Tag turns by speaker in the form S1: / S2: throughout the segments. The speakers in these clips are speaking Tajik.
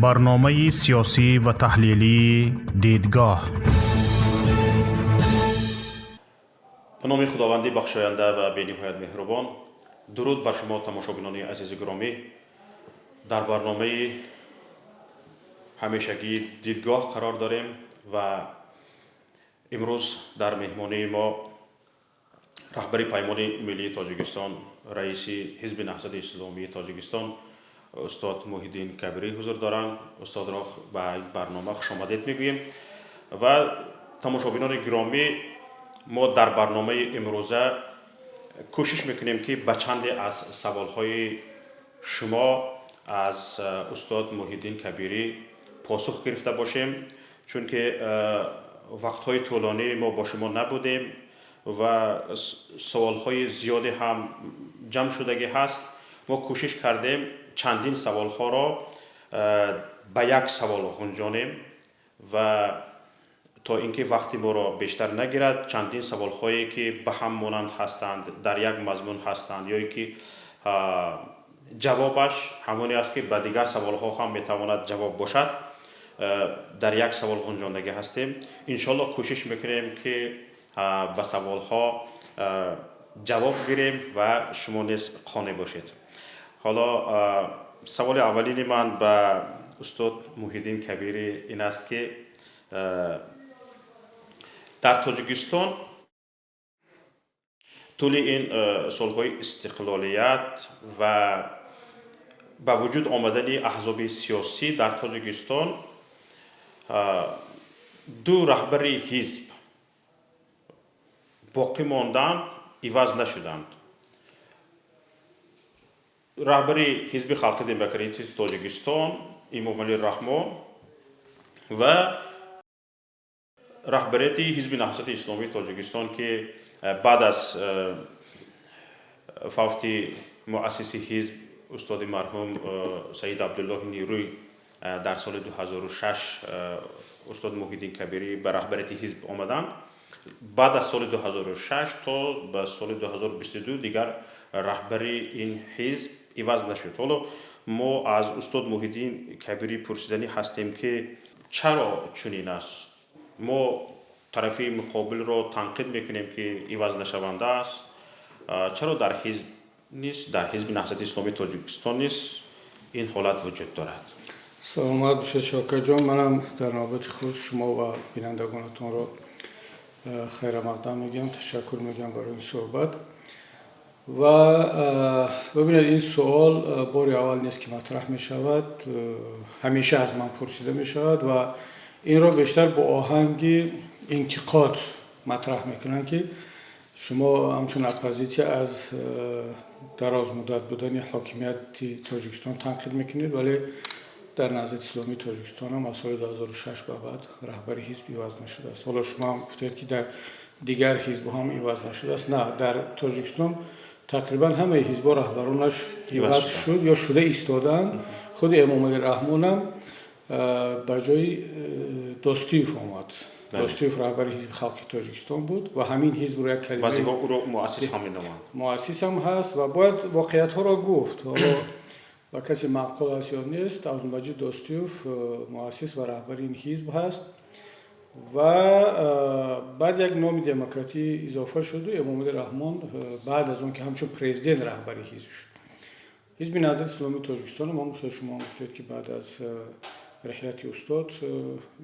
S1: Барномаи сиёсӣ ва таҳлилии «Дидгоҳ».
S2: Ба номи Худованди бахшоянда ва бениҳоят меҳрубон. Дуруд бар шумо, тамошобинони азизи гиромӣ. Дар барномаи ҳамешагии «Дидгоҳ» қарор дорем ва имрӯз дар меҳмонии мо раҳбари Паймони миллии Тоҷикистон, раиси Ҳизби Наҳзати Исломии Тоҷикистон устод Муҳиддин Кабирӣ ҳузур доранд. Устодро ба барнома хушомадед мегӯем. Ва тамошобинони гиромӣ, мо дар барномаи имрӯза кӯшиш мекунем, ки ба чанде аз саволҳои шумо аз устод Муҳиддин Кабирӣ посух гирифта бошем, чунки вақтҳои тӯлонӣ мо бо шумо набудем ва саволҳои зиёде ҳам ҷамъ шудагӣ ҳаст. Мо кӯшиш кардем, чандин саволҳоро ба як савол ғунҷонем ва то ин ки вақти моро бештар нагирад, чандин саволҳое ки ба ҳам монанд ҳастанд, дар як мазмун ҳастанд ё ин ки ҷавобаш ҳамоне аст, ки ба дигар саволҳо ҳам метавонад ҷавоб бошад, дар як савол ғунҷондагӣ ҳастем. Иншоалло, кӯшиш мекунем, ки ба саволҳо ҷавоб гирем ва шумо низ қонеъ бошед. Ҳоло саволи аввалини ман ба устод Муҳиддин Кабирӣ ин аст, ки дар Тоҷикистон тӯли ин солҳои истиқлолият ва ба вуҷуд омадани аҳзоби сиёсӣ дар Тоҷикистон ду раҳбари ҳизб боқӣ монданд, иваз нашуданд: раҳбари Ҳизби Халқи Демократии Тоҷикистон Эмомалӣ Раҳмон ва раҳбарияти Ҳизби Наҳзати Исломии Тоҷикистон, ки баъд аз фавти муассиси ҳизб, устоди марҳум Саид Абдуллоҳи Нерӯй, дар соли 2006 устод Муҳиддин Кабирӣ ба раҳбарияти ҳизб омаданд. Баъд аз соли 2006 то ба соли 2022 дигар раҳбари ин ҳизб иваз нашуд. Ҳоло мо аз устод Муҳиддин Кабирӣ пурсиданӣ ҳастем, ки чаро чунин аст? Мо тарафи муқобилро танқид мекунем, ки иваз нашаванда аст. Чаро дар ҳизб низ, дар Ҳизби Наҳзати Исломии Тоҷикистон низ ин ҳолат вуҷуд дорад?
S3: Саломат бошед, Шокирҷон. Манам дар навбати худ шумо ва бинандагонатонро хайрамақдам мегӯям, ташаккур мегӯям барои ин суҳбат. Ва бибинед, ин суол бори аввал нест, ки матраҳ мешавад, ҳамеша аз ман пурсида мешавад ва инро бештар бо оҳанги интиқод матраҳ мекунанд, ки шумо ҳамчун оппозитсия аз дарозмуддат будани ҳокимияти Тоҷикистон танқид мекунед, вале дар Наҳзати Исломии Тоҷикистон ҳам аз соли 2006 ба баъд раҳбари ҳизб иваз нашудааст. Ҳоло шумо ҳам гуфтед, ки дар дигар ҳизбҳо ҳам иваз нашудааст. На, дар Тоҷикистон тақрибан ҳамаи ҳизбҳо раҳбаронаш иваз шуд ё шуда истодаанд. Худи Эмомалӣ Раҳмонам ба ҷои Достиев омад. Достиев раҳбари Ҳизби Халқи Тоҷикистон буд ва ҳамин ҳизбро як калима
S2: Баъзеҳо ӯро муассис ҳам меноманд.
S3: Муассис ҳам ҳаст ва бояд воқеиятҳоро гуфт. Ҳоло ба касе маъқул аст ё нест, Абдулмаҷид Достиев муассис ва раҳбари ин ҳизб ҳаст ва баъд як номи демократӣ илова шуду Эмомалӣ Раҳмон баъд аз он ки ҳамчун президент раҳбари ҳизб шуд. Ҳизби Наҳзати Исломии Тоҷикистон ҳам хел шумо гуфтед, ки баъд аз раҳлати устод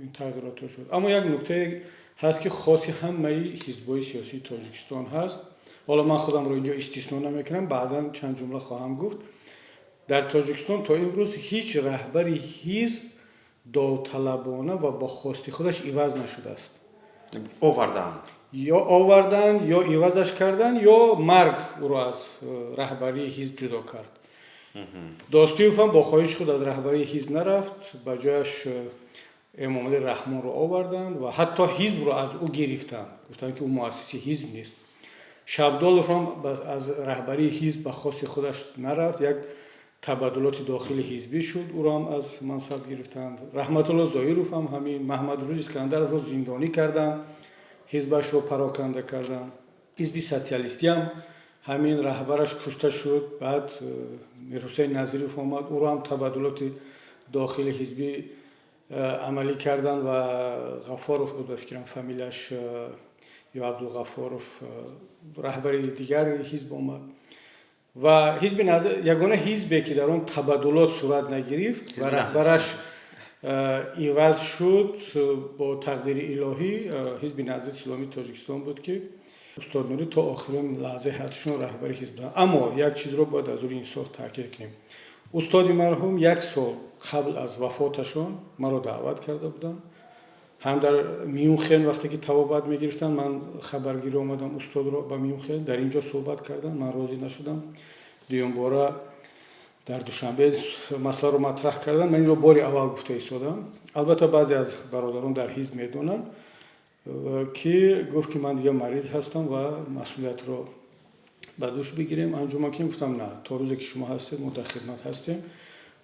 S3: ин тағйиротҳо шуд. Аммо як нуктае ҳаст, ки хоси ҳамаи ҳизбҳои сиёсии Тоҷикистон ҳаст. Ҳоло ман худамро инҷо истисно намекунам, баъдан чанд ҷумла хоҳам гуфт. Дар Тоҷикистон то имрӯз ҳеҷ раҳбари ҳизб довталабона ва бо хости худаш иваз нашудааст.
S2: Оварданд.
S3: Ё оварданд, ё ивазаш карданд, ё марг ӯро аз раҳбарии ҳизб ҷудо кард. Достиев ҳам бо хоҳиши худ аз раҳбарии ҳизб нарафт, ба ҷояш Эмомалӣ Раҳмонро оварданд ва ҳатто ҳизбро аз ӯ гирифтанд, гуфтанд, ки ӯ муассиси ҳизб нест. Шабдолов ҳам аз раҳбарии ҳизб ба хости худаш нарафт, як табаддулоти дохили ҳизбӣ шуд, ӯро ҳам аз мансаб гирифтанд. Раҳматулло Зоиров ҳам ҳамин. Маҳмадрӯз Искандаровро зиндонӣ карданд, ҳизбашро пароканда карданд. Ҳизби Социалистӣ ҳам ҳамин, раҳбараш кушта шуд, баъд Мирҳусейн Назиров омад, ӯро ҳам табаддулоти дохили ҳизбӣ амалӣ карданд ва Ғафоров буд, ба фикрам, фамилияш, ё Абдулғафоров, раҳбари дигари ҳизб омад. Ва ҳизби ягона ҳизбе, ки дар он табаддулот сурат нагирифт ва раҳбараш иваз шуд бо тақдири илоҳӣ, Ҳизби Наҳзати Исломии Тоҷикистон буд, ки устод Нурӣ то охирин лаҳзаи ҳаёташон раҳбари ҳизб буданд. Аммо як чизро бояд аз рӯи инсоф таъкид кунем: устоди марҳум як сол қабл аз вафоташон маро даъват карда буданд. Ҳам дар Мюнхен, вақте ки табобат мегирифтанд, ман хабаргирӣ омадам устодро ба Мюнхен, дар ин ҷо суҳбат кардам, ман розӣ нашудам. Дуюмбора дар Душанбе масъаларо матраҳ кардам. Ман инро бори аввал гуфта истодам, албатта баъзе аз бародарон дар ҳизб медонанд, ки гуфт, ки ман дига мариз ҳастам ва масъулиятро ба дӯш бигирем, анҷуман кунем. Гуфтам: на, то рӯзе ки шумо ҳастед, мо дар хидмат ҳастем.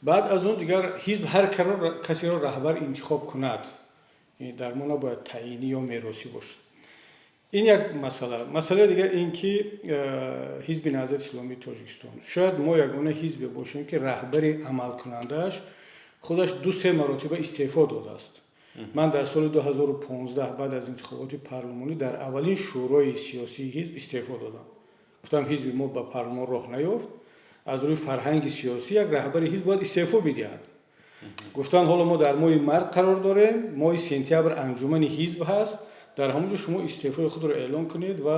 S3: Баъд аз он дигар ҳизб ҳар касеро раҳбар интихоб кунад, дар мо набояд таъинӣ ё меросӣ бошад. Ин як масъала. Масъалаи дигар ин ки Ҳизби Наҳзати Исломии Тоҷикистон, шояд мо ягона ҳизбе бошем, ки раҳбари амалкунандааш худаш ду се маротиба истеъфо додааст. Ман дар соли 2015 баъд аз интихоботи парлумонӣ дар аввалин шӯрои сиёсии ҳизб истеъфо додам. Гуфтам: ҳизби мо ба парлумон роҳ наёфт, аз рӯи фарҳанги сиёсӣ як раҳбари ҳизб бояд истеъфо бидиҳад. Гуфтанд: ҳоло мо дар моҳи март қарор дорем, моҳи сентябр анҷумани ҳизб ҳаст, дар ҳамон ҷо шумо истеъфои худро эълон кунед ва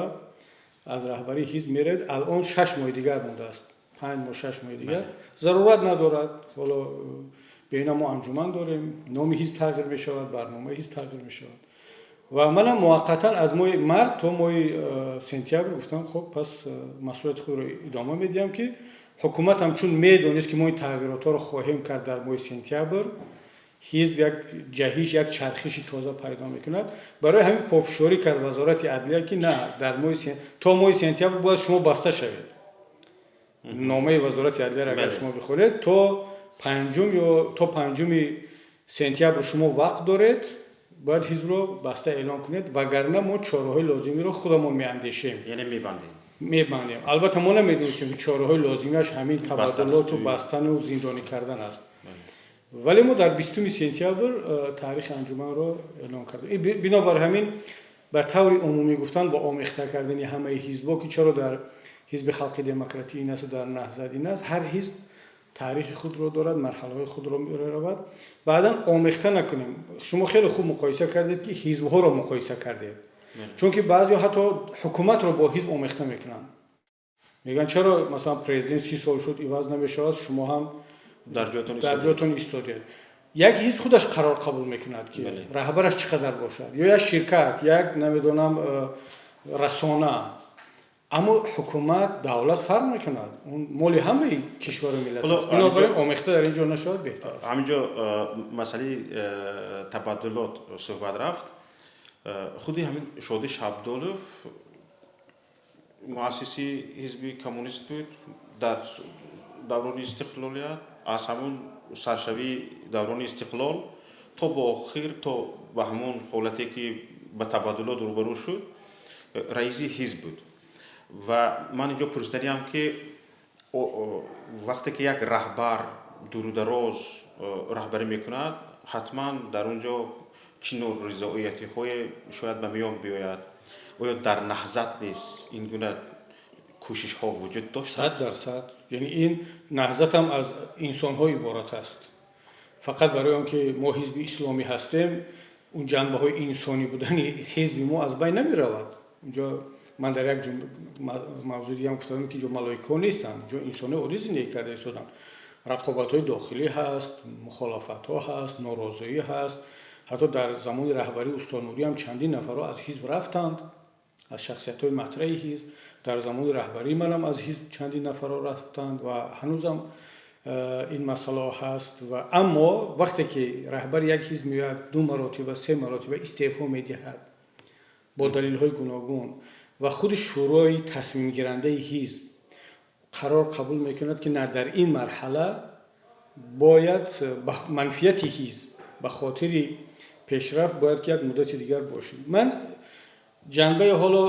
S3: аз раҳбарии ҳизб меравед. Алон 6 моҳи дигар мондааст, 5 моҳ, 6 моҳи дигар, зарурат надорад. Ҳоло беина мо анҷуман дорем, номи ҳизб тағйир мешавад, барномаи ҳизб тағйир мешавад. Ва манам муваққатан аз моҳи март то моҳи сентябр гуфтам: хуб, пас масъулияти худро идома медиҳам, ки ҳукуматам чун медонист, ки мо ин тағйиротҳоро хоҳем кард дар моҳи сентябр, ҳизб як ҷаҳиш, як чархиши тоза пайдо мекунад. Барои ҳамин пофишорӣ кард Вазорати адлия, ки на, дар моҳи то моҳи сентябр бояд шумо баста шавед. Номаи Вазорати адлияро агар шумо бихонед, то панҷум ё то 5 сентябр шумо вақт доред, бояд ҳизбро баста эълон кунед, вагарна мо чораҳои лозимиро худамон меандешем.
S2: Яъне мебандем.
S3: Мебандем. Албатта, мо намедонистем, ки чораҳои лозимиаш ҳамин табаддулоту бастану зиндонӣ кардан аст, вале мо дар 20 сентябр таърихи анҷуманро эълон кардем. Бинобар ҳамин, ба таври умумӣ гуфтан, бо омехта кардани ҳамаи ҳизбҳо, ки чаро дар Ҳизби Халқи Демократӣ ин асту дар Наҳзат ин аст, ҳар ҳизб таърихи худро дорад, марҳалаҳои худро меравад. Баъдан омехта накунем. Шумо хеле хуб муқоиса кардед, ки ҳизбҳоро муқоиса кардед, чунки баъзеҳо ҳатто ҳукуматро бо ҳизб омехта мекунанд. Мегӯянд: чаро, масалан, президент 30 сол шуд, иваз намешавад, шумо ҳам
S2: дар
S3: ҷоятон истодед? Як ҳизб худаш қарор қабул мекунад, ки раҳбараш чӣ қадар бошад, ё як ширкат, як, намедонам, расона. Аммо ҳукумат, давлат фарқ мекунад, он моли ҳамаи кишвару миллат аст. Бинобар ин омехта дар ин ҷо нашавад, беҳтар аст.
S2: Ҳамин ҷо масъалаи табаддулот суҳбат рафт. Худи ҳамин Шоди Шабдолов муассиси Ҳизби Коммунист буд дар даврони истиқлолият. Аз ҳамун саршавии даврони истиқлол то ба охир, то ба ҳамон ҳолате, ки ба табаддулот рӯбарӯ шуд, раиси ҳизб буд. Ва ман инҷо пурсиданиам, ки вақте ки як раҳбар дуру дароз раҳбарӣ мекунад, ҳатман дар он ҷо чӣ норизоятиҳое шояд ба миён биёяд. Оё дар Наҳзат низ ин гуна кӯшишҳо вуҷуд дошт?
S3: 100%. Яъне ин Наҳзатам аз инсонҳо иборат аст. Фақат барои он ки мо ҳизби исломӣ ҳастем, он ҷанбаҳои инсонӣ будани ҳизби мо аз байн намеравад. Унҷо ман дар як мавзӯи дигаам гуфтам, ки инҷо малоикаҳо нестанд, инҷо инсонҳои оддӣ зиндагӣ карда истоданд. Рақобатҳои дохилӣ ҳаст, мухолафатҳо ҳаст, норозоӣ ҳаст. Ҳатто дар замони раҳбарии устод Нурӣ ҳам чандин нафарҳо аз ҳизб рафтанд, аз шахсиятҳои матраҳи ҳизб. Дар замони раҳбарии манам аз ҳизб чандин нафарҳо рафтанд ва ҳанӯзам ин масъалаҳо ҳаст. Ва аммо вақте ки раҳбари як ҳизб меояд, ду маротиба, се маротиба истеъфо медиҳад бо далелҳои гуногун ва худи шӯрои тасмимгирандаи ҳизб қарор қабул мекунад, ки на, дар ин марҳала бояд ба манфиати ҳизб, ба хотири пешрафт бояд ки як муддати дигар бошем. Ман ҷанбаи ҳоло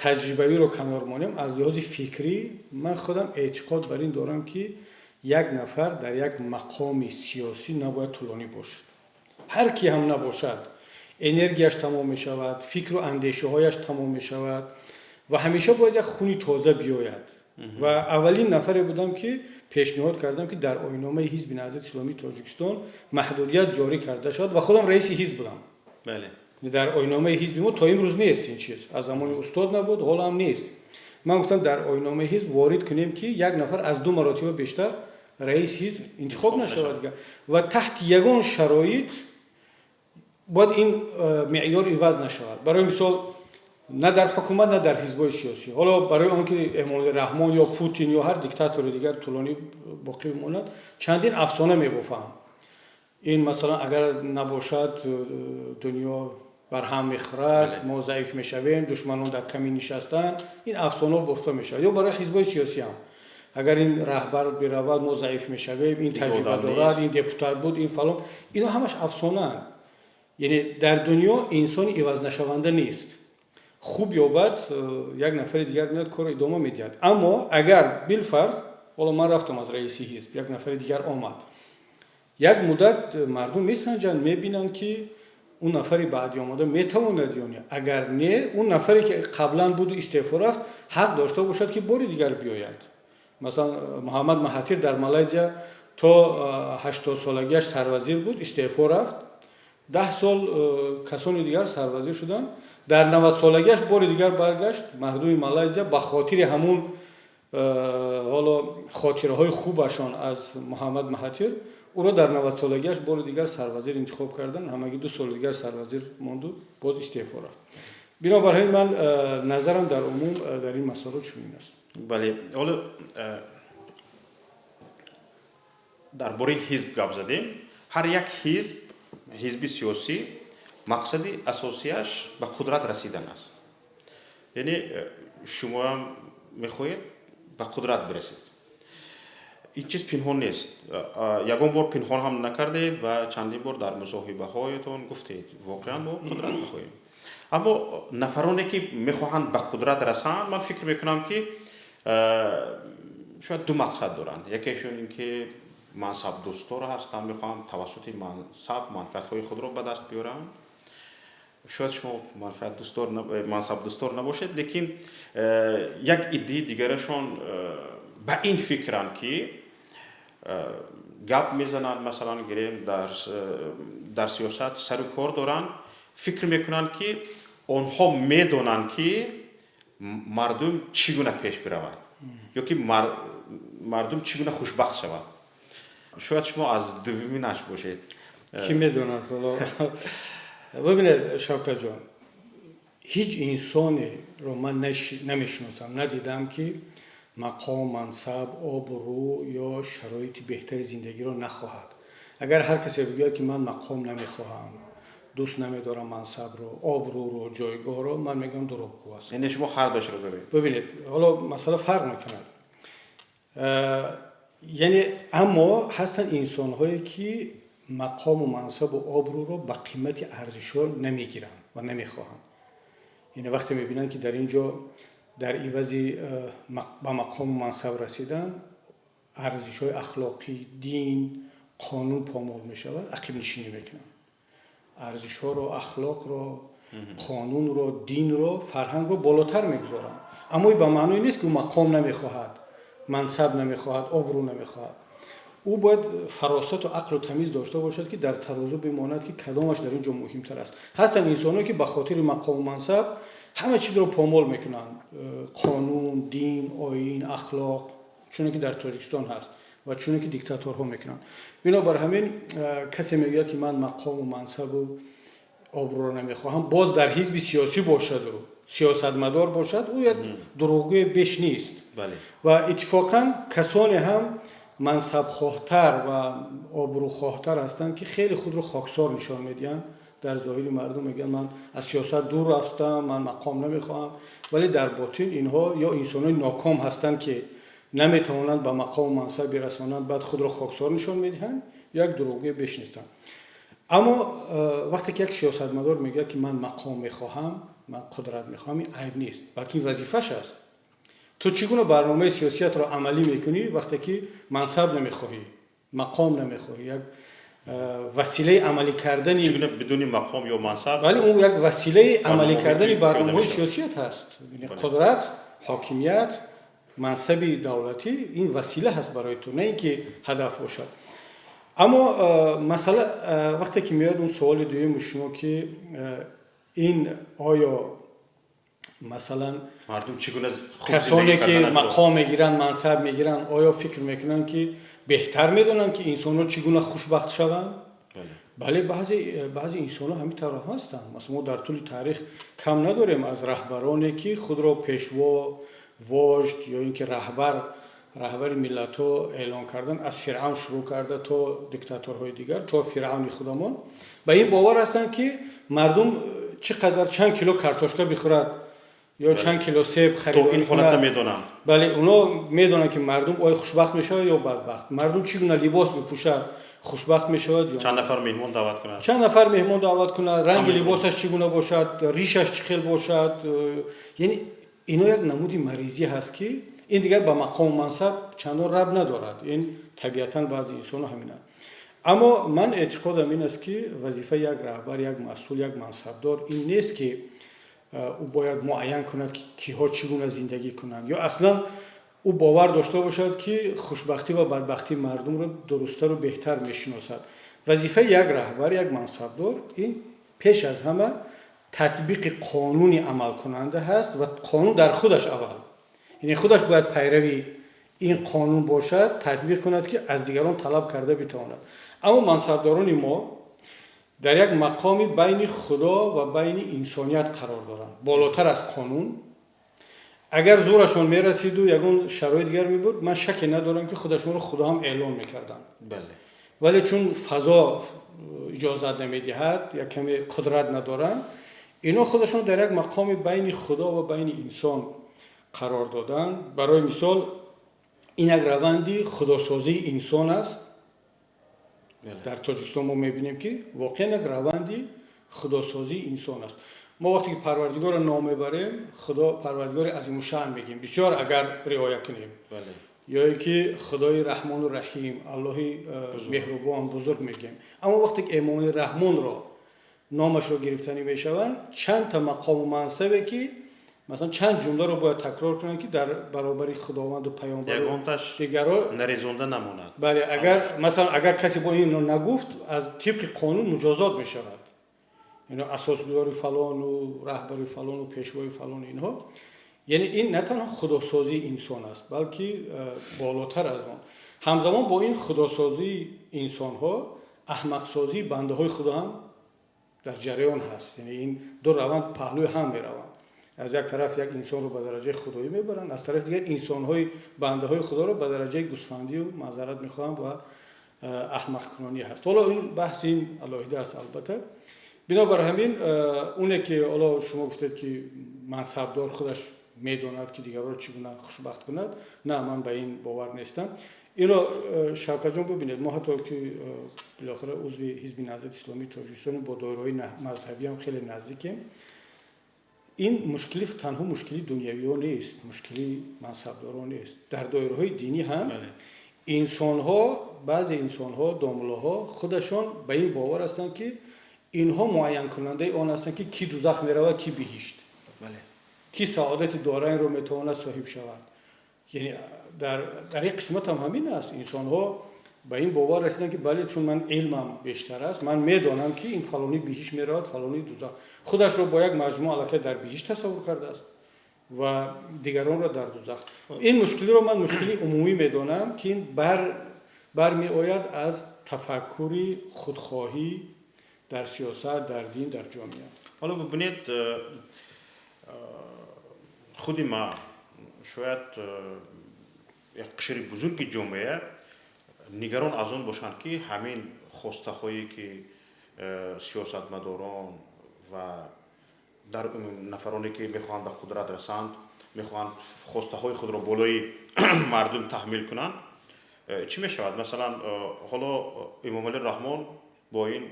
S3: таҷрибавиро канор монем, аз лиҳози фикрӣ ман худам эътиқод бар ин дорам, ки Як нафар дар як мақоми сиёсӣ набояд тӯлонӣ бошад. Ҳар ки ҳам набошад, энергияш тамом мешавад, фикру андешаҳояш тамом мешавад ва ҳамеша бояд як хуни тоза биёяд. Ва аввалин нафаре будам, ки пешниҳод кардам, ки дар оинномаи Ҳизби Наҳзати Исломии Тоҷикистон маҳдудият ҷорӣ карда шавад, ва худам раиси ҳизб будам. Дар оинномаи ҳизби мо то имрӯз нест ин чиз, аз замони устод набуд, ҳоло ҳам нест. Ман гуфтам, дар оинномаи ҳизб ворид кунем, ки як нафар аз ду маротиба бештар раиси ҳизб интихоб нашавад ва таҳти ягон шароит бояд ин меъёр иваз нашавад. Барои мисол, на дар ҳукумат, на дар ҳизбҳои сиёсӣ. Ҳоло барои он ки Эмомалӣ Раҳмон ё Путин ё ҳар диктатори дигар тӯлонӣ боқӣ бимонад, чандин афсона мебофанд. Ин масалан, агар набошад, дунё барҳам мехӯрад, мо заиф мешавем, душманон дар камин нишастанд. Ин афсонаҳо бофта мешавад. Ё барои ҳизбҳои сиёсӣ ҳам, агар ин раҳбар биравад, мо заиф мешавем, ин таҷриба дорад, ин депутат буд, ин фалон. Ино ҳамаш афсонаанд. Яъне дар дунё инсони ивазнашаванда нест. Хуб ё бад, як нафари дигар меояд, корро идома медиҳад. Аммо агар билфарз ҳоло ман рафтам аз раиси ҳизб, як нафари дигар омад, як муддат мардум месанҷанд, мебинанд, ки он нафари баъдӣ омода метавонад ё не. Агар не, он нафаре ки қаблан буду истеъфо рафт, ҳақ дошта бошад, ки бори дигар биёяд. Масалан, Муҳаммад Маҳатир дар Малайзия то 80-солагиаш сарвазир буд, истеъфо рафт, 10 сол касони дигар сарвазир шуданд. Дар 90-солагиаш бори дигар баргашт. Мардуми Малайзия ба хотири ҳамун ҳоло хотираҳои хубашон аз Муҳаммад Маҳатир ӯро дар 90-солагиаш бори дигар сарвазир интихоб карданд. Ҳамагӣ 2 соли дигар сарвазир монду боз истеъфо рафт. Бинобар ҳамин ман назарам дар умум дар ин масъала чунин аст.
S2: Бале, ҳоло дар бораи ҳизб гап задем. Ҳар як ҳизб, ҳизби сиёсӣ, мақсади асосияш ба қудрат расидан аст. Яъне шумоам мехоҳед ба қудрат бирасед. Ин чиз пинҳон нест, ягон бор пинҳон ҳам накардед ва чандин бор дар мусоҳибаҳоятон гуфтед: воқеан мо қудрат мехоҳем. Аммо нафароне ки мехоҳанд ба қудрат расанд, ман фикр мекунам, ки шояд ду мақсад доранд. Якешон ин ки мансабдӯстор ҳастанд, мехоҳанд тавассути мансаб манфиатҳои худро ба даст биёранд. Шояд шумо манфиатдӯстор, мансабдӯстор набошед, лекин як иддаи дигарашон ба ин фикранд, ки гап мезананд, масалан гирем, дар сиёсат сару кор доранд, фикр мекунанд, ки онҳо медонанд, ки мардум чӣ гуна пеш биравад ё ки мардум чӣ гуна хушбахт шавад. Шояд шумо аз дуввуминаш бошед.
S3: Кӣ медонад ҳоло. Бибинед, Шавкатҷон, ҳеҷ инсонеро ман намешиносам, надидам, ки мақом, мансаб, обрӯ ё шароити беҳтари зиндагиро нахоҳад. Агар ҳар касе бигӯяд, ки ман мақом намехоҳам, дӯст намедорам мансабро, обрӯро, ҷойгоҳро, ман мегӯям, дурӯғгӯ аст.
S2: Яъне шумо ҳар дошро доред?
S3: Бибинед, ҳоло масъала фарқ мекунад. Яъне аммо ҳастанд инсонҳое, ки мақому мансабу обрӯро ба қимати арзишҳо намегиранд ва намехоҳанд. Яъне вақте мебинанд, ки дар ин ҷо дар ивази ба мақому мансаб расидан арзишҳои ахлоқӣ, дин, қонун помол мешавад, ақибнишинӣ мекунанд. Арзишҳоро, ахлоқро, қонунро, динро, фарҳангро болотар мегузоранд. Аммо ин ба маъное нест, ки ӯ мақом намехоҳад, мансаб намехоҳад, обрӯ намехоҳад. Ӯ бояд фаросату ақлу тамиз дошта бошад, ки дар тарозу бимонад, ки кадомаш дар ин ҷо муҳимтар аст. Ҳастанд инсоное, ки ба хотири мақому мансаб ҳама чизро помол мекунанд: қонун, дин, оин, ахлоқ, чуне ки дар Тоҷикистон ҳаст ва чуне ки диктаторҳо мекунанд. Бинобар ҳамин касе мегӯяд, ки ман мақому мансабу обрӯро намехоҳам, боз дар ҳизби сиёсӣ бошаду сиёсатмадор бошад, ӯ як дурӯғгӯе беш нест. Ва иттифоқан касоне ҳам мансабхоҳтар ва обрӯхоҳтар ҳастанд, ки хеле худро хоксор нишон медиҳанд дар зоҳири мардум, мегӯянд: ман аз сиёсат дур ҳастам, ман мақом намехоҳам. Вале дар ботин инҳо ё инсонои ноком ҳастанд, ки наметавонанд ба мақому мансаб бирасонанд, баъд худро хоксор нишон медиҳанд, як дурӯғгӯе беш нестанд. Аммо вақте ки як сиёсатмадор мегӯяд, ки ман мақом мехоҳам, ман қудрат мехоҳам, ин айб нест, балки ин вазифаш аст. Ту чӣ гуна барномаи сиёсиятро амалӣ мекунӣ, вақте ки мансаб намехоҳӣ, мақом намехоҳӣ, як василаи амалӣ кардани
S2: Чӣ гуна бидуни мақом ё мансаб?
S3: Бале, ӯ як василаи амалӣ кардани барномаҳои
S2: мешавад.
S3: сиёсият ҳаст. Яъне қудрат, ҳокимият, мансаби давлатӣ ин васила ҳаст барои ту, на ин ки ҳадаф бошад. Аммо масъала вақте ки меояд он суоли дуюми шумо, ки ин оё, масалан,
S2: мардум чӣ гуна хуб
S3: касоне
S2: зиндагӣ
S3: ки
S2: карданашро
S3: мақом мегиранд, мансаб мегиранд, оё фикр мекунанд, ки беҳтар медонанд, ки инсонҳо чӣ гуна хушбахт шаванд? Бале, баъзе инсонҳо ҳамин тавр ҳастанд. Масалан, мо дар тӯли таърих кам надорем аз раҳбароне, ки худро пешво, вожд ё ин ки раҳбар, раҳбари миллатҳо эълон кардан, аз Фиръавн шурӯъ карда то диктаторҳои дигар, то Фиръавни худамон, ба ин бовар ҳастанд, ки мардум чӣ қадар, чанд кило картошка бихӯрад ё чанд кило себ
S2: То
S3: харидорӣ
S2: ин ҳолата
S3: кунад.
S2: медонам.
S3: Бале, оно медонанд, ки мардум оё хушбахт мешавад ё бадбахт, мардум чӣ гуна либос бипӯшад, хушбахт мешавад ё
S2: Чанд нафар меҳмон даъват кунад.
S3: Чанд нафар меҳмон даъват кунад, ранги
S2: Ҳамаи
S3: либосаш чӣ гуна бошад, ришаш чӣ хел бошад. Яъне ино як намуди маризӣ ҳаст, ки ин дигар ба мақому мансаб чандон рабт надорад. Ин табиатан баъзе инсонҳо ҳаминанд. Аммо ман эътиқодам ин аст, ки вазифаи як раҳбар, як масъул, як мансабдор ин нест, ки ӯ бояд муайян кунад, ки киҳо чӣ гуна зиндагӣ кунанд, ё аслан ӯ бовар дошта бошад, ки хушбахтӣ ва бадбахтии мардумро дурусттару беҳтар мешиносад. Вазифаи як раҳбар, як мансабдор ин пеш аз ҳама татбиқи қонуни амалкунанда ҳаст ва қонун дар худаш аввал, яъне худаш бояд пайрави ин қонун бошад, татбиқ кунад, ки аз дигарон талаб карда битавонад. Аммо мансабдорони мо дар як мақоми байни Худо ва байни инсоният қарор доранд, болотар аз қонун. Агар зӯрашон мерасиду ягон шароит дигар мебуд, ман шаке надорам, ки худашонро Худо ҳам эълон мекарданд. Вале чун фазо иҷозат намедиҳад, як каме қудрат надоранд, ино худашон дар як мақоми байни Худо ва байни инсон қарор доданд. Барои мисол, ин як раванди худосозии инсон аст. Дар Тоҷикистон мо мебинем, ки воқеан як раванди худосозии инсон аст. Мо вақте ки Парвардигорро ном мебарем, Худо, Парвардигори азимушаън мегӯем бисёр, агар риоя кунем, ё ин ки Худои Раҳмону Раҳим, Аллоҳи меҳрубон, бузург мегӯем. Аммо вақте ки Эмомали Раҳмонро номашро гирифтанӣ мешаванд, чанд та мақому мансабе, ки масалан чанд ҷумларо бояд такрор кунанд, ки дар баробари Худованду паёмбару
S2: Ягонташ
S3: дигаро
S2: нарезонда намонад.
S3: Бале, агар, масалан, агар касе бо инро нагуфт, аз тибқи қонун муҷозот мешавад. Ино асосгузори фалону раҳбари фалону пешвои фалону инҳо. Яъне ин на танҳо худосозии инсон аст, балки болотар аз он, ҳамзамон бо ин худосозии инсонҳо, аҳмақсозии бандаҳои Худо ҳам дар ҷараён ҳаст. Яъне ин ду раванд паҳлӯи ҳам мераванд. Аз як тараф як инсонро ба дараҷаи худоӣ мебаранд, аз тарафи дигар инсонҳои бандаҳои Худоро ба дараҷаи гусфандию, маъзарат мехоҳам, ва аҳмақкунонӣ ҳаст. Ҳоло ин баҳси ин алоҳида аст, албатта. Бинобар ҳамин, оне ки ҳоло шумо гуфтед, ки мансабдор худаш медонад, ки дигарро чӣ гуна хушбахт кунад, на, ман ба ин бовар нестам. Инро, Шавкатҷон, бубинед, мо ҳатто ки билохира узви Ҳизби Наҳзати Исломии Тоҷикистони, бо доираҳои мазҳабиам хеле наздикем, ин мушкили танҳо мушкили дунявиҳо нест, мушкили мансабдорон нест. Дар доираҳои динӣ ҳам инсонҳо, баъзе инсонҳо, домуллоҳо худашон ба ин бовар ҳастанд, ки инҳо муайянкунандаи он ҳастанд, ки кӣ дузах меравад, кӣ биҳишт, кӣ саодати дорайнро метавонад соҳиб шавад. Яъне дар ин қисмат ҳам ҳамин аст. Инсонҳо ба ин бовар расиданд, ки бале, чун ман илмам бештар аст, ман медонам, ки ин фалонӣ биҳишт меравад, фалонӣ дузах. Худашро бо як маҷмӯа аллакай дар биҳишт тасаввур кардааст ва дигаронро дар дузах. Ин мушкилиро ман мушкили умумӣ медонам, ки ин бармеояд аз тафаккури худхоҳӣ дар сиёсат, дар дин, дар ҷомеа.
S2: Ҳоло бубинед, худи ман, шояд як қишри бузурги ҷомеа нигарон аз он бошанд, ки ҳамин хостаҳое, ки сиёсатмадорон ва дар нафароне, ки мехоҳанд ба қудрат расанд, мехоҳанд хостаҳои худро болои мардум таҳмил кунанд, чӣ мешавад? Масалан, ҳоло Эмомалӣ Раҳмон бо ин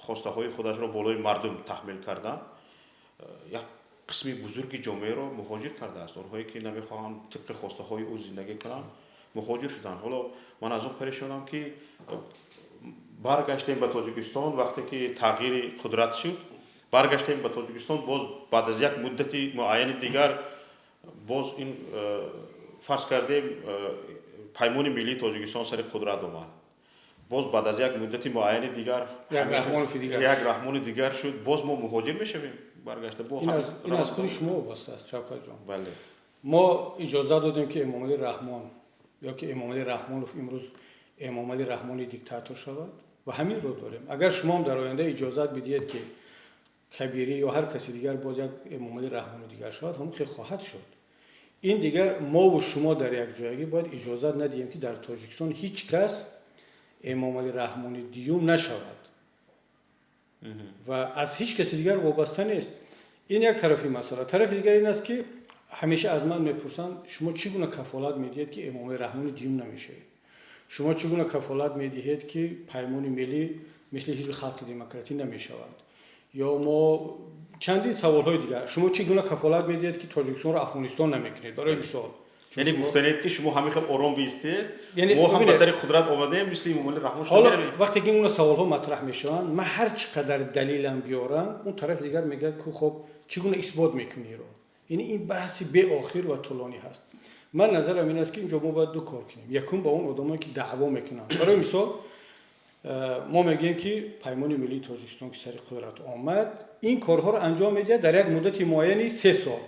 S2: хостаҳои худашро болои мардум таҳмил кардан, як Қисми бузурги ҷомеаро муҳоҷир кардааст. Онҳое ки намехоҳанд тибқи хостаҳои ӯ зиндагӣ кунанд, муҳоҷир шуданд. Ҳоло ман аз он парешонам, ки баргаштем ба Тоҷикистон, вақте ки тағйири қудрат шуд, баргаштем ба Тоҷикистон, боз баъд аз як муддати муайяни дигар боз ин, фарз кардем, Паймони миллии Тоҷикистон сари қудрат омад, боз баъд аз як муддати муайяни дигар
S3: як Раҳмонови дигар.
S2: Як Раҳмони дигар шуд, боз мо муҳоҷир мешавем баргашта.
S3: Ин аз худи шумо вобаста аст, Шавкатҷон.
S2: Бале.
S3: Мо иҷоза додем, ки Эмомалӣ Раҳмон ё ки Эмомалӣ Раҳмонов имрӯз Эмомалӣ Раҳмони диктатор шавад ва ҳаминро дорем. Агар шумоам дар оянда иҷозат бидиҳед, ки Кабирӣ ё ҳар каси дигар боз як Эмомалӣ Раҳмони дигар шавад, ҳамон хел хоҳад шуд. Ин дигар мову шумо дар якҷоягӣ бояд иҷозат надиҳем, ки дар Тоҷикистон ҳеҷ кас Эмомалӣ Раҳмони дуюм нашавад ва аз ҳеҷ каси дигар вобаста нест. Ин як тарафи масъала. Тарафи дигар ин аст, ки ҳамеша аз ман мепурсанд: шумо чӣ гуна кафолат медиҳед, ки Эмомалӣ Раҳмони дуюм намешавед? Шумо чӣ гуна кафолат медиҳед, ки Паймони миллӣ мисли Ҳизби Халқи Демократӣ намешавад? Ё мо чандин саволҳои дигар: шумо чӣ гуна кафолат медиҳед, ки Тоҷикистонро Афғонистон намекунед, барои мисол?
S2: Яъне гуфтанед, ки шумо ҳамин хел ором биистед, мо ҳам ба сари қудрат омадем, мисли Эмомалӣ Раҳмон.
S3: Ҳоло вақте ки ин гуна саволҳо матраҳ мешаванд, ман ҳар чӣ қадар далелам биёрам, он тарафи дигар мегӯяд, ку хоб, чӣ гуна исбот мекунӣ иро? Яъне ин баҳси беохир ва тӯлонӣ ҳаст. Ман назарам ин аст, ки инҷо мо бояд ду кор кунем. Якум, ба он одамое ки даъво мекунанд. Барои мисол, мо мегӯем, ки Паймони миллии Тоҷикистон, ки сари қудрат омад, ин корҳоро анҷом медиҳад дар як муддати муайяни 3 сол.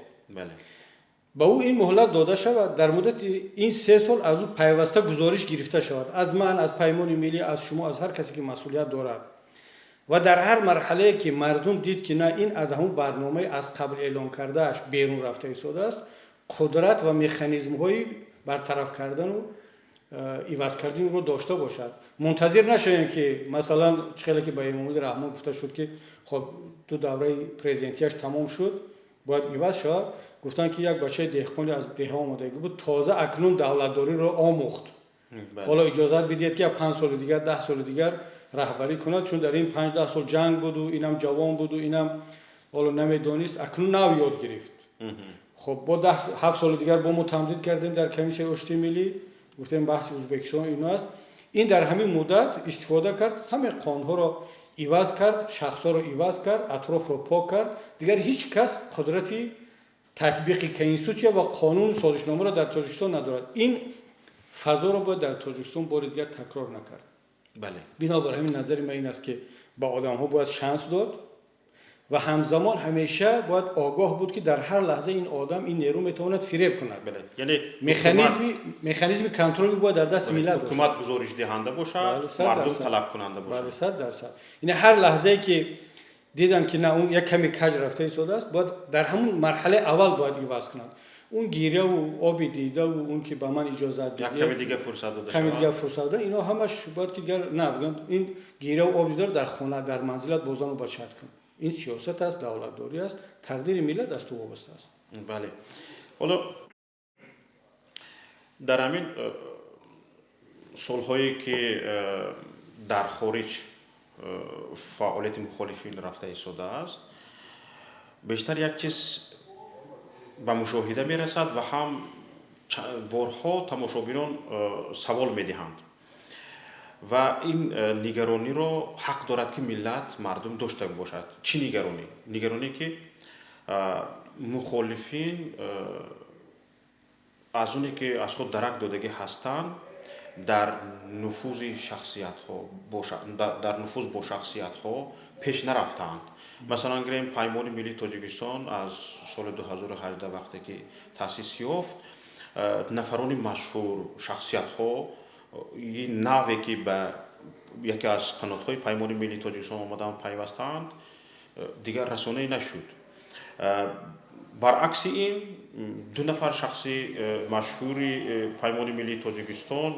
S3: Ба ӯ ин муҳлат дода шавад, дар муддати ин 3 сол аз ӯ пайваста гузориш гирифта шавад, аз ман, аз Паймони миллӣ, аз шумо, аз ҳар касе ки масъулият дорад. Ва дар ҳар марҳалае ки мардум дид, ки на, ин аз ҳамун барномаи аз қабл эълон кардааш берун рафта истодааст, қудрат ва механизмҳои бартараф кардану иваз кардани ӯро дошта бошад. Мунтазир нашавем, ки масалан, чӣ хеле ки ба Эмомалӣ Раҳмон гуфта шуд, ки хоб, ду давраи президентияш тамом шуд, бояд иваз шавад. Гуфтанд, ки як бачаи деҳқони аз деҳа омадагӣ буд, тоза акнун давлатдориро омӯхт, ҳоло иҷозат бидиҳед, ки як 5 соли дигар, 10 соли дигар раҳбарӣ кунад, чун дар ин 5-10 сол ҷанг буду инам ҷавон буду инам ҳоло намедонист, акнун нав ёд гирифт. Хоб, бо 7 соли дигар бо мо тамдид кардем дар Комиссияи оштии миллӣ, гуфтем, баҳси Ӯзбекистон ино аст. Ин дар ҳамин муддат истифода кард, ҳамаи қонунҳоро иваз кард, шахсҳоро иваз кард, атрофро пок кард. Дигар ҳеҷ кас қудрати татбиқи конститутсия ва қонуну созишномаро дар Тоҷикистон надорад. Ин фазоро бояд дар Тоҷикистон бори дигар такрор накард. Бинобар ҳамин, назари ман ин аст, ки ба одамҳо бояд шанс дод ва ҳамзамон ҳамеша бояд огоҳ буд, ки дар ҳар лаҳза ин одам, ин нерӯ метавонад фиреб кунад.
S2: Яъне
S3: механизми контроли бояд дар дасти миллат бошад.
S2: Ҳукумат гузоришдиҳанда бошад, мардум талабкунанда бошад.
S3: Бале, 100%. Яъне ҳар лаҳзае ки дидам, ки на, он як каме каҷ рафта истодааст, бояд дар ҳамун марҳалаи аввал бояд иваз кунад. Он гиряву оби дидаву он ки ба ман иҷозат
S2: як каме дигар фурсат дода.
S3: Каме дигар фурсат дода, ино ҳамаш бояд ки дигар на бигӯям. Ин гиряву оби дидаро дар хона, дар манзилат бо зану бачаат кун. Ин сиёсат аст, давлатдорӣ аст, тақдири миллат аз ту вобаста аст.
S2: Бале, ҳоло дар ҳамин солҳое ки дар хориҷ фаъолияти мухолифин рафта истодааст, бештар як чиз ба мушоҳида мерасад ва ҳам борҳо тамошобинон савол медиҳанд ва ин нигарониро ҳақ дорад, ки миллат, мардум дошта бошад. Чӣ нигаронӣ? Нигаронӣ, ки мухолифин аз оне ки аз худ дарак додагӣ ҳастанд, дар нуфузи шахсиятҳо, дар нуфуз бо шахсиятҳо пеш нарафтаанд. Масалан, гирем, Паймони миллии Тоҷикистон аз соли 2018, вақте ки таъсис ёфт, нафарони машҳур, шахсиятҳо наве ки ба яке аз қанотҳои Паймони миллии Тоҷикистон омаданд, пайвастаанд, дигар расонае нашуд. Баръакси ин, ду нафар шахси машҳури Паймони миллии Тоҷикистон,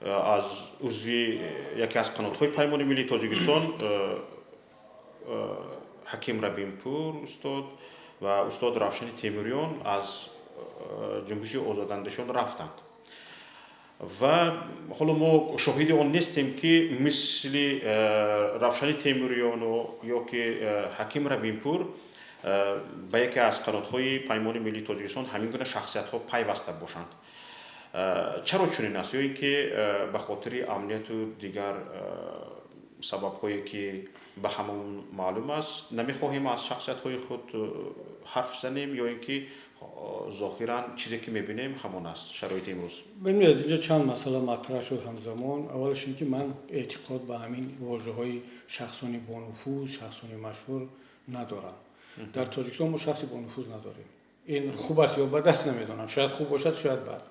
S2: аз узви яке аз қанотҳои Паймони миллии Тоҷикистон, Ҳаким Рабинпур устод ва устод Равшани Темуриён, аз Ҷунбиши озодандешон рафтанд. Ва ҳоло мо шоҳиди он нестем, ки мисли Равшани Темуриёну ё ки Ҳаким Рабинпур Ба яке аз қанотҳои Паймони миллии Тоҷикистон ҳамин гуна шахсиятҳо пайваста бошанд. Чаро чунин аст? Ё ин ки ба хотири амнияту дигар сабабҳое, ки ба ҳамон маълум аст, намехоҳем аз шахсиятҳои худ ҳарф занем, ё ин ки зоҳиран чизе, ки мебинем, ҳамон аст шароити имрӯз?
S3: Бибинед, инҷо чанд масъала матраҳ шуд ҳамзамон. Аввалаш ин ки ман эътиқод ба ҳамин вожаҳои шахсони бонуфуз, шахсони машҳур надорам. Дар Тоҷикистон мо шахси бонуфуз надорем. Ин хуб аст ё бад аст, намедонам, шояд хуб бошад, шояд бад.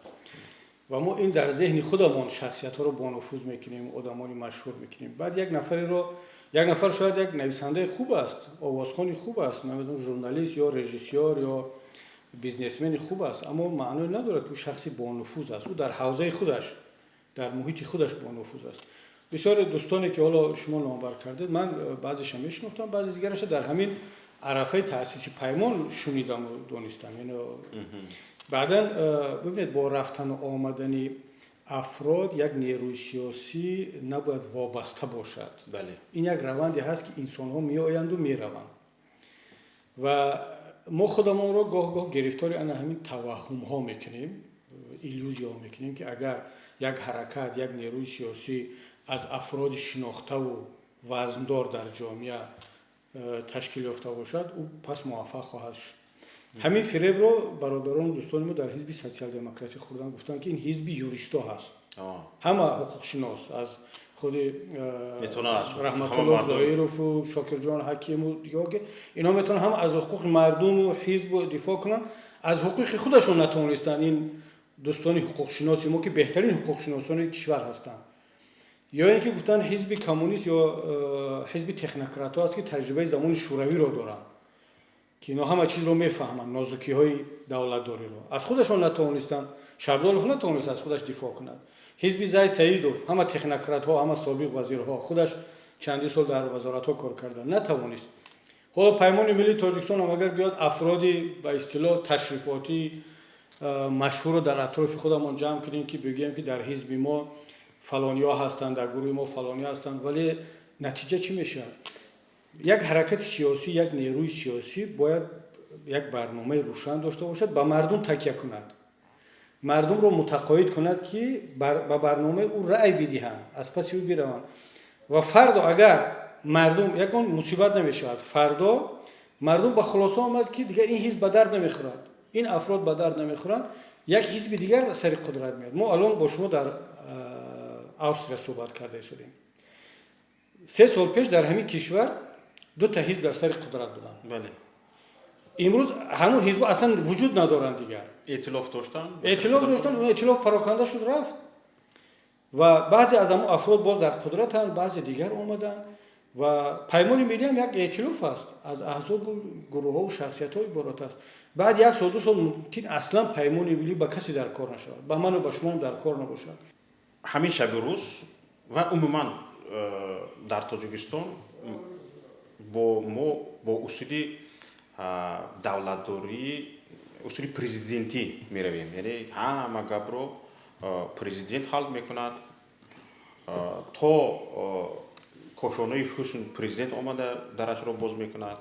S3: Ва мо ин дар зеҳни худамон шахсиятҳоро бонуфуз мекунем, одамони машҳур мекунем. Баъд як нафареро, як нафар шояд як нависандаи хуб аст, овозхони хуб аст, намедонам, журналист ё режиссёр ё бизнесмени хуб аст, аммо маъное надорад, ки ӯ шахси бонуфуз аст. Ӯ дар ҳавзаи худаш, дар муҳити худаш бонуфуз аст. Бисёре дӯстоне, ки ҳоло шумо номбар кардед, ман баъзеша мешинохтам, баъзе дигараша дар ҳамин арафаи таъсиси Паймон шунидаму донистам. Баъдан бибинед, бо рафтану омадани афрод як нерӯи сиёсӣ набояд вобаста бошад. Ин як раванде ҳаст, ки инсонҳо меоянду мераванд ва мо худамонро гоҳ гоҳ гирифтори ана ҳамин таваҳҳумҳо мекунем, иллюзияҳо мекунем, ки агар як ҳаракат, як нерӯи сиёсӣ аз афроди шинохтаву вазндор дар ҷомеа ташкил ёфта бошад, ӯ пас муваффақ хоҳад шуд. Ҳамин фиребро бародарону дӯстони мо дар Ҳизби Социал-демократӣ хӯрдан. Гуфтанд, ки ин ҳизби юристо ҳаст, ҳама ҳуқуқшинос, аз худи Раҳматулло Зоирову Шокирҷон Ҳакиму дигаҳо, ки инҳо метавонанд ҳам аз ҳуқуқи мардуму ҳизбу дифоъ кунанд. Аз ҳуқуқи худашон натавонистанд ин дӯстони ҳуқуқшиноси мо, ки беҳтарин ҳуқуқшиносони кишвар ҳастанд. Ё ин ки гуфтанд, ҳизби коммунист ё ҳизби технократҳо аст, ки таҷрибаи замони Шӯравиро доранд, ки инҳо ҳама чизро мефаҳманд, нозукиҳои давлатдориро. Аз худашон натавонистанд. Шабдолов натавонист аз худаш дифоъ кунад. Ҳизби Зай Саидов, ҳама технократҳо, ҳама собиқ вазирҳо, худаш чандин сол дар вазоратҳо кор карда, натавонист. Ҳоло Паймони миллии Тоҷикистон ҳам агар биёд, афроди ба истилоҳ ташрифотӣ, машҳурро дар атрофи худамон ҷамъ кунем, ки бигӯем, ки дар ҳизби мо фалониҳо ҳастанд, дар гурӯҳи мо фалониҳо ҳастанд, вале натиҷа чӣ мешавад? Як ҳаракати сиёсӣ, як нерӯи сиёсӣ бояд як барномаи рӯшан дошта бошад, ба мардум такя кунад, мардумро мутақоид кунад, ки ба барномаи ӯ раъй бидиҳанд, аз паси ӯ бираванд. Ва фардо агар мардум, ягон мусибат намешавад, фардо мардум ба хулоса омад, ки дигар ин ҳизб ба дард намехӯрад, ин афрод ба дард намехӯранд, як ҳизби дигар сари қудрат меяд. Мо алон бо шумо дар Австрия суҳбат карда истодем. 3 сол пеш дар ҳамин кишвар дута ҳизб дар сари қудрат буданд. Имрӯз ҳамун ҳизб аслан вуҷуд надоранд дигар.
S2: Эътилоф доштанд.
S3: Эътилоф доштанд, он эътилоф пароканда шуд, рафт ва баъзе аз ҳамун афрод боз дар қудратанд, баъзе дигар омаданд. Ва Паймони миллӣ ҳам як эътилоф аст, аз аҳзобу гурӯҳҳову шахсиятҳо иборат аст. Баъд як сол, 2 сол мумкин аслан Паймони миллӣ ба касе дар кор нашавад, ба ману ба шумоам дар кор набошад.
S2: Ҳамин шаби рӯз ва умуман дар Тоҷикистон бо мо бо усули давлатдории усули президентӣ меравем, яъне ҳама гапро президент ҳал мекунад. То кошонаи ҳусн президент омада дарашро боз мекунад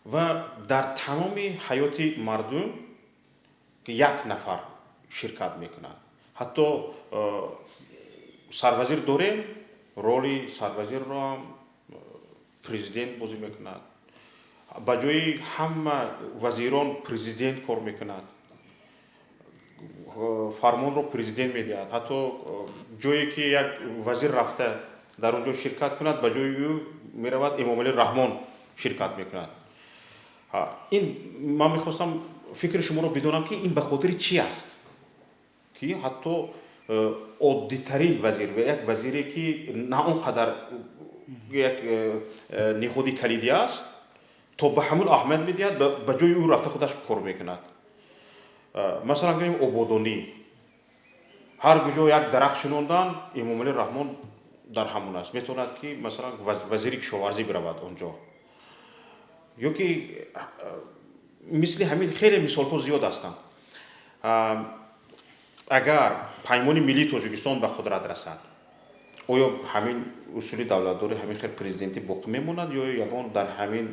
S2: ва дар тамоми ҳаёти мардум як нафар ширкат мекунад. Ҳатто сарвазир дорем, роли сарвазирро ҳам президент бозӣ мекунад, ба ҷои ҳама вазирон президент кор мекунад, фармонро президент медиҳад. Ҳатто ҷое ки як вазир рафта дар он ҷо ширкат кунад, ба ҷои ӯ меравад, Эмомалӣ Раҳмон ширкат мекунад. Ин ман мехостам фикри шуморо бидонам, ки ин ба хотири чӣ аст, ки ҳатто оддитарин вазир ва як вазире, ки на он қадар як ниҳоди калидӣ аст, то ба ҳамун аҳамият медиҳад, ба ҷои ӯ рафта худаш кор мекунад. Масалан гирем, ободонӣ, ҳар куҷо як дарахт шинондан, Эмомалӣ Раҳмон дар ҳамон аст. Метавонад, ки масалан вазири кишоварзӣ биравад он ҷо ё ки мисли ҳамин хеле мисолҳо зиёд ҳастанд. Агар Паймони миллии Тоҷикистон ба қудрат расад, оё ҳамин усули давлатдорӣ, ҳамин хел президентӣ боқӣ мемонад ё ягон дар ҳамин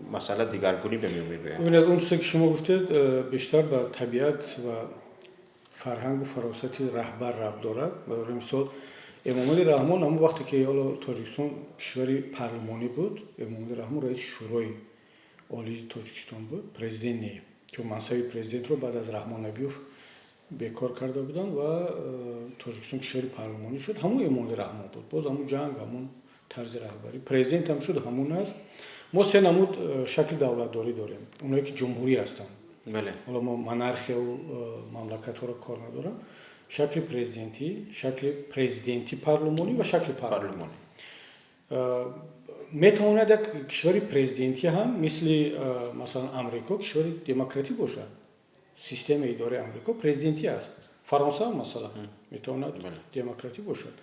S2: Масъала дигаргунӣ ба миён мебиёяд.
S3: Бубинед, он чизе, ки шумо гуфтед, бештар ба табиат ва фарҳангу фаросати раҳбар рабт дорад. Барои мисол, Эмомалӣ Раҳмон ҳамон вақте, ки ҳоло Тоҷикистон кишвари парлумонӣ буд, Эмомалӣ Раҳмон раиси Шӯрои Олии Тоҷикистон буд, президент не, ки мансаби президентро баъд аз Раҳмон Набиёв бекор карда буданд ва Тоҷикистон кишвари парлумонӣ шуд. Ҳамон Эмомалӣ Раҳмон буд, боз ҳамун ҷанг, ҳамун тарзи раҳбарӣ. Президент ҳам шуд, ҳамун аст. Мо се намуд шакли давлатдорӣ дорем. Оное, ки ҷумҳурӣ ҳастанд, ҳоло мо монархияву мамлакатҳоро кор надорам, шакли президентӣ, шакли президентӣ парлумонӣ ва шакли парлумонӣ. Метавонад як кишвари президентӣ ҳам, мисли, масалан, Амрико, кишвари демократӣ бошад. Системаи идораи Амрико президентӣ аст. Фаронса ҳам, масалан, метавонад демократӣ бошад.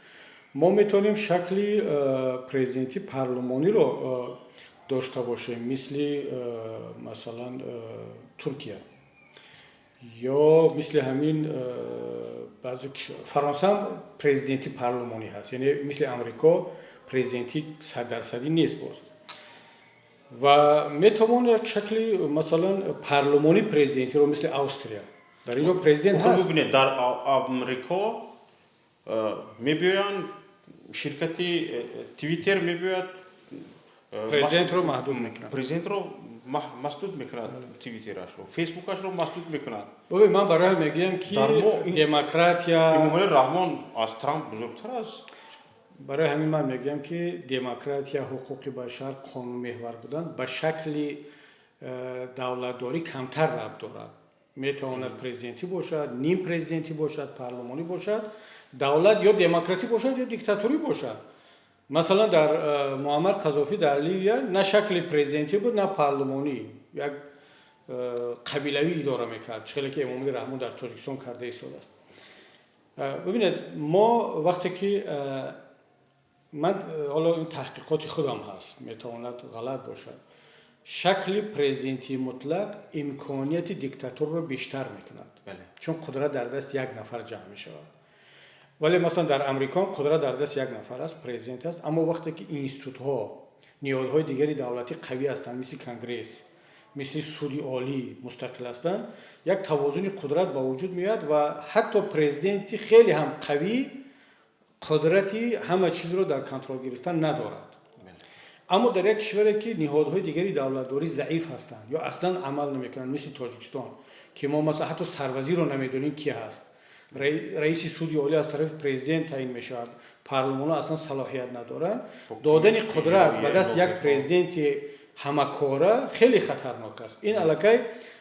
S3: Мо метавонем шакли президентӣ парлумониро дошта бошем, мисли, масалан, Туркия ё мисли ҳамин баъзе Фаронса ҳам президентӣ парлумонӣ ҳаст, яъне мисли Амрико президентӣ саддарсадӣ нест боз. Ва метавон як шакли, масалан, парлумонӣ президентиро, мисли Австрия. Дар ин ҷо президент ҳаст.
S2: Бубинед, дар Амрико мебиёянд, ширкати Твиттер мебиёяд.
S3: Президентро маҳдуд мекунад.
S2: Президентро масдуд мекунад, Твиттерашро, Фейсбукашро масдуд мекунад.
S3: Бубин, ман барои мегӯям, ки демократия
S2: Эмомалӣ Раҳмон аз Трамп бузургтар аст.
S3: Барои ҳамин ман мегӯям, ки демократия, ҳуқуқи башар, қонунмеҳвар будан ба шакли давлатдорӣ камтар рабт дорад. Метавонад президентӣ бошад, ним президентӣ бошад, парлумонӣ бошад. Давлат ё демократӣ бошад, ё диктатурӣ бошад. Масалан, дар Муаммар Қазофӣ дар Ливия на шакли президентӣ буд, на парлумонӣ, як қабилавӣ идора мекард, чӣ хеле ки Эмомалӣ Раҳмон дар Тоҷикистон карда истодааст. Бибинед, мо вақте ки ман, ҳоло ин таҳқиқоти худам ҳаст, метавонад ғалат бошад, шакли президентии мутлақ имконияти диктатурро бештар мекунад, чун қудрат дар дасти як нафар ҷамъ мешавад. Вале, масалан, дар Амрико қудрат дар дасти як нафар аст, президент аст, аммо вақте ки институтҳо, ниҳодҳои дигари давлатӣ қавӣ ҳастанд, мисли Конгресс, мисли Суди Олӣ, мустақил ҳастанд, як тавозуни қудрат ба вуҷуд меояд ва ҳатто президенти хеле ҳам қавӣ қудрати ҳама чизро дар контрол гирифтан надорад. Аммо дар як кишваре, ки ниҳодҳои дигари давлатдорӣ заиф ҳастанд ё аслан амал намекунанд, мисли Тоҷикистон, ки мо, масалан, ҳатто сарвазирро намедонем, ки ҳаст, раиси Суди Олӣ аз тарафи президент таъин мешавад, парлумонҳо аслан салоҳият надоранд, додани қудрат ба дасти як президенти ҳамакора хеле хатарнок аст. Ин аллакай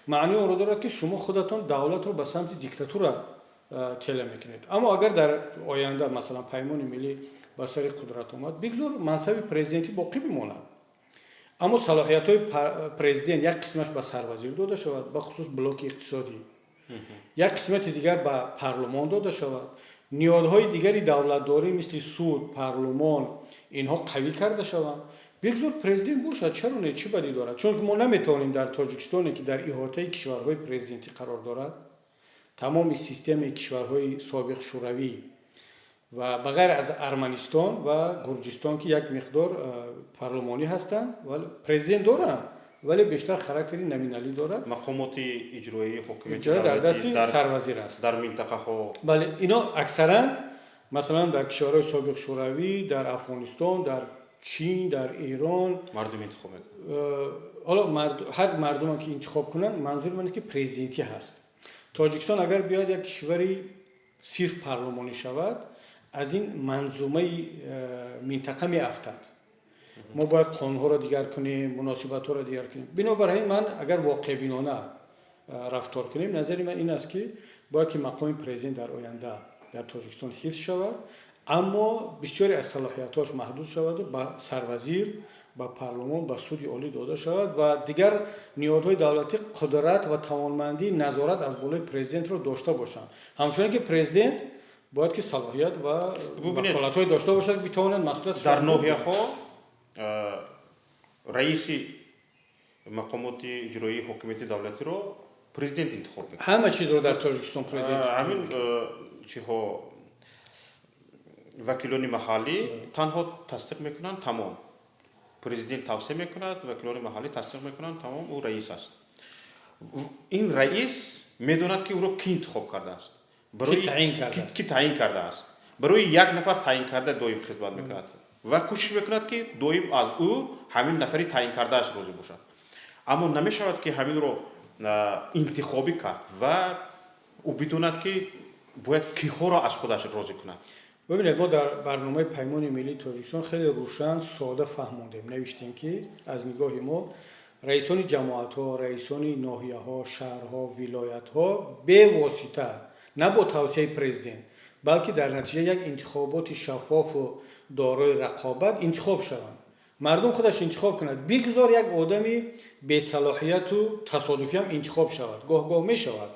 S3: маънии онро дорад, ки шумо худатон давлатро ба самти диктатура тела мекунед. Аммо агар дар оянда, масалан, Паймони Миллӣ ба сари қудрат омад, бигзор мансаби президентӣ боқӣ бимонад, аммо салоҳиятҳои президент як қисмаш ба сарвазир дода шавад, бахусус блоки иқтисодӣ, як қисмати дигар ба парлумон дода шавад, ниҳодҳои дигари давлатдорӣ, мисли суд, парлумон, инҳо қавӣ карда шаванд. Бигзор президент бошад, чаро не? Чӣ бадӣ дорад? Чунки мо наметавонем дар Тоҷикистоне, ки дар иҳотаи кишварҳои президентӣ қарор дорад, тамоми системаи кишварҳои собиқ Шӯравӣ ва ба ғайр аз Арманистон ва Гурҷистон, ки як миқдор парлумонӣ ҳастанд, президент доранд, вале бештар характери номиналӣ дорад.
S2: Мақомоти иҷроии ҳокимияти
S3: дар дасти сарвазир аст.
S2: Дар минтақаҳо.
S3: Бале, ино аксаран, масалан, дар кишварҳои собиқ Шӯравӣ, дар Афғонистон, дар Чин, дар Эрон
S2: мардум интихоб мекунад.
S3: Ҳоло ҳар мардуме, ки интихоб кунанд, манзури ман ки президентӣ ҳаст. Тоҷикистон агар биёяд, як кишвари сирф парлумонӣ шавад, аз ин манзумаи минтақа меафтад. Мо бояд қонунҳоро дигар кунем, муносибатҳоро дигар кунем. Бинобар ҳамин, ман агар воқеъбинона рафтор кунем, назари ман ин аст, ки бояд ки мақоми президент дар оянда дар Тоҷикистон ҳифз шавад, аммо бисёре аз салоҳиятҳош маҳдуд шаваду ба сарвазир, ба парлумон, ба Суди Олӣ дода шавад ва дигар ниҳодҳои давлатӣ қудрат ва тавонмандии назорат аз болои президентро дошта бошанд. Ҳамчунон ки президент бояд ки салоҳият ва ваколатҳое дошта бошад, ки битавонад масъулият
S2: Дар ноҳияҳо раиси мақомоти иҷроии ҳокимияти давлатиро президент интихоб мекунад.
S3: Ҳама чизро дар Тоҷикистон президент.
S2: Ҳамин чиҳо, вакилони маҳаллӣ танҳо тасдиқ мекунанд, тамом. Президент тавсия мекунад, вакилони маҳаллӣ тасдиқ мекунанд, тамом, ӯ раис аст. Ин раис медонад, ки ӯро кӣ интихоб кардааст, кӣ таъин кардааст. Барои як нафар таъин карда доим хизмат мекунад ва кӯшиш мекунад, ки доим аз ӯ ҳамин нафари таъин кардааш розӣ бошад. Аммо намешавад, ки ҳаминро интихобӣ кард ва ӯ бидонад, ки бояд киҳоро аз худаш розӣ кунад.
S3: Бибинед, мо дар барномаи Паймони миллии Тоҷикистон хеле рӯшан, сода фаҳмондем, навиштем, ки аз нигоҳи мо раисони ҷамоатҳо, раисони ноҳияҳо, шаҳрҳо, вилоятҳо бевосита, на бо тавсияи президент, балки дар натиҷаи як интихоботи шаффофу дорои рақобат интихоб шаванд. Мардум худаш интихоб кунад. Бигзор як одами бесалоҳияту тасодуфиам интихоб шавад, гоҳ-гоҳ мешавад,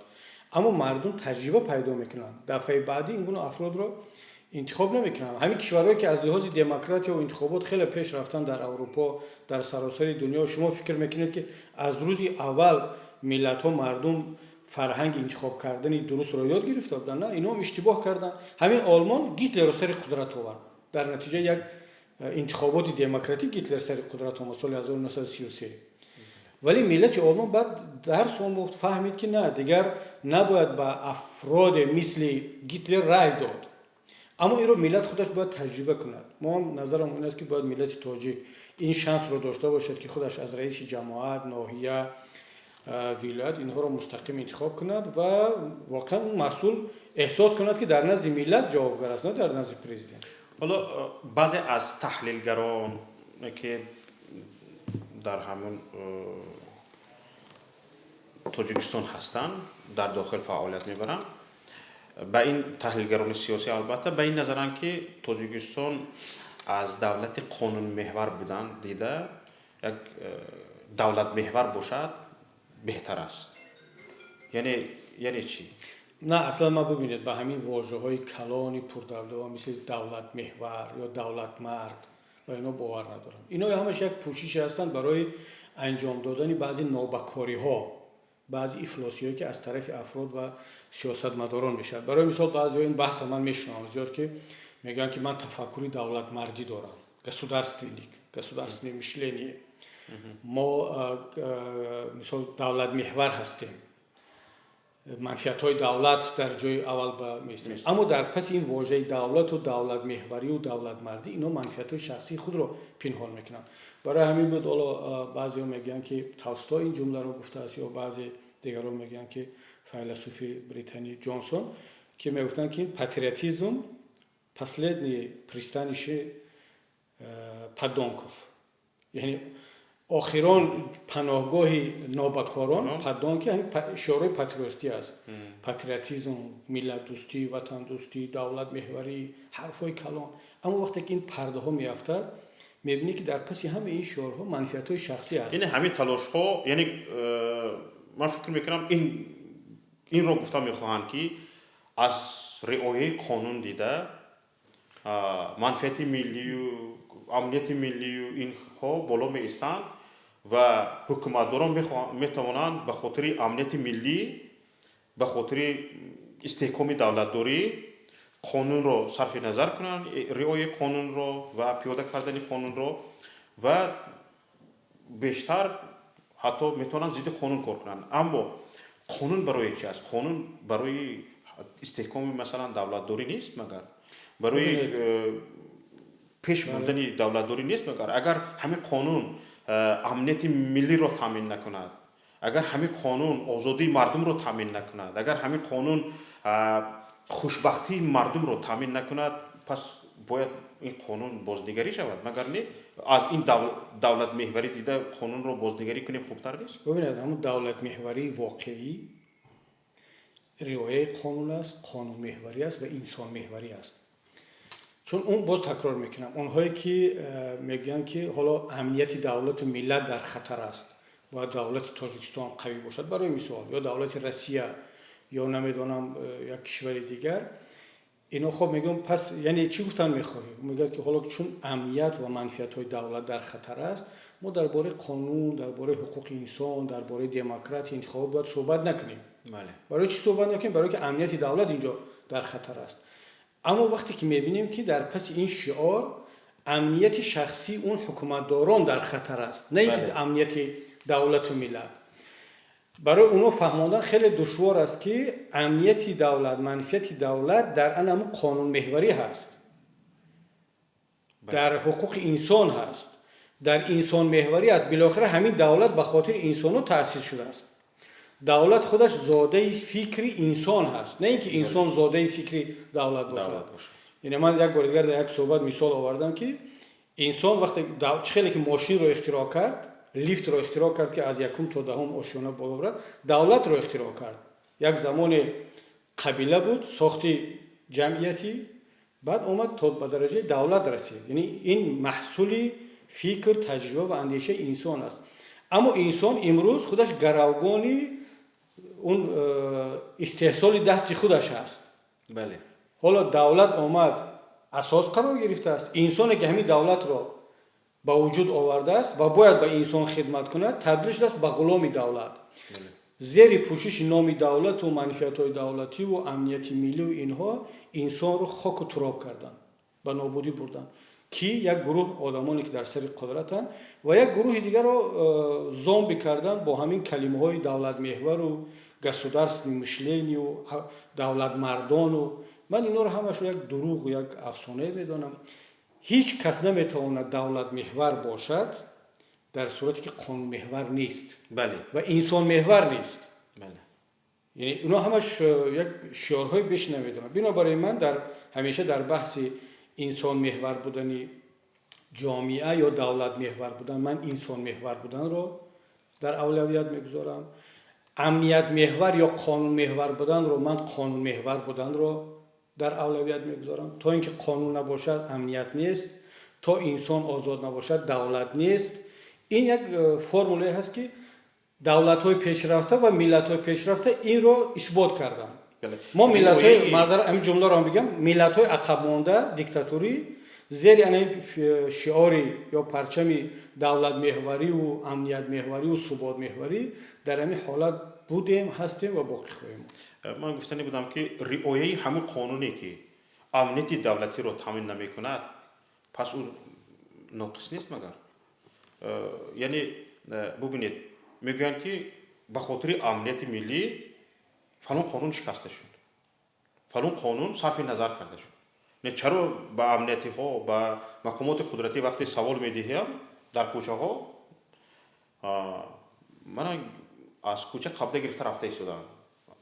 S3: аммо мардум таҷриба пайдо мекунанд, дафъаи баъдӣ ин гуна афродро интихоб намекунанд. Ҳамин кишварҳое, ки аз лиҳози демократия интихобот хеле пеш рафтанд, дар Аврупо, дар саросари дунё, шумо фикр мекунед, ки аз рӯзи аввал миллатҳо, мардум фарҳанги интихоб кардани дурустро ёд гирифта буданд? На, инҳоам иштибоҳ карданд. Ҳамин Олмон Гитлерро сари қудрат овард. Дар натиҷаи як интихоботи демократӣ Гитлер сари қудрат омад соли 1933. Вале миллати Олмон баъд дарс омӯхт, фаҳмид, ки на, дигар набояд ба афроде мисли Гитлер рай дод. Аммо инро миллат худаш бояд таҷриба кунад. Мо ҳам назарам ин аст, ки бояд миллати тоҷик ин шансро дошта бошад, ки худаш аз раиси ҷамоат, ноҳия, вилоят инҳоро мустақим интихоб кунад ва воқеан он масъул эҳсос кунад, ки дар назди миллат ҷавобгар аст, на дар назди президент.
S2: Ҳоло баъзе аз таҳлилгарон, ки дар ҳамон Тоҷикистон ҳастанд, дар дохил фаъолият мебаранд, ба ин таҳлилгарони сиёсӣ, албатта, ба ин назаранд, ки Тоҷикистон аз давлати қонунмеҳвар будан дида як давлатмеҳвар бошад, беҳтар аст. Яъне чӣ?
S3: На, аслан ман, бибинед, ба ҳамин вожаҳои калони пурдавлава, мисли давлатмеҳвар ё давлатмард, ба ино бовар надорам. Ино ҳамаш як пӯшише ҳастанд барои анҷом додани баъзе нобакориҳо, баъзе ифлосиҳое, ки аз тарафи афрод ва сиёсатмадорон мешавад. Барои мисол, баъзеҳо, ин баҳса ман мешунавам зиёд, ки мегӯянд, ки ман тафаккури давлатмардӣ дорам, государственник, государственное мышление, мо, мисол, давлатмеҳвар ҳастем, манфиатҳои давлат дар ҷои аввал ба меистем. Аммо дар паси ин вожаи давлату давлатмеҳварию давлатмардӣ ино манфиатҳои шахсии худро пинҳон мекунанд. Барои ҳамин буд, ҳоло баъзеҳо мегӯянд, ки Толстой ин ҷумларо гуфтааст ё баъзе дигарон мегӯянд, ки файласуфи британӣ Ҷонсон, ки мегуфтанд, ки патриотизм — последний пристанище подонков, яъне охирон паноҳгоҳи нобакорон, подонки, ҳамин шиорҳои патриотӣ аст. Патриотизм, миллатдӯстӣ, ватандӯстӣ, давлатмеҳварӣ, ҳарфҳои калон. Аммо вақте ки ин пардаҳо меафтад, мебинӣ, ки дар паси ҳамаи ин шиорҳо манфиатҳои шахсӣ аст.
S2: Яъне ҳамин талошҳо, яъне ман фикр мекунам, инро гуфта мехоҳанд, ки аз риояи қонун дида манфиати миллию амнияти миллию инҳо боло меистанд ва ҳукуматдорон метавонанд ба хотири амнияти миллӣ, ба хотири истеҳкоми давлатдорӣ қонунро сарфи назар кунанд, риояи қонунро ва пиёда кардани қонунро, ва бештар ҳатто метавонанд зидди қонун кор кунанд. Аммо қонун барои чи аст? Қонун барои истеҳкоми, масалан, давлатдорӣ нест магар? Барои пеш бурдани давлатдорӣ нест магар? Агар ҳамин қонун амнияти миллиро таъмин накунад, агар ҳамин қонун озодии мардумро таъмин накунад, агар ҳамин қонун хушбахтии мардумро таъмин накунад, пас бояд ин қонун бознигарӣ шавад, магар не? Аз ин давлатмеҳварӣ дида қонунро бознигарӣ кунем, хубтар нест?
S3: Бибинед, ҳамун давлатмеҳварии воқеӣ риояи қонун аст, қонунмеҳварӣ аст ва инсонмеҳварӣ аст. Чун он, боз такрор мекунам, онҳое ки мегӯянд, ки ҳоло амнияти давлату миллат дар хатар аст, бояд давлати Тоҷикистон қавӣ бошад, барои мисол, ё давлати Россия, ё намедонам, як кишвари дигар, ино хоб мегӯям, пас яъне чӣ гуфтан мехоҳӣ? Мегӯяд, ки ҳоло чун амният ва манфиатҳои давлат дар хатар аст, мо дар бораи қонун, дар бораи ҳуқуқи инсон, дар бораи демократия, интихобот бояд суҳбат накунем. Барои чӣ суҳбат накунем? Барои ки амнияти давлат инҷо дар хатар аст. Аммо вақте ки мебинем, ки дар паси ин шиор Амнияти шахсии он ҳукуматдорон дар хатар аст, на ин ки амнияти давлату миллат. Барои онҳо фаҳмондан хеле душвор аст, ки амнияти давлат, манфиати давлат дар ан ҳамун қонунмеҳварӣ ҳаст, дар ҳуқуқи инсон ҳаст, дар инсонмеҳварӣ аст. Билохира ҳамин давлат ба хотири инсонҳо таъсис шудааст. Давлат худаш зодаи фикри инсон ҳаст, на ин ки инсон зодаи фикри давлат бошад. Яъне ман як бори дигар дар як суҳбат мисол овардам, ки инсон вақте чӣ хеле ки мошинро ихтироъ кард, лифтро ихтироъ кард, ки аз якум то 10-ум ошёна боло барад, давлатро ихтироъ кард. Як замоне қабила буд, сохти ҷамъиятӣ, баъд омад, то ба дараҷаи давлат расид. Яъне ин маҳсули фикр, таҷриба ва андешаи инсон аст. Аммо инсон имрӯз худаш гаравгони он истеҳсоли дасти худаш аст. Ҳоло давлат омад, асос қарор гирифтааст. Инсоне ки ҳамин давлатро ба вуҷуд овардааст ва бояд ба инсон хидмат кунад, табдил шудааст ба ғуломи давлат. Зери пӯшиши номи давлату манфиатҳои давлативу амнияти миллию инҳо инсонро хоку туроб карданд, ба нобудӣ бурданд, ки як гурӯҳ одамоне ки дар сари қудратанд ва як гурӯҳи дигарро зомби кардан бо ҳамин калимаҳои давлатмеҳвару государственное мышление, давлатмардону. Ман инҳоро ҳамашро як дурӯғу як афсонае медонам. Ҳеҷ кас наметавонад давлатмеҳвар бошад дар сурате ки қонунмеҳвар нест ва инсонмеҳвар нест. Яъне инҳо ҳамаш як шиорҳои беш намедонам. Бинобар ин ман дар ҳамеша дар баҳси инсонмеҳвар будани ҷомеа ё давлатмеҳвар будан, ман инсонмеҳвар буданро дар авлавият мегузорам. Амниятмеҳвар ё қонунмеҳвар буданро, ман қонунмеҳвар буданро дар авлавият мегузорам. То ин ки қонун набошад, амният нест, то инсон озод набошад, давлат нест. Ин як формулае ҳаст, ки давлатҳои пешрафта ва миллатҳои пешрафта инро исбот карданд. Мо миллатҳои, маъзарат, ҳамин ҷумларо ҳам бигам, миллатҳои ақабмонда, диктатурӣ, зери ана ин шиори ё парчами давлатмеҳвариву амниятмеҳвариву суботмеҳварӣ дар ҳамин ҳолат будем, ҳастем ва боқӣ хоҳем монд.
S2: Ман гуфтанӣ будам, ки риояи ҳамун қонуне, ки амнияти давлатиро таъмин намекунад, пас ӯ ноқис нест магар? Яъне бубинед, мегӯянд, ки ба хотири амнияти миллӣ фалон қонун шикаста шуд, фалон қонун сарфи назар карда шуд. Не, чаро ба амниятиҳо, ба мақомоти қудратӣ вақте савол медиҳам дар кӯчаҳо, мана аз кӯча қабда гирифта рафта истоданд,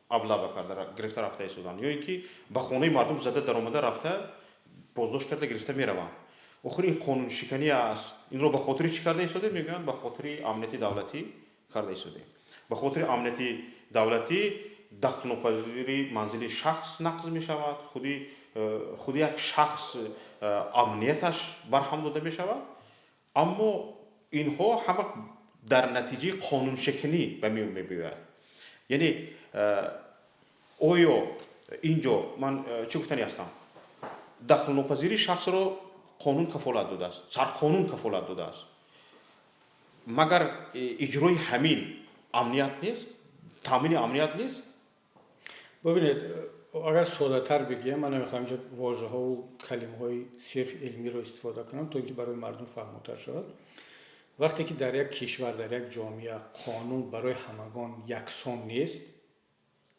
S2: облава карда гирифта рафта истоданд ё ин ки ба хонаи мардум зада даромада рафта, боздошт карда гирифта мераванд. Охир ин қонуншиканӣ аст. Инро ба хотири чӣ карда истодем? Мегӯянд, ба хотири амнияти давлатӣ карда истодем. Ба хотири амнияти давлатӣ дахлнопазири манзили шахс нақз мешавад, худи як шахс амнияташ барҳам дода мешавад. Аммо инҳо ҳама дар натиҷаи қонуншиканӣ ба миён мебиёяд. Яъне оё ин ҷо ман чӣ гуфтанӣ ҳастам? Дахлнопазирии шахсро қонун кафолат додааст, сарқонун кафолат додааст. Магар иҷрои ҳамин амният нест, таъмини амният нест?
S3: Бубинед, агар соддатар бигӯям, ман намехоҳам инҷо вожаҳову калимаҳои сирф илмиро истифода кунам, то ин ки барои мардум фаҳмотар шавад. Вақте ки дар як кишвар, дар як ҷомеа қонун барои ҳамагон яксон нест,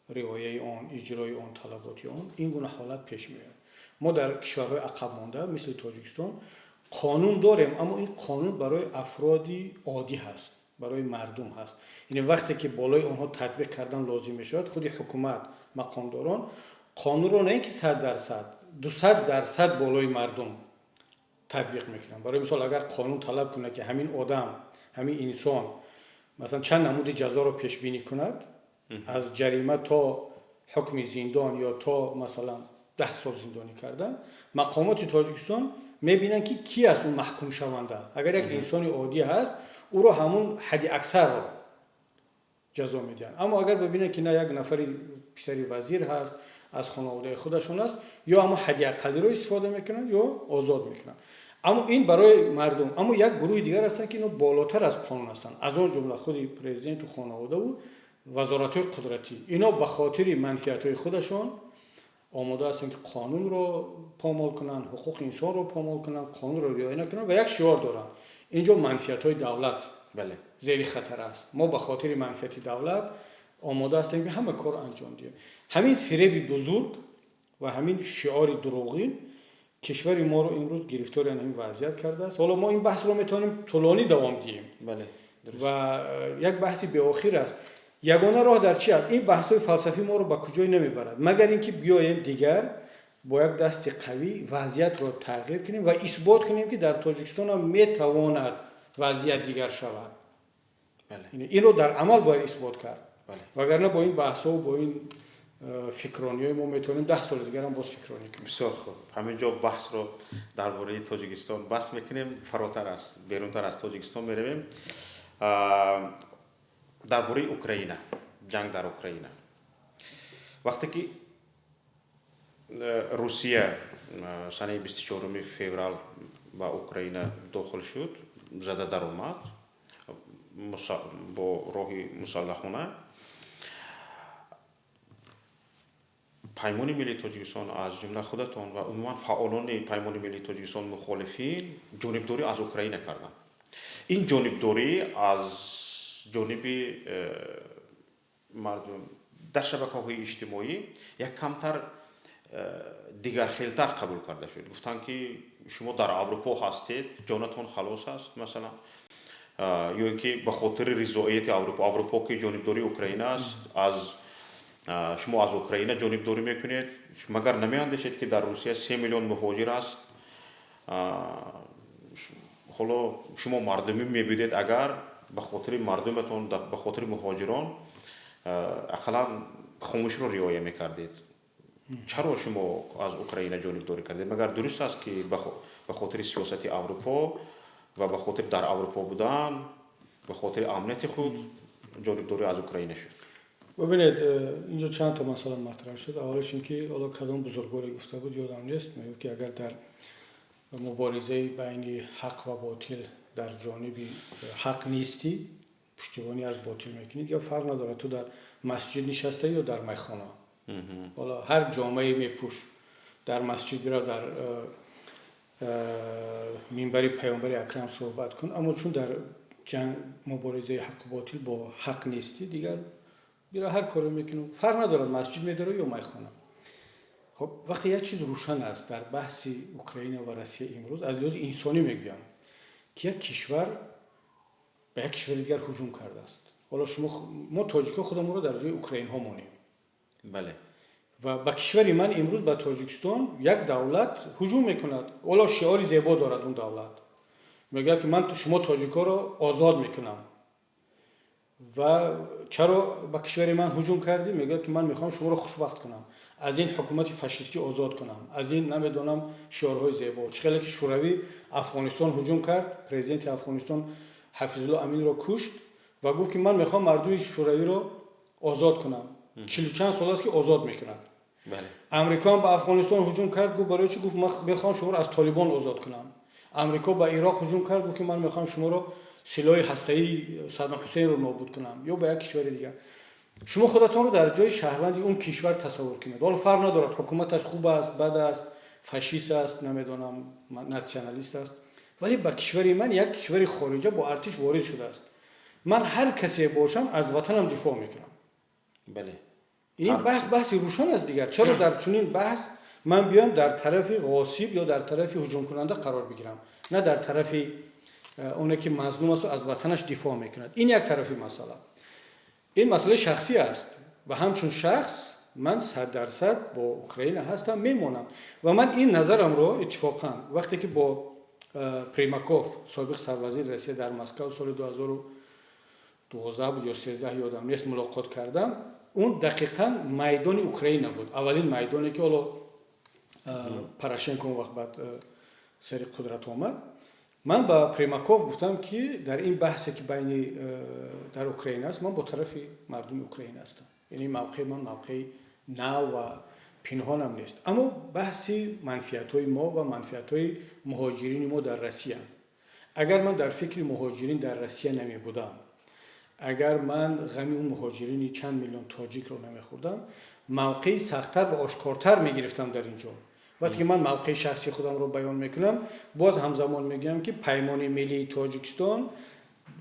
S3: риояи он, иҷрои он, талаботи он, ин гуна ҳолат пеш меояд. Мо дар кишварҳои ақабмонда, мисли Тоҷикистон, қонун дорем, аммо ин қонун барои афроди оддӣ ҳаст, барои мардум ҳаст. Яъне вақте ки болои онҳо татбиқ кардан лозим мешавад, худи ҳукумат, мақомдорон қонунро на ин ки 100%, 200% болои мардум татбиқ мекунанд. Барои мисол, агар қонун талаб кунад, ки ҳамин одам, ҳамин инсон, масалан, чанд намуди ҷазоро пешбинӣ кунад, аз ҷарима то ҳукми зиндон ё то, масалан, 10 сол зиндонӣ кардан, мақомоти Тоҷикистон мебинанд, ки ки аст он маҳкумшаванда. Агар як инсони оддӣ ҳаст, ӯро ҳамун ҳадди аксарро ҷазо медиҳанд. Аммо агар бибинанд, ки на, як нафари писари вазир ҳаст, аз хонаводаи худашон аст, ё ҳамон ҳадди ақаллиро истифода мекунанд, ё озод мекунанд. Аммо ин барои мардум. Аммо як гурӯҳи дигар ҳастанд, ки ино болотар аз қонун ҳастанд, аз он ҷумла худи президенту хонаводаву вазоратҳои қудратӣ. Ино ба хотири манфиатҳои худашон Омода ҳастанд, ки қонунро помол кунанд, ҳуқуқи инсонро помол кунанд, қонунро риоя накунанд ва як шиор доранд: инҷо манфиатҳои давлат зери хатар аст, мо ба хотири манфиати давлат омода ҳастем, ки ҳама кор анҷом диҳем. Ҳамин фиреби бузург ва ҳамин шиори дурӯғин кишвари моро имрӯз гирифтори ҳамин вазъият кардааст. Ҳоло мо ин баҳсро метавонем тӯлонӣ давом диҳем ва як баҳси беохир аст. Ягона роҳ дар чи аст? Ин баҳсҳои фалсафӣ моро ба куҷое намебарад, магар ин ки биёем дигар бо як дасти қавӣ вазъиятро тағйир кунем ва исбот кунем, ки дар Тоҷикистон ҳам метавонад вазъият дигар шавад. Инро дар амал бояд исбот кард, вагарна бо ин баҳсҳо, бо ин фикрониҳои мо метавонем 10 соли дигарам боз фикронӣ кунем.
S2: Бисёр хуб, ҳамин ҷо баҳсро дар бораи Тоҷикистон бас мекунем, фаротар аз, берунтар аз Тоҷикистон меравем. Дар бораи Украина, ҷанг дар Украина. Вақте ки Русия санаи 24 феврал ба Украина дохил шуд, зада даромад бо роҳи мусаллаҳона, Паймони миллии Тоҷикистон, аз ҷумла худатон ва умуман фаъолони Паймони миллии Тоҷикистон, мухолифин ҷонибдорӣ аз Украина карданд. Ин ҷонибдорӣ аз ҷониби мардум дар шабакаҳои иҷтимоӣ як камтар дигархелтар қабул карда шуд. Гуфтанд, ки шумо дар Аврупо ҳастед, ҷонатон халос аст, масалан, ё ин ки ба хотири ризоияти Аврупо, Аврупо ки ҷонибдории Украина аст, аз шумо аз Украина ҷонибдорӣ мекунед, магар намеандешед, ки дар Русия 3 миллион муҳоҷир аст? Ҳоло шумо мардумӣ мебудед, агар ба хотири мардуматон, ба хотири муҳоҷирон ақаллан хомӯширо риоя мекардед. Чаро шумо аз Украина ҷонибдорӣ кардед? Магар дуруст аст, ки ба хотири сиёсати Аврупо ва ба хотири дар Аврупо будан, ба хотири амнияти худ ҷонибдорӣ аз Украина шуд?
S3: Бибинед, инҷо чанд та масъала матраҳ шуд. Аввалаш ин ки ҳоло кадом бузургворе гуфта буд, ёдам нест, мегӯфт, ки агар дар муборизаи байни ҳақ ва ботил дар ҷониби ҳақ нестӣ, пуштибонӣ аз ботил мекунӣ. Ё фарқ надорад, ту дар масҷид нишаста ё дар майхона, ҳоло ҳар ҷомае мепӯш, дар масҷид бирав, дар минбари паёмбари акрам суҳбат кун, аммо чун дар ҷанг, муборизаи ҳаққу ботил бо ҳақ нестӣ, дигар бира ҳар коре мекунӣ, фарқ надорад, масҷид медорӣ ё майхона. Хоб, вақте як чиз рӯшан аст дар баҳси Украина ва Россия имрӯз, аз лиҳози инсонӣ мегӯям, ки як кишвар ба як кишвари дигар ҳуҷум кардааст. Ҳоло шумо, мо тоҷикҳо худамонро дар ҷои украинҳо монем ва ба кишвари ман имрӯз, ба Тоҷикистон, як давлат ҳуҷум мекунад. Ҳоло шиори зебо дорад он давлат, мегӯяд, ки ман шумо тоҷикҳоро озод мекунам. Ва чаро ба кишвари ман ҳуҷум кардӣ? Мегӯяд, ки ман мехоҳам шуморо хушбахт кунам, аз ин ҳукумати фашистӣ озод кунам, аз ин намедонам шиорҳои зебо. Чӣ хеле ки Шӯравӣ Афғонистон ҳуҷум кард, президенти Афғонистон Ҳафизулло Аминро кушт ва гуфт, ки ман мехоҳам мардуми Шӯравиро озод кунам. Чилу чанд сол аст, ки озод мекунад. Амрико ҳам ба Афғонистон ҳуҷум кард, гуфт барои чӣ? Гуфт, ман мехоҳам шуморо аз Толибон озод кунам. Амрико ба Ироқ ҳуҷум кард, гуфт, ки ман мехоҳам шуморо силоҳи ҳастаии Саддом Ҳусейнро нобуд кунам. Ё ба як кишвари дигар. Шумо худатонро дар ҷои шаҳрванди он кишвар тасаввур кунед. Ҳоло фарқ надорад, ҳукуматаш хуб аст, бад аст, фашист аст, намедонам, натсионалист аст, вале ба кишвари ман як кишвари хориҷа бо артиш ворид шудааст. Ман ҳар касе бошам, аз ватанам дифоъ мекунам. Ин баҳс баҳси рӯшан аст. Дигар чаро дар чунин баҳс ман биём дар тарафи ғосиб ё дар тарафи ҳуҷумкунанда қарор бигирам, на дар тарафи оне ки мазлум асту аз ватанаш дифоъ мекунад? Ин як тарафи масъала. Ин масъалаи шахсӣ аст ва ҳамчун шахс ман 100% бо Украина ҳастам, мемонам. Ва ман ин назарамро иттифоқан вақте ки бо Примаков, собиқ сарвазири Россия, дар Москав соли 2012 буд ё 13, ёдам нест, мулоқот кардам, он дақиқан майдони Украина буд, аввалин майдоне ки ҳоло Порошенко он вақт баъд сари қудрат омад. Ман ба Примаков гуфтам, ки дар ин баҳсе, ки байни дар Украина аст, ман бо тарафи мардуми Украина ҳастам. Яъне мавқеи ман мавқеи нав ва пинҳонам нест. Аммо баҳси манфиатҳои мо ва манфиатҳои муҳоҷирини мо дар Россия, агар ман дар фикри муҳоҷирин дар Россия намебудам, агар ман ғами он муҳоҷирини чанд миллион тоҷикро намехӯрдам, Мавқеи сахттар ва ошкортар мегирифтам дар ин ҷо. Вақте ки ман мавқеи шахсии худамро баён мекунам, боз ҳамзамон мегӯям, ки Паймони миллии Тоҷикистон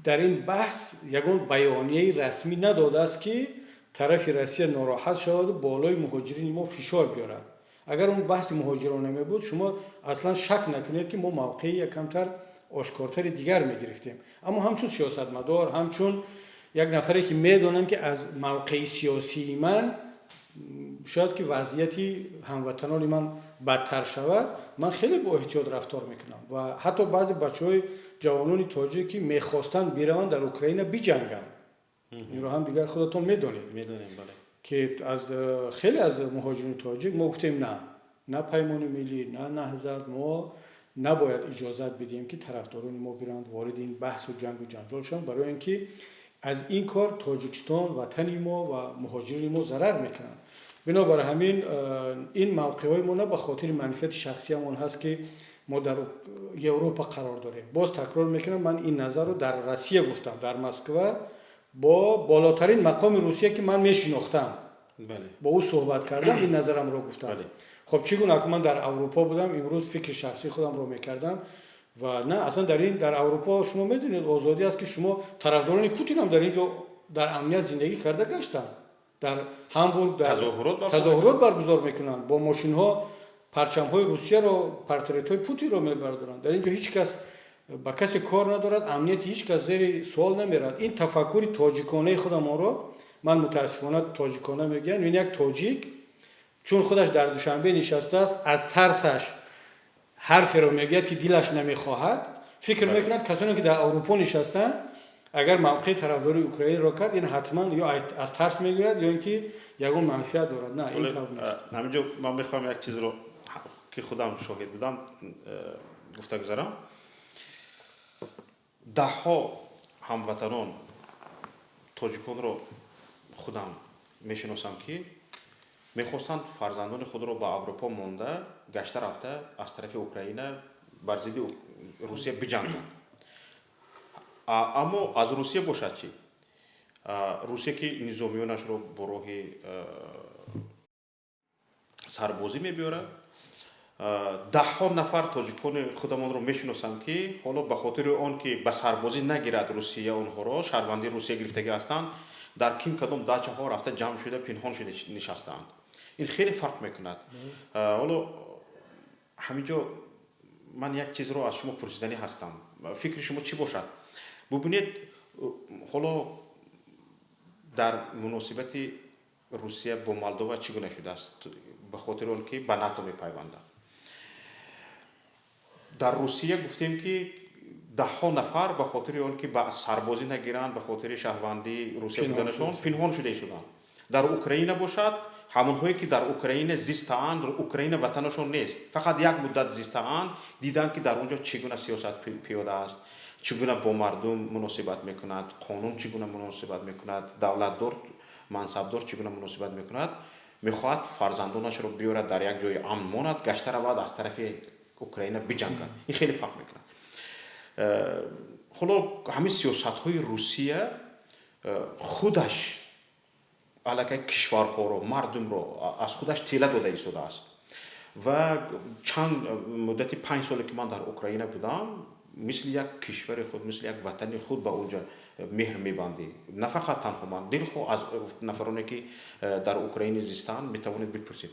S3: дар ин баҳс ягон баёнияи расмӣ надодааст, ки тарафи Россия нороҳат шаваду болои муҳоҷирини мо фишор биёрад. Агар он баҳси муҳоҷирон намебуд, шумо аслан шак накунед, ки мо мавқеи якамтар ошкортари дигар мегирифтем. Аммо ҳамчун сиёсатмадор, ҳамчун як нафаре, ки медонам, ки аз мавқеи сиёсии ман шояд ки вазъияти ҳамватанони ман бадтар шавад, ман хеле бо эҳтиёт рафтор мекунам. Ва ҳатто баъзе бачаҳои ҷавонони тоҷик, ки мехостанд бираванд, дар Украина биҷанганд, инро ҳам дигар худатон медонед.
S2: Медонем, бале.
S3: Ки аз хеле аз муҳоҷирони тоҷик мо гуфтем: на, на Паймони миллӣ, на Наҳзат, мо набояд иҷозат бидиҳем, ки тарафдорони мо биранд, вориди ин баҳсу ҷангу ҷанҷол шаванд, барои ин ки аз ин кор Тоҷикистон, ватани мо ва муҳоҷирони мо зарар мекунанд. Бинобар ҳамин ин мавқеъҳои мо на ба хотири манфиати шахсиамон ҳаст, ки мо дар Европа қарор дорем. Боз такрор мекунам, ман ин назарро дар Россия гуфтам, дар Москва, бо болотарин мақоми Русия, ки ман мешинохтам, бо ӯ суҳбат кардам, ин назарамро гуфтам. Хоб, чӣ гуна ман дар Аврупо будам, имрӯз фикри шахсии худамро мекардам? Ва на, аслан дар ин дар Аврупо, шумо медонед, озодӣ аст, ки шумо тарафдорони Путинам дар ин ҷо дар амният зиндагӣ карда гаштанд. Дар Ҳамбург тазоҳурот баргузор мекунанд, бо мошинҳо парчамҳои Русияро, портретҳои Путинро мебардоранд. Дар ин ҷо ҳеҷ кас ба касе кор надорад, амнияти ҳеҷ кас зери суол намерад. Ин тафаккури тоҷиконаи худамонро ман мутаассифона тоҷикона мегӯям. Ин як тоҷик чун худаш дар Душанбе нишастааст, аз тарсаш ҳарферо мегӯяд, ки дилаш намехоҳад. Фикр мекунад, касоне ки дар Аврупо нишастанд, агар мавқеи тарафдории Украинаро кард, ин ҳатман ё аз тарс мегӯяд, ё ин ки ягон манфиат дорад. На, ин тавр нест.
S2: Ҳаминҷо ман мехоҳам як чизро, ки худам шоҳид будам, гуфта гузарам. Даҳҳо ҳамватанон тоҷиконро худам мешиносам, ки мехостанд фарзандони худро ба Аврупо монда, гашта рафта, аз тарафи Украина бар зидди Русия биҷанганд. Аммо аз Русия бошад чӣ? Русия, ки низомиёнашро бо роҳи сарбозӣ мебиёрад, даҳҳо нафар тоҷикони худамонро мешиносам, ки ҳоло ба хотири он ки ба сарбозӣ нагирад Русия онҳоро, шаҳрвандии Русия гирифтагӣ ҳастанд, дар ким кадом дачаҳо рафта, ҷамъ шуда, пинҳон шуда нишастаанд. Ин хеле фарқ мекунад. Ҳоло ҳамин ҷо ман як чизро аз шумо пурсиданӣ ҳастам: фикри шумо чӣ бошад? Бубинед, ҳоло дар муносибати Русия бо Молдова чӣ гуна шудааст, ба хотири он ки ба НАТО мепайвандад. Дар Русия гуфтем, ки даҳҳо нафар ба хотири он ки ба сарбозӣ нагиранд, ба хотири шаҳрвандии Русия буданашон пинҳон шуда истоданд. Дар Украина бошад, ҳамонҳое ки дар Украина зистаанд, Украина ватанашон нест, фақат як муддат зистаанд, диданд, ки дар он ҷо чӣ гуна сиёсат пиёда аст, чӣ гуна бо мардум муносибат мекунад, қонун чӣ гуна муносибат мекунад, давлатдор, мансабдор чӣ гуна муносибат мекунад, мехоҳад фарзандонашро биёрад, дар як ҷои амн монад, гашта равад, аз тарафи Украина биҷангад. Ин хеле фарқ мекунад. Ҳоло ҳамин сиёсатҳои Русия худаш аллакай кишварҳоро, мардумро аз худаш тела дода истодааст. Ва чанд муддати 5 соле ки ман дар Украина будам, мисли як кишвари худ, мисли як ватани худ ба онҷа меҳр мебандӣ. На фақат танҳо ман, дилхоҳ аз нафароне, ки дар Украина зистаанд, метавонед бипурсед.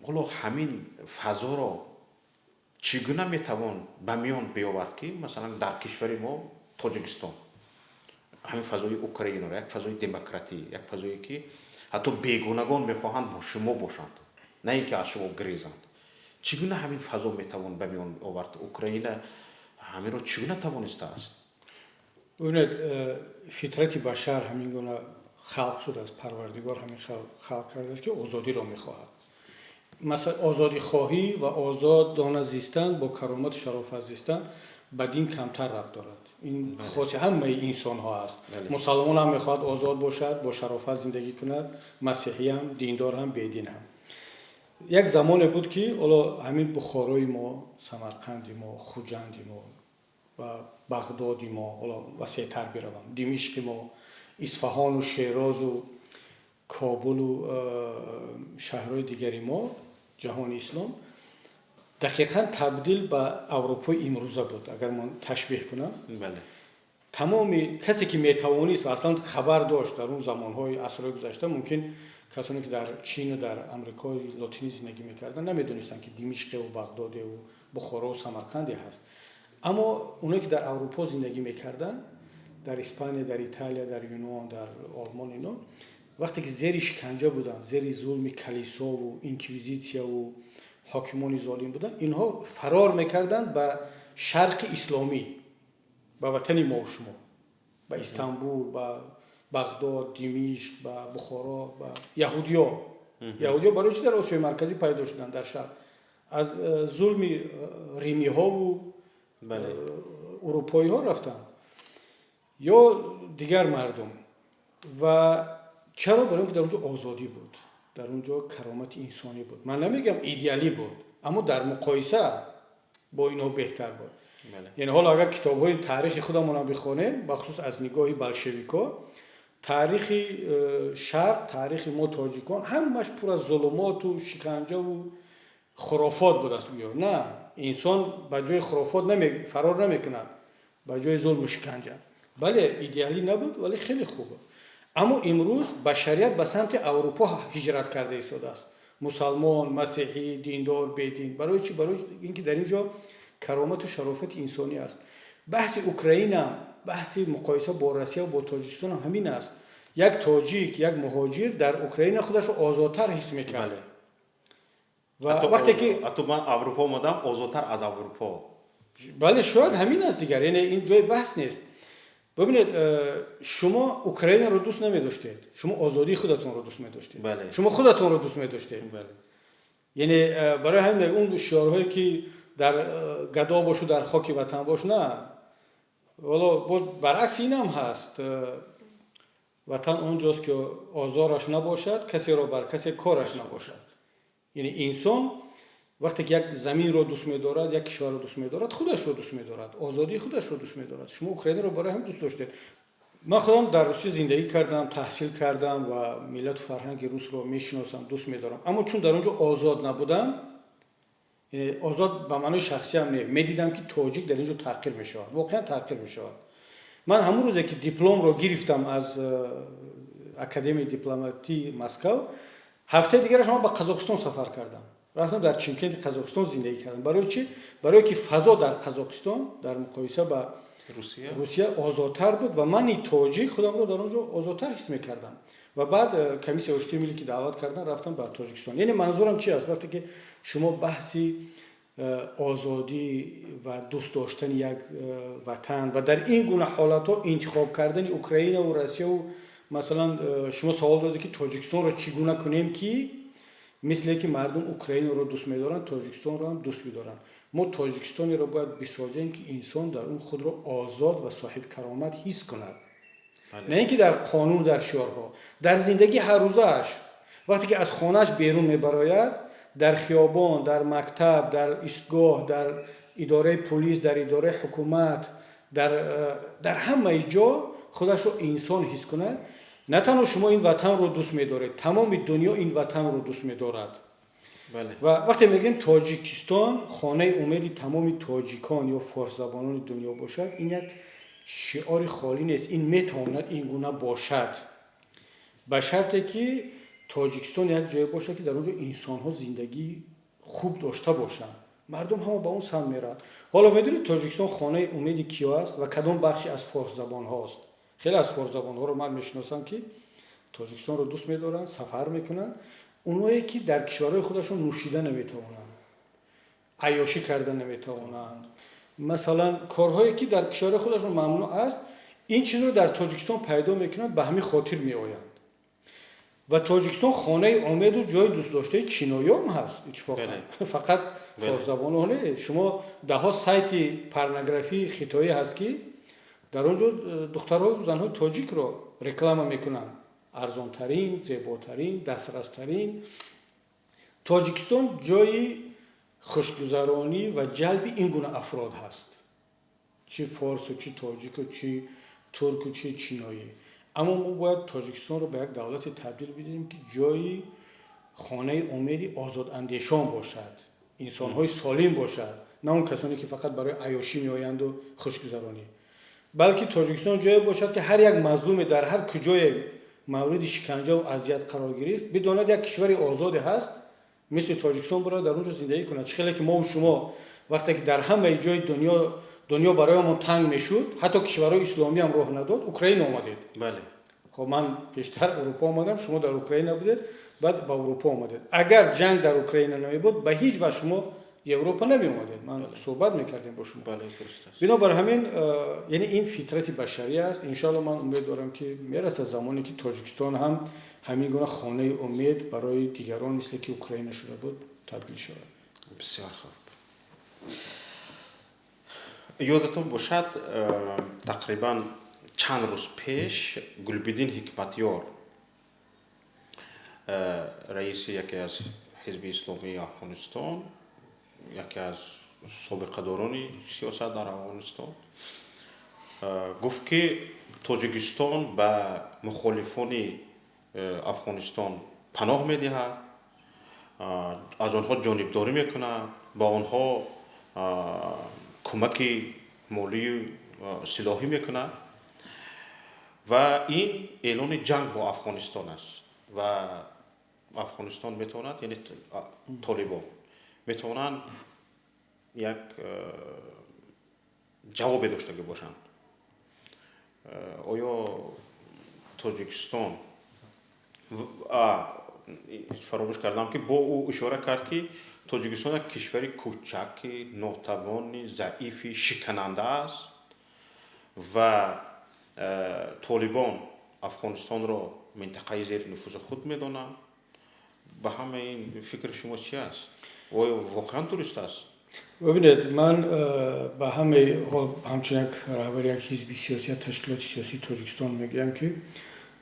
S2: Ҳоло ҳамин фазоро чӣ гуна метавон ба миён биёвард, ки масалан дар кишвари мо, Тоҷикистон, ҳамин фазои Украинаро, як фазои демократӣ, як фазое, ки ҳатто бегонагон мехоҳанд бо шумо бошанд, на ин ки аз шумо гирезанд, чӣ гуна ҳамин фазо метавон ба миён овард? Украина ҳаминро чӣ гуна тавонистааст?
S3: Бубинед, фитрати башар ҳамин гуна халқ шудааст, Парвардигор ҳамин халқ кардааст, ки озодиро мехоҳад. Масалан, озодихоҳӣ ва озодона зистан, бо каромату шарофат зистан ба дин камтар рабт дорад. Ин хоси ҳамаи инсонҳо аст. Мусалмон ҳам мехоҳад озод бошад, бо шарофат зиндагӣ кунад, масеҳиам, диндор ҳам, бедин ҳам. Як замоне буд, ки ҳоло ҳамин Бухорои мо, Самарқанди мо, Хуҷанди мо ва Бағдоди мо, ҳоло васеътар биравам, Димишқи мо, Исфаҳону Шерозу Кобулу шаҳрҳои дигари мо, ҷаҳони ислом, дақиқан табдил ба Аврупои имрӯза буд, агар ман ташбеҳ кунам. Тамоми касе ки метавонист, аслан хабар дошт, дар он замонҳои асрҳои гузашта мумкин касоне ки дар Чину дар Амрикои Лотинӣ зиндагӣ мекарданд, намедонистанд, ки Димишқеву Бағдодеву Бухорову Самарқанде ҳаст. Аммо оное ки дар Аврупо зиндагӣ мекарданд, дар Испания, дар Италия, дар Юнон, дар Олмон, ино вақте ки зери шиканҷа буданд, зери зулми калисову инквизитсияву ҳокимони золим буданд, инҳо фарор мекарданд ба Шарқи исломӣ, ба ватани мову шумо, ба Истанбул, ба Бағдод, Димишқ, ба Бухоро, ба яҳудиё. Яҳудиё барои чӣ дар Осиёи Марказӣ пайдо шуданд, дар шарқ? Аз зулми римиҳову урупоиҳо рафтанд ё дигар мардум. Ва чаро? Барои он ки дар он ҷо озодӣ буд, дар он ҷо каромати инсонӣ буд. Ман намегӯям идеалӣ буд, аммо дар муқоиса бо инҳо беҳтар буд. Яъне ҳоло агар китобҳои таърихи худамонро бихонем, бахусус аз нигоҳи болшевикҳо, таърихи Шарқ, таърихи мо тоҷикон ҳамаш пур аз зулумоту шиканҷаву хурофот будааст, гӯё. На, инсон ба ҷои хурофот фарор намекунад, ба ҷои зулму шиканҷа. Бале, идеалӣ набуд, вале хеле хуб буд. Аммо имрӯз башарият ба самти Аврупо ҳиҷрат карда истодааст: мусалмон, масеҳӣ, диндор, бедин. Барои чӣ? Барои ин ки дар ин ҷо каромату шарофати инсонӣ аст. Баҳси Украина, баҳси муқоиса бо Россия, бо Тоҷикистон ҳамин аст. Як тоҷик, як муҳоҷир дар Украина худашро озодтар ҳис мекард. Ва вақте ки
S2: Ҳатто ман Аврупо омадам, озодтар аз Аврупо.
S3: Бале, шояд ҳамин аст дигар. Яъне ин ҷои баҳс нест. Бибинед, шумо Украинаро дӯст намедоштед, шумо озодии худатонро дӯст медоштед, шумо худатонро дӯст медоштед. Яъне барои ҳамин он шиорҳое ки дар гадо бошу, дар хоки ватан бош, на, вало боз баръакси инам ҳаст: ватан он ҷост, ки озораш набошад, касеро бар касе кораш набошад. Яъне инсон вақте ки як заминро дӯст медорад, як кишварро дӯст медорад, худашро дӯст медорад, озодии худашро дӯст медорад. Шумо Украинаро барои ҳамин дӯст доштед. Ман худам дар Русия зиндагӣ кардам, таҳсил кардам ва миллату фарҳанги русро мешиносам, дӯст медорам. Аммо чун дар он ҷо озод набудам, озод ба маънои шахсиам не, медидам, ки тоҷик дар ин ҷо таҳқир мешавад, воқеан таҳқир мешавад. Ман ҳамон рӯзе ки дипломро гирифтам аз Академияи дипломатии Москав, ҳафтаи дигараш ман ба Қазоқистон сафар кардам. Рафтам, дар Чимкенти Қазоқистон зиндагӣ кардам. Барои чӣ? Барое ки фазо дар Қазоқистон дар муқоиса ба Русия озодтар буд ва мани тоҷик худамро дар он ҷо озодтар ҳис мекардам. Ва баъд комиссияи оштии миллӣ ки даъват кардан, рафтам ба Тоҷикистон. Яъне манзурам чи аст? Вақте ки шумо баҳси озодӣ ва дӯст доштани як ватан ва дар ин гуна ҳолатҳо интихоб кардани Украинаву Россияву, масалан, шумо савол додед, ки Тоҷикистонро чӣ гуна кунем, ки мисле ки мардум Украинаро дӯст медоранд, Тоҷикистонро ҳам дӯст бидоранд. Мо Тоҷикистонеро бояд бисозем, ки инсон дар он худро озод ва соҳибкаромат ҳис кунад, на ин ки дар қонун, дар шиорҳо, дар зиндагии ҳаррӯзааш, вақте ки аз хонааш берун мебарояд, дар хиёбон, дар мактаб, дар истгоҳ, дар идораи пулис, дар идораи ҳукумат, дар ҳамаи ҷо худашро инсон ҳис кунад. На танҳо шумо ин ватанро дӯст медоред, тамоми дунё ин ватанро дӯст медорад. Ва вақте мегӯем Тоҷикистон хонаи умеди тамоми тоҷикон ё форсзабонони дунё бошад, ин як шиори холӣ нест. Ин метавонад ин гуна бошад, ба шарте ки Тоҷикистон як ҷое бошад, ки дар он ҷо инсонҳо зиндагии хуб дошта бошанд. Мардум ҳама ба он самт меравад. Ҳоло медонед, Тоҷикистон хонаи умеди киё аст ва кадом бахши аз форсзабонҳост? Хеле аз форсзабонҳоро ман мешиносам, ки Тоҷикистонро дӯст медоранд, сафар мекунанд. Оное ки дар кишварҳои худашон нӯшида наметавонанд, айёшӣ карда наметавонанд, масалан, корҳое ки дар кишварҳои худашон мамнӯъ аст, ин чизро дар Тоҷикистон пайдо мекунанд, ба ҳамин хотир меоянд. Ва Тоҷикистон хонаи умеду ҷои дӯстдоштаи чиноём ҳаст иттифоқан, фақат форсзабонҳо не. Шумо даҳҳо сайти порнографии хитоӣ ҳаст, ки дар он ҷо духтарҳо, занҳои тоҷикро реклама мекунанд: арзонтарин, зеботарин, дастрастарин. Тоҷикистон ҷои хушгузаронӣ ва ҷалби ин гуна афрод ҳаст, чӣ форсу, чӣ тоҷику, чӣ турку, чӣ чиноӣ. Аммо мо бояд Тоҷикистонро ба як давлате табдил бидиҳем, ки ҷои хонаи умеди озодандешон бошад, инсонҳои солим бошад, на он касоне ки фақат барои аёшӣ меоянду хушгузаронӣ, балки Тоҷикистон ҷое бошад, ки ҳар як мазлуме дар ҳар куҷое мавриди шиканҷаву азият қарор гирифт, бидонад, як кишвари озоде ҳаст мисли Тоҷикистон, бояд дар он ҷо зиндагӣ кунад. Чӣ хеле ки мову шумо вақте ки дар ҳамаи ҷои дунё барои мо танг мешуд, ҳатто кишварҳои исломӣ ҳам роҳ надод, Украина омадед.
S2: Бале.
S3: Хоб, ман пештар Аврупо омадам, шумо дар Украина будед, баъд ба Аврупо омадед. Агар ҷанг дар Украина намебуд, ба ҳеҷ ваҷ шумо Европа намеомадед, ман суҳбат мекардем бо шумо.
S2: Бале, дуруст аст.
S3: Бинобар ҳамин, яъне ин фитрати башарӣ аст. Иншоалло, ман умед дорам, ки мерасад замоне, ки Тоҷикистон ҳам ҳамин гуна хонаи умед барои дигарон, мисле ки Украина шуда буд, табдил шавад.
S2: Бисёр хуб. Ёдатон бошад, тақрибан чанд рӯз пеш Гулбиддин Ҳикматёр, раиси яке аз ҳизби исломии Афғонистон, яке аз собиқадорони сиёсат дар Афғонистон, гуфт, ки Тоҷикистон ба мухолифони Афғонистон паноҳ медиҳад, аз онҳо ҷонибдорӣ мекунад, ба онҳо кӯмаки молию силоҳӣ мекунад ва ин эълони ҷанг бо Афғонистон аст ва Афғонистон метавонад, яъне Толибон метавонанд як ҷавобе доштагӣ бошанд. Оё Тоҷикистон, фаромӯш кардам, ки бо ӯ ишора кард, ки Тоҷикистон як кишвари кӯчаки, нотавони, заифи, шикананда аст ва Толибон Афғонистонро минтақаи зери нуфузи худ медонанд. Ба ҳамаи ин фикри шумо чи аст? Оё воқеан дуруст аст?
S3: Бибинед, ман ба ҳамаи, ҳамчун як раҳбари як ҳизби сиёсӣ, як ташкилоти сиёсии Тоҷикистон мегӯям, ки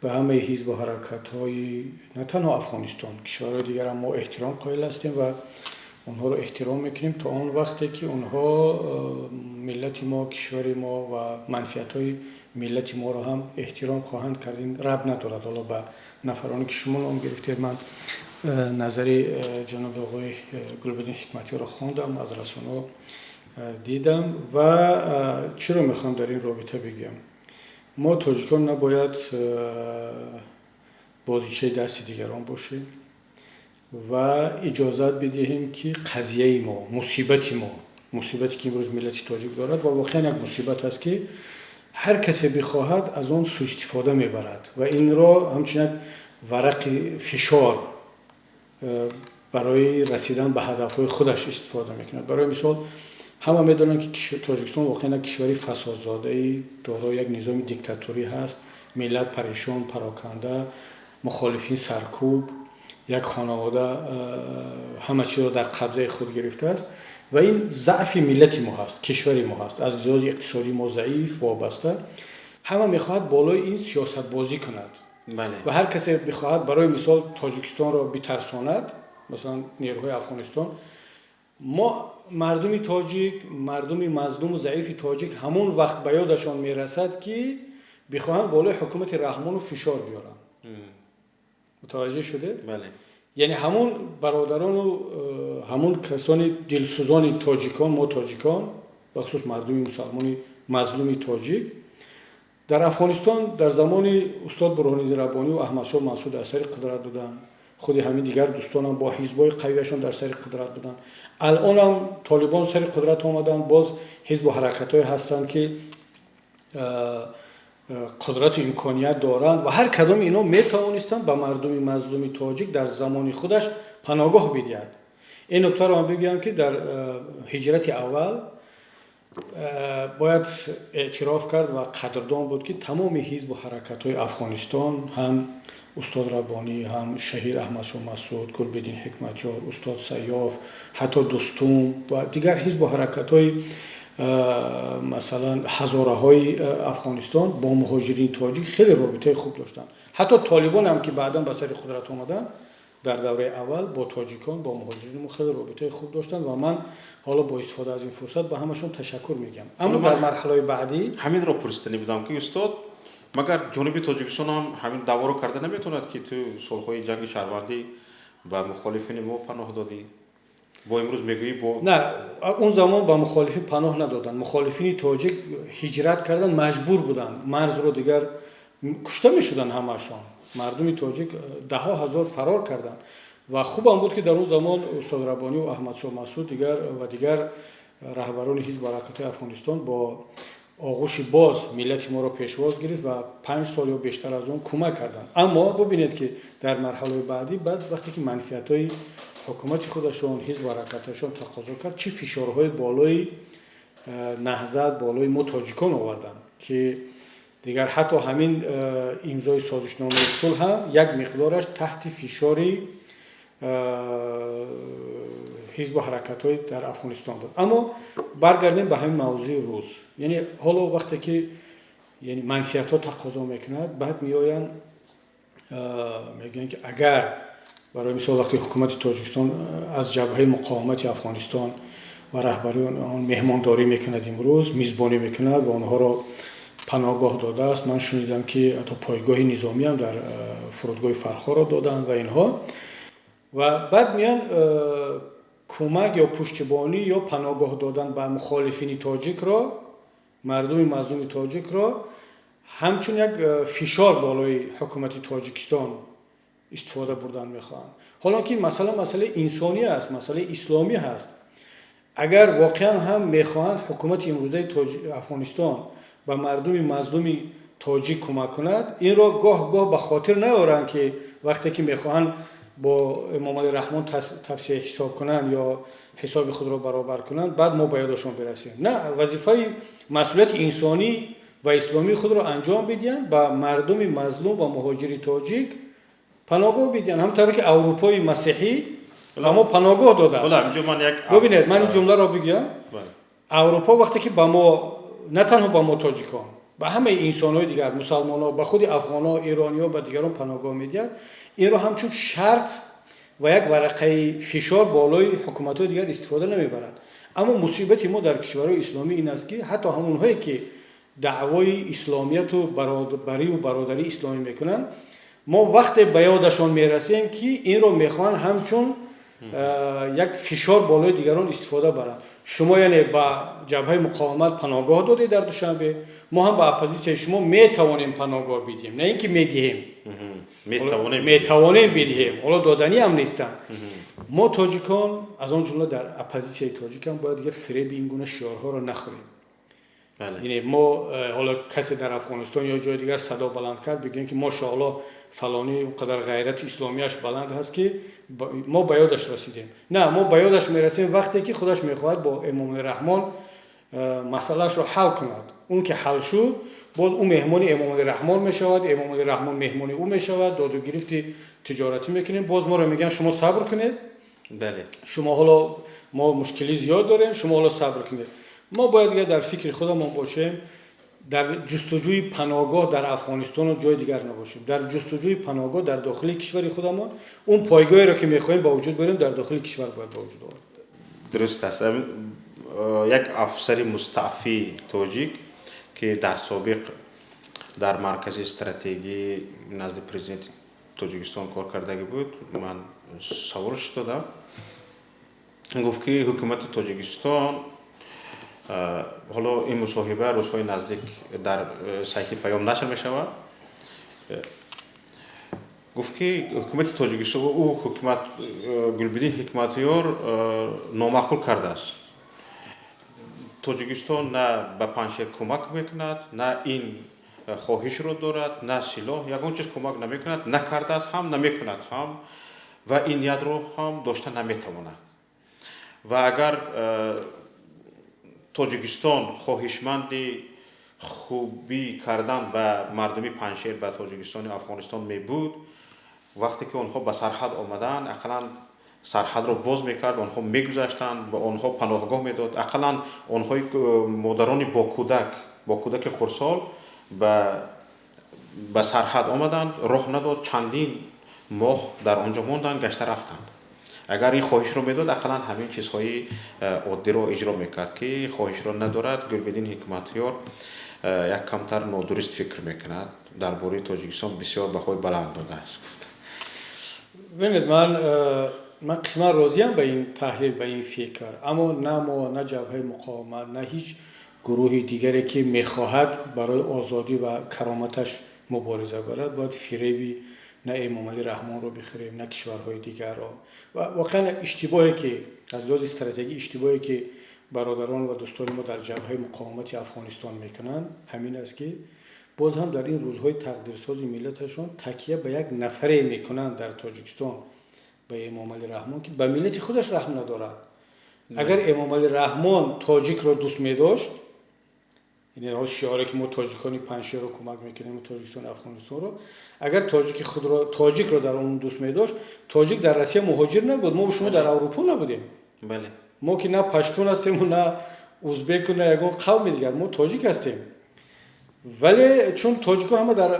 S3: ба ҳамаи ҳизбу ҳаракатҳои на танҳо Афғонистон, кишварҳои дигарам мо эҳтиром қоил ҳастем ва онҳоро эҳтиром мекунем то он вақте ки онҳо миллати мо, кишвари мо ва манфиатҳои миллати моро ҳам эҳтиром хоҳанд кард. Ин рабт надорад ҳоло ба нафароне ки шумо ном гирифтед. Ман назари ҷаноби оғои Гулбиддин Ҳикматёрро хондам, аз расонаҳо дидам. Ва чиро мехоҳам дар ин робита бигӯям? Мо, тоҷикон, набояд бозичаи дасти дигарон бошем ва иҷозат бидиҳем, ки қазияи мо, мусибати мо, мусибате ки имрӯз миллати тоҷик дорад ва воқеан як мусибат аст, ки ҳар касе бихоҳад, аз он суистифода мебарад ва инро ҳамчун як варақи фишор барои расидан ба ҳадафҳои худаш истифода мекунад. Барои мисол, ҳама медонанд, ки Тоҷикистон воқеан як кишвари фасодзодаи, дорои як низоми диктаторӣ ҳаст. Миллат парешон, пароканда, мухолифин саркӯб, як хонавода ҳама чизро дар қабзаи худ гирифтааст ва ин заъфи миллати мо ҳаст, кишвари мо ҳаст. Аз лиҳози иқтисодӣ мо заиф, вобаста. Ҳама мехоҳад болои ин сиёсатбозӣ кунад ва ҳар касе бихоҳад, барои мисол, Тоҷикистонро битарсонад, масалан, нерӯҳои Афғонистон. Мо, мардуми тоҷик, мардуми мазлуму заифи тоҷик, ҳамон вақт ба ёдашон мерасад, ки бихоҳанд болои ҳукумати Раҳмону фишор биёранд. Мутаваҷҷеҳ шудед?
S2: Бале.
S3: Яъне ҳамон бародарону ҳамон касони дилсӯзони тоҷикон, мо тоҷикон, бахусус мардуми мусалмони мазлуми тоҷик дар Афғонистон, дар замони устод Бурҳониддин Раббониву Аҳмадшоҳ Масъуд дар сари қудрат буданд, худи ҳамин дигар дӯстонам бо ҳизбҳои қавияшон дар сари қудрат буданд. Алонам Толибон сари қудрат омаданд, боз ҳизбу ҳаракатҳое ҳастанд, ки қудрату имконият доранд ва ҳар кадоми инҳо метавонистанд ба мардуми мазлуми тоҷик дар замони худаш паноҳгоҳ бидиҳад. Ин нуктаро ман бигӯям, ки дар ҳиҷрати аввал бояд эътироф кард ва қадрдон буд, ки тамоми ҳизбу ҳаракатҳои Афғонистон, ҳам устод Раббонӣ, ҳам шаҳид Аҳмадшоҳ Масъуд, Гулбиддин Ҳикматёр, устод Сайёф, ҳатто Дӯстум ва дигар ҳизбу ҳаракатҳои, масалан, ҳазораҳои Афғонистон бо муҳоҷирини тоҷик хеле робитаи хуб доштанд. Ҳатто Толибон ҳам, ки баъдан ба сари қудрат омаданд, дар давраи аввал бо тоҷикон, бо муҳоҷирини мо хеле робитаи хуб доштанд ва ман ҳоло бо истифода аз ин фурсат ба ҳамашон ташаккур мегӯям. Аммо дар марҳалаҳои баъдӣ
S2: Ҳаминро пурсиданӣ будам, ки устод Магар ҷониби Тоҷикистон ҳам ҳамин даъворо карда наметавонад, ки ту солҳои ҷанги шаҳрвандӣ ба мухолифини мо паноҳ додӣ, бо имрӯз мегӯӣ бо
S3: На, он замон ба мухолифин паноҳ надоданд. Мухолифини тоҷик ҳиҷрат кардан маҷбур буданд, марзро дигар кушта мешуданд ҳамаашон. Мардуми тоҷик даҳҳо ҳазор фарор карданд ва хубам буд, ки дар он замон устод Раббониву Аҳмадшоҳ Масъуд дигар ва дигар раҳбарони ҳизб ҳаракатҳои Афғонистон бо оғӯши боз миллати моро пешвоз гирифт ва 5 сол ё бештар аз он кӯмак карданд. Аммо бубинед, ки дар марҳалаи баъдӣ, баъд вақте ки манфиатҳои ҳукумати худашон, ҳизб ҳаракаташон тақозо кард, чӣ фишорҳои болои Наҳзат, болои мо тоҷикон оварданд, ки дигар ҳатто ҳамин имзои созишномаи сулҳ ҳам як миқдораш таҳти фишори ҳизбу ҳаракатҳои дар Афғонистон буд. Аммо баргардем ба ҳамин мавзӯи рӯз. Яъне ҳоло вақте ки, яъне, манфиатҳо тақозо мекунад, баъд меоянд, мегӯянд, ки агар, барои мисол, вақте ҳукумати Тоҷикистон аз Ҷабҳаи муқовимати Афғонистон ва раҳбарии он меҳмондорӣ мекунад, имрӯз мизбонӣ мекунад ва онҳоро паноҳгоҳ додааст, ман шунидам, ки ҳатто пойгоҳи низомиам дар фурудгоҳи Фархорро доданд ва инҳо, ва баъд меянд кӯмак ё пуштибонӣ ё паноҳгоҳ додан ба мухолифини тоҷикро, мардуми мазлуми тоҷикро ҳамчун як фишор болои ҳукумати Тоҷикистон истифода бурдан мехоҳанд. Ҳоло ки масъала масъалаи инсонӣ аст, масъалаи исломӣ ҳаст. Агар воқеан ҳам мехоҳанд ҳукумати имрӯзаи Афғонистон ба мардуми мазлуми тоҷик кӯмак кунад, инро гоҳ гоҳ ба хотир наоранд, ки вақте ки мехоҳанд бо Эмомалӣ Раҳмон тасфияи ҳисоб кунанд ё ҳисоби худро баробар кунанд, баъд мо ба ёдашон бирасем. На, вазифаи масъулияти инсонӣ ва исломии худро анҷом бидиҳанд, ба мардуми мазлум ва муҳоҷири тоҷик паноҳгоҳ бидиҳанд, ҳамон ки Аврупои масеҳӣ ба мо паноҳгоҳ додааст. Бубинед, ман ин ҷумларо бигӯям. Аврупо вақте ки ба мо, на танҳо ба мо тоҷикон, ба ҳамаи инсонҳои дигар, мусалмонҳо, ба худи афғонҳо, ирониҳо, ба дигарон паноҳгоҳ медиҳад, инро ҳамчун шарт ва як варақаи фишор болои ҳукуматҳои дигар истифода намебарад. Аммо мусибати мо дар кишварҳои исломӣ ин аст, ки ҳатто ҳамонҳое ки даъвои исломияту баробариву бародарии исломӣ мекунанд, мо вақте ба ёдашон мерасем, ки инро мехоҳанд ҳамчун як фишор болои дигарон истифода баранд. Шумо, яъне, ба Ҷабҳаи муқовимат паноҳгоҳ додед дар Душанбе, мо ҳам ба оппозитсияи шумо метавонем паноҳгоҳ бидиҳем, на ин ки медиҳем, метавонем бидиҳем. Ҳоло доданӣ ҳам нестанд. Мо тоҷикон, аз он ҷумла дар оппозитсияи тоҷикам, бояд дига фиреби ин гуна шиорҳоро нахӯрем. Яъне мо ҳоло касе дар Афғонистон ё ҷои дигар садо баланд кард, бигӯем, ки мошоалло, фалонӣ он қадар ғайрати исломияш баланд ҳаст, ки мо ба ёдаш расидем. На, мо ба ёдаш мерасем, вақте ки худаш мехоҳад бо Эмомалӣ Раҳмон масъалаашро ҳал кунад. Он ки ҳал шуд, боз ӯ меҳмони Эмомалӣ Раҳмон мешавад, Эмомалӣ Раҳмон меҳмони ӯ мешавад, доду гирифти тиҷоратӣ мекунем. Боз моро мегӯянд: «Шумо сабр кунед, шумо ҳоло, мо мушкилӣ зиёд дорем, шумо ҳоло сабр кунед». Мо бояд дигар дар фикри худамон бошем, дар ҷустуҷӯи паноҳгоҳ дар Афғонистону ҷои дигар набошем, дар ҷустуҷӯи паноҳгоҳ дар дохили кишвари худамон. Он пойгоҳеро, ки мехоҳем ба вуҷуд барем, дар дохили кишвар бояд ба вуҷуд овард.
S2: Дуруст аст. Як афсари мустаъфии тоҷик, ки дар собиқ дар Маркази стратегӣ назди президенти Тоҷикистон кор кардагӣ буд, ман саволш додам, гуфт, ки ҳукумати Тоҷикистон, ҳоло ин мусоҳиба рӯзҳои наздик дар сайти Паём нашр мешавад, гуфт, ки ҳукумати Тоҷикистон, ӯ ҳукумат Гулбиддин Ҳикматёр номаъқул кардааст. Тоҷикистон на ба Панҷшер кӯмак мекунад, на ин хоҳишро дорад, на силоҳ, ягон чиз кӯмак намекунад, накардааст ҳам, намекунад ҳам ва ин ниятро ҳам дошта наметавонад. Ва агар Тоҷикистон хоҳишманди хубӣ кардан ба мардуми Панҷшер, ба Тоҷикистони Афғонистон мебуд, вақте ки онҳо ба сарҳад омаданд, ақаллан сарҳадро боз мекард, онҳо мегузаштанд, ба онҳо паноҳгоҳ медод, ақаллан онҳои модарони бо кӯдак, бо кӯдаки хурдсол ба сарҳад омаданд, роҳ надод, чандин моҳ дар он ҷо монданд, гашта рафтанд. Агар ин хоҳишро медод, ақаллан ҳамин чизҳои оддиро иҷро мекард, ки хоҳишро надорад. Гулбиддин Ҳикматёр як камтар нодуруст фикр мекунад. Дар бораи Тоҷикистон бисёр баҳои баланд додааст.
S3: Бинед, ман қисман розиям ба ин таҳлил, ба ин фикр, аммо на мо, на Ҷабҳаи муқовимат, на ҳеҷ гурӯҳи дигаре, ки мехоҳад барои озодӣ ва кароматаш мубориза барад, бояд фиреби на Эмомалӣ Раҳмонро бихӯрем, на кишварҳои дигарро. Ва воқеан иштибоҳе, ки аз лиҳози стратегӣ, иштибоҳе, ки бародарон ва дӯстони мо дар Ҷабҳаи муқовимати Афғонистон мекунанд, ҳамин аст, ки боз ҳам дар ин рӯзҳои тақдирсози миллаташон такя ба як нафаре мекунанд дар Тоҷикистон, ба Эмомалӣ Раҳмон, ки ба миллати худаш раҳм надорад. Агар Эмомалӣ Раҳмон тоҷикро дӯст медошт, яъне шиоре, ки мо тоҷикони Панҷшерро кӯмак мекунем, Тоҷикистони Афғонистонро, агар тоҷики худро, тоҷикро дар он дӯст медошт, тоҷик дар Россия муҳоҷир набуд, мо шумо дар Аврупо набудем. Мо ки на паштун ҳастему, на узбеку, на ягон қавми дигар, мо тоҷик ҳастем. Вале чун тоҷикҳо ҳама дар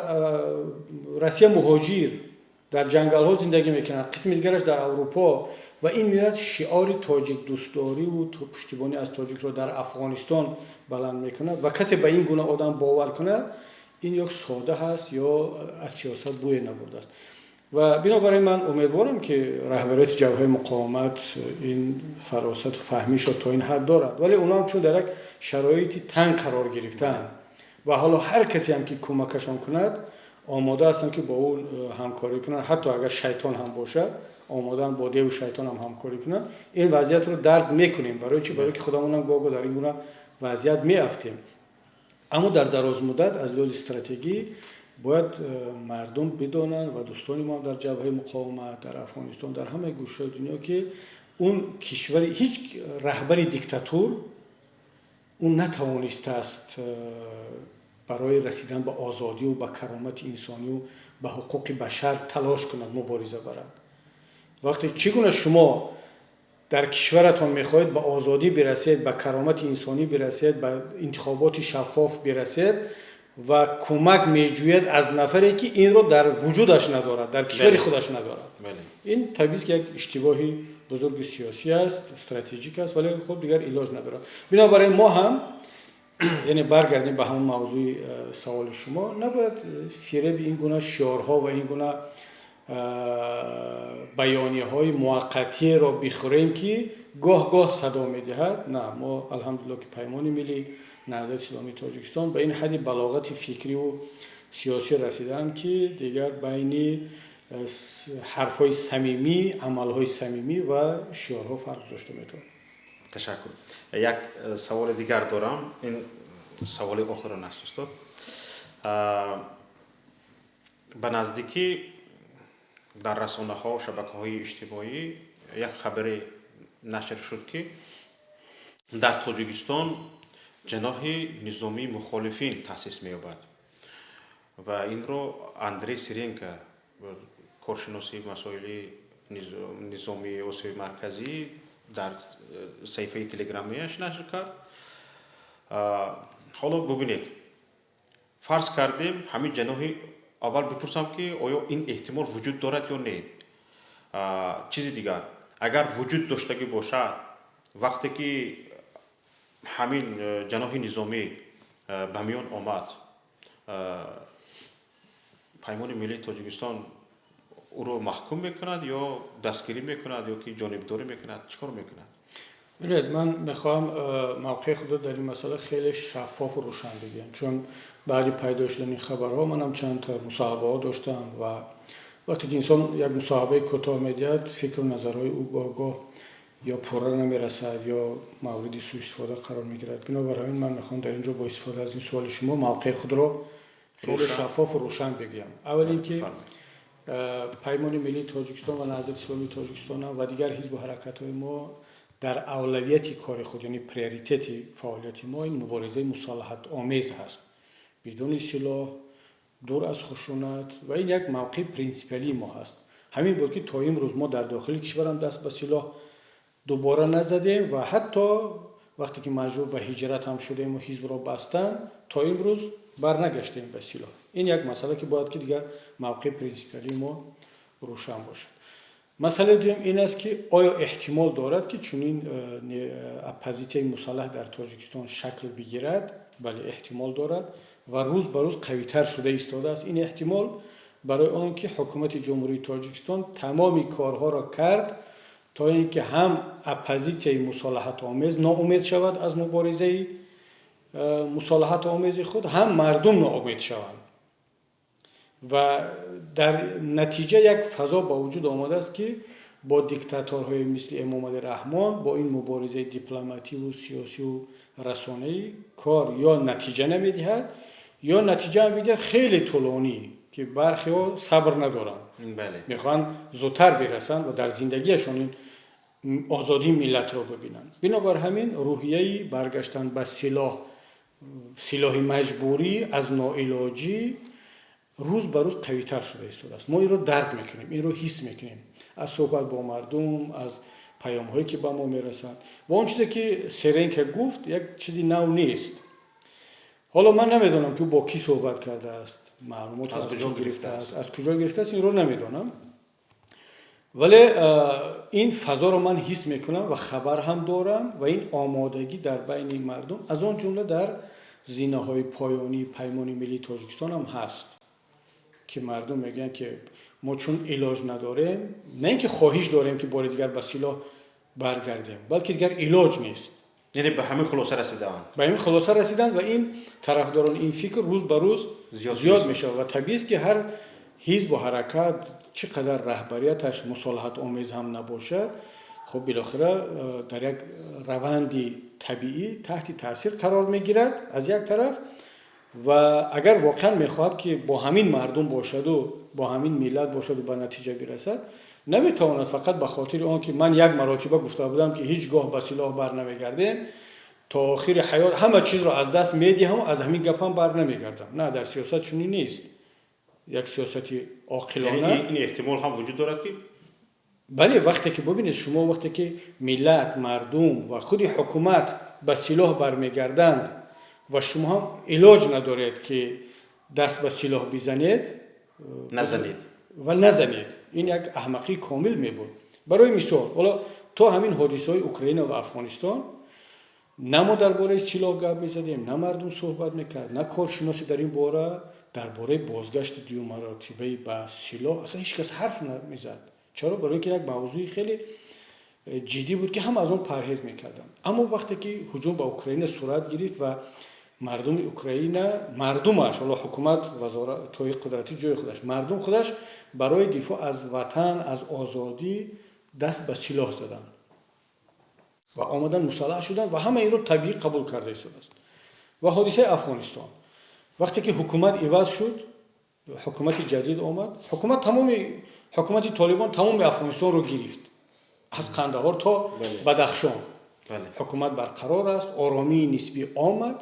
S3: Россия муҳоҷир, дар ҷангалҳо зиндагӣ мекунанд, қисми дигараш дар Аврупо, ва ин меояд, шиори тоҷикдӯстдориву пуштибонӣ аз тоҷикро дар Афғонистон баланд мекунад ва касе ба ин гуна одам бовар кунад, ин ё сода ҳаст, ё аз сиёсат бӯе набурдааст. Ва бинобар ин ман умедворам, ки раҳбарияти Ҷабҳаи муқовимат ин фаросату фаҳмишро то ин ҳад дорад. Вале онҳо чун дар як шароити танг қарор гирифтаанд ва ҳоло ҳар касе ҳам, ки кӯмакашон кунад, омода ҳастанд, ки бо ӯ ҳамкорӣ кунанд, ҳатто агар шайтон ҳам бошад, омодаанд бо деву шайтон ҳам ҳамкорӣ кунанд. Ин вазъиятро дарк мекунем. Барои чӣ? Барои ки худамонам гоҳ-гоҳ дар ин гуна вазъият меафтем. Аммо дар дарозмуддат, аз лиҳози стратегӣ, бояд мардум бидонанд ва дӯстони мо дар Ҷабҳаи муқовимат дар Афғонистон, дар ҳамаи гӯшаҳои дунё, ки он кишвари ҳеҷ раҳбари диктатур ӯ натавонистааст барои расидан ба озодиву ба каромати инсонию ба ҳуқуқи башар талош кунад, мубориза барад. Вақте чӣ гуна шумо дар кишваратон мехоҳед ба озодӣ бирасед, ба каромати инсонӣ бирасед, ба интихоботи шаффоф бирасед ва кӯмак меҷӯяд аз нафаре, ки инро дар вуҷудаш надорад, дар кишвари худаш надорад? Ин табиист, ки як иштибоҳи бузурги сиёсӣ аст, стратегик аст, вале хуб, дигар илоҷ надорад. Бинобар ин мо ҳам, яъне баргардем ба ҳамон мавзӯи саволи шумо, набояд фиреби ин гуна шиорҳо ва ин гуна баёнияҳои муваққатиеро бихӯрем, ки гоҳ-гоҳ садо медиҳад. На, мо, алҳамдулилло, ки Паймони миллӣ, Наҳзати исломии Тоҷикистон ба ин ҳадди балоғати фикриву сиёсӣ расидаанд, ки дигар байни ҳарфҳои самимӣ, амалҳои самимӣ ва шиорҳо фарқ гузошта метавонад.
S2: Ташаккур. Як саволи дигар дорам, ин саволи охирон аст, устод. Ба наздикӣ дар расонаҳо, шабакаҳои иҷтимоӣ як хабаре нашр шуд, ки дар Тоҷикистон ҷаноҳи низомии мухолифин таъсис меёбад ва инро Андрей Сиренко, коршиноси масоили низомии Осиёи Марказӣ, дар саҳифаи телеграмияш нашр кард. Ҳоло бубинед, фарз кардем, ҳамин ҷаноҳи, аввал бипурсам, ки оё ин эҳтимол вуҷуд дорад ё не? Чизи дигар, агар вуҷуд доштагӣ бошад, вақте ки ҳамин ҷаноҳи низомӣ ба миён омад, Паймони миллии Тоҷикистон ӯро маҳкум мекунад ё дастгирӣ мекунад, ё ки ҷонибдорӣ мекунад, чӣ кор мекунад?
S3: Бинед, ман мехоҳам мавқеи худро дар ин масъала хеле шаффофу рӯшан бигӯям, чун баъди пайдо шудани хабарҳо манам чанд мусоҳибаҳо доштам ва вақте ки инсон як мусоҳибаи кӯтоҳ медиҳад, фикру назарҳои ӯ гоҳ-гоҳ ё пурра намерасад, ё мавриди сӯистифода қарор мегирад. Бинобар ҳамин ман мехоҳам дар ин ҷо бо истифода аз ин суоли шумо мавқеи худро хеле шаффофу рӯшан бигӯям. Аввал ин ки Паймони миллии Тоҷикистон ва Наҳзати исломии Тоҷикистон ва дигар ҳизбу ҳаракатҳои мо дар авлавияти кори худ, яъне приоритети фаъолияти мо, ин муборизаи мусолиҳатомез ҳаст, бидуни силоҳ, дур аз хушунат, ва ин як мавқеи принсипиалии мо ҳаст. Ҳамин буд, ки то имрӯз мо дар дохили кишварам даст ба силоҳ дубора назадем ва ҳатто вақте ки маҷбур ба ҳиҷрат ҳам шудему ҳизбро бастанд, то имрӯз барнагаштем ба силоҳ. Ин як масъала, ки бояд ки дигар мавқеи принсипиалии мо рӯшан бошад. Масъалаи дуюм ин аст, ки оё эҳтимол дорад, ки чунин оппозитсияи мусаллаҳ дар Тоҷикистон шакл бигирад? Бале, эҳтимол дорад. Ва рӯз ба рӯз қавитар шуда истодааст ин эҳтимол, барои он ки ҳукумати Ҷумҳурии Тоҷикистон тамоми корҳоро кард, то ин ки ҳам оппозитсияи мусолиҳатомез ноумед шавад аз муборизаи мусолиҳатомези худ, ҳам мардум ноумед шаванд. Ва дар натиҷа як фазо ба вуҷуд омадааст, ки бо диктаторҳои мисли Эмомалӣ Раҳмон, бо ин муборизаи дипломативу сиёсиву расонаӣ кор ё натиҷа намедиҳад, ё натиҷа медиҳад хеле тӯлонӣ, ки бархеҳо сабр надоранд, мехоҳанд зудтар бирасанд ва дар зиндагиашон ин озодии миллатро бибинанд. Бинобар ҳамин, рӯҳияи баргаштан ба силоҳ, силоҳи маҷбурӣ аз ноилоҷӣ, рӯз ба рӯз қавитар шуда истодааст. Мо инро дарк мекунем, инро ҳис мекунем аз суҳбат бо мардум, аз паёмҳое, ки ба мо мерасанд. Ва он чизе, ки Серенко гуфт, як чизи нав нест. Ҳоло ман намедонам, ки ӯ бо кӣ суҳбат кардааст, маълумотро аз кӣ гирифтааст, аз куҷо гирифтааст, инро намедонам. Вале ин фазоро ман ҳис мекунам ва хабар ҳам дорам ва ин омодагӣ дар байни мардум, аз он ҷумла дар зинаҳои поёнии Паймони Миллии Тоҷикистон ҳам ҳаст, ки мардум мегӯянд, ки мо чун илоҷ надорем, на ин ки хоҳиш дорем, ки бори дигар ба силоҳ баргардем, балки дигар илоҷ нест.
S2: Яъне ба ҳамин хулоса расидаанд.
S3: Ба ҳамин хулоса расиданд ва ин тарафдорони ин фикр рӯз ба рӯз зиёд мешавад. Ва табиист, ки ҳар ҳизбу ҳаракат, чӣ қадар раҳбарияташ мусолиҳатомез ҳам набошад, хуб, билохира дар як раванди табиӣ таҳти таъсир қарор мегирад аз як тараф. Ва агар воқеан мехоҳад, ки бо ҳамин мардум бошаду бо ҳамин миллат бошаду ба натиҷа бирасад, наметавонад фақат ба хотири он ки ман як маротиба гуфта будам, ки ҳеҷ гоҳ ба силоҳ бар намегардем, то охири ҳаёт ҳама чизро аз даст медиҳам, аз ҳамин гапам бар намегардам. На, дар сиёсат чунин нест. Як сиёсати оқилона
S2: Ин эҳтимол ҳам вуҷуд дорад, ки
S3: Бале, вақте ки бубинед шумо, вақте ки миллат, мардум ва худи ҳукумат ба силоҳ бармегарданд ва шумо ҳам илоҷ надоред, ки даст ба силоҳ бизанед.
S2: Назанед.
S3: Ва назанед, ин як аҳмақии комил мебуд. Барои мисол, ҳоло то ҳамин ҳодисаҳои Украина ва Афғонистон на мо дар бораи силоҳ гап мезадем, на мардум суҳбат мекард, на коршиноси дар ин бора. Дар бораи бозгашти дуюммаротибаи ба силоҳ аслан ҳеҷ кас ҳарф намезад. Чаро? Барои ин ки як мавзӯи хеле ҷиддӣ буд, ки ҳама аз он парҳез мекарданд. Аммо вақте ки ҳуҷум ба Украина сурат гирифт ва мардуми Украина, мардумаш, ҳоло ҳукумат, вазоратҳои қудратӣ ҷои худаш, мардум худаш барои дифоъ аз ватан, аз озодӣ даст ба силоҳ заданд ва омадан мусаллаҳ шуданд ва ҳама инро табиӣ қабул карда истодааст. Ва ҳодисаи Афғонистон, вақте ки ҳукумат иваз шуд, ҳукумати ҷадид омад, ҳукумат тамоми ҳукумати Толибон тамоми Афғонистонро гирифт, аз Қандаҳор то Бадахшон ҳукумат барқарор аст, оромии нисбӣ омад.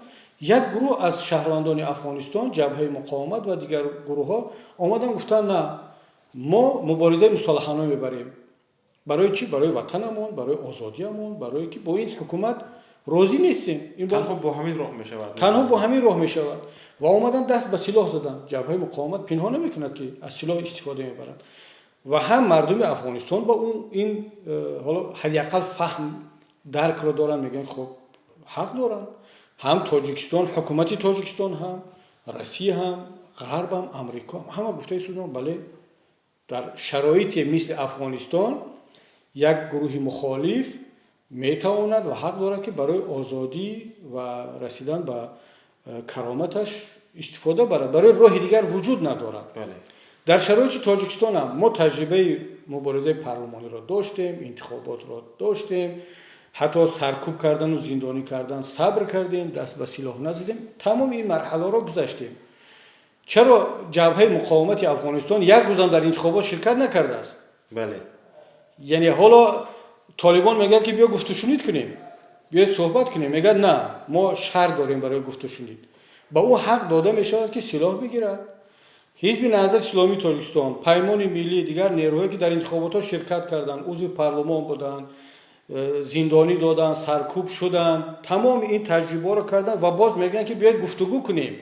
S3: Як гурӯҳ аз шаҳрвандони Афғонистон, Ҷабҳаи муқовимат ва дигар гурӯҳҳо, омаданд, гуфтанд: «На, мо муборизаи мусаллаҳона мебарем». Барои чӣ? Барои ватанамон, барои озодиямон, барое ки бо ин ҳукумат розӣ нестем.
S2: Танҳо бо ҳамин роҳ мешавад.
S3: Танҳо бо ҳамин роҳ мешавад. Ва омадан даст ба силоҳ заданд. Ҷабҳаи муқовимат пинҳон намекунад, ки аз силоҳ истифода мебарад. Ва ҳам мардуми Афғонистон ба ӯ ин ҳоло ҳадди ақал фаҳм, даркро доранд, мегӯянд: «Хуб, ҳақ доранд». Ҳам Тоҷикистон, ҳукумати Тоҷикистон ҳам, Россия ҳам, Ғарб ҳам, Амрико ҳам, ҳама гуфта истоданд: бале, дар шароите мисли Афғонистон як гурӯҳи мухолиф метавонад ва ҳақ дорад, ки барои озодӣ ва расидан ба кароматаш истифода барад, барои роҳи дигар вуҷуд надорад. Дар шароити Тоҷикистон ҳам мо таҷрибаи муборизаи парлумониро доштем, интихоботро доштем, ҳатто саркӯб кардану зиндонӣ кардан сабр кардем, даст ба силоҳ назадем, тамоми ин марҳаларо гузаштем. Чаро Ҷабҳаи муқовимати Афғонистон як рӯзам дар интихобот ширкат накардааст? Яъне ҳоло Толибон мегӯяд, ки биё гуфтушунид кунем, биёед суҳбат кунем. Мегӯяд: «На, мо шарт дорем барои гуфтушунид». Ба ӯ ҳақ дода мешавад, ки силоҳ бигирад. Ҳизби Наҳзати Исломии Тоҷикистон, Паймони Миллӣ, дигар нерӯҳое, ки дар интихоботҳо ширкат карданд, узви парлумон буданд, зиндонӣ доданд, саркӯб шуданд, тамоми ин таҷрибаҳоро карданд ва боз мегӯянд, ки биёед гуфтугӯ кунем.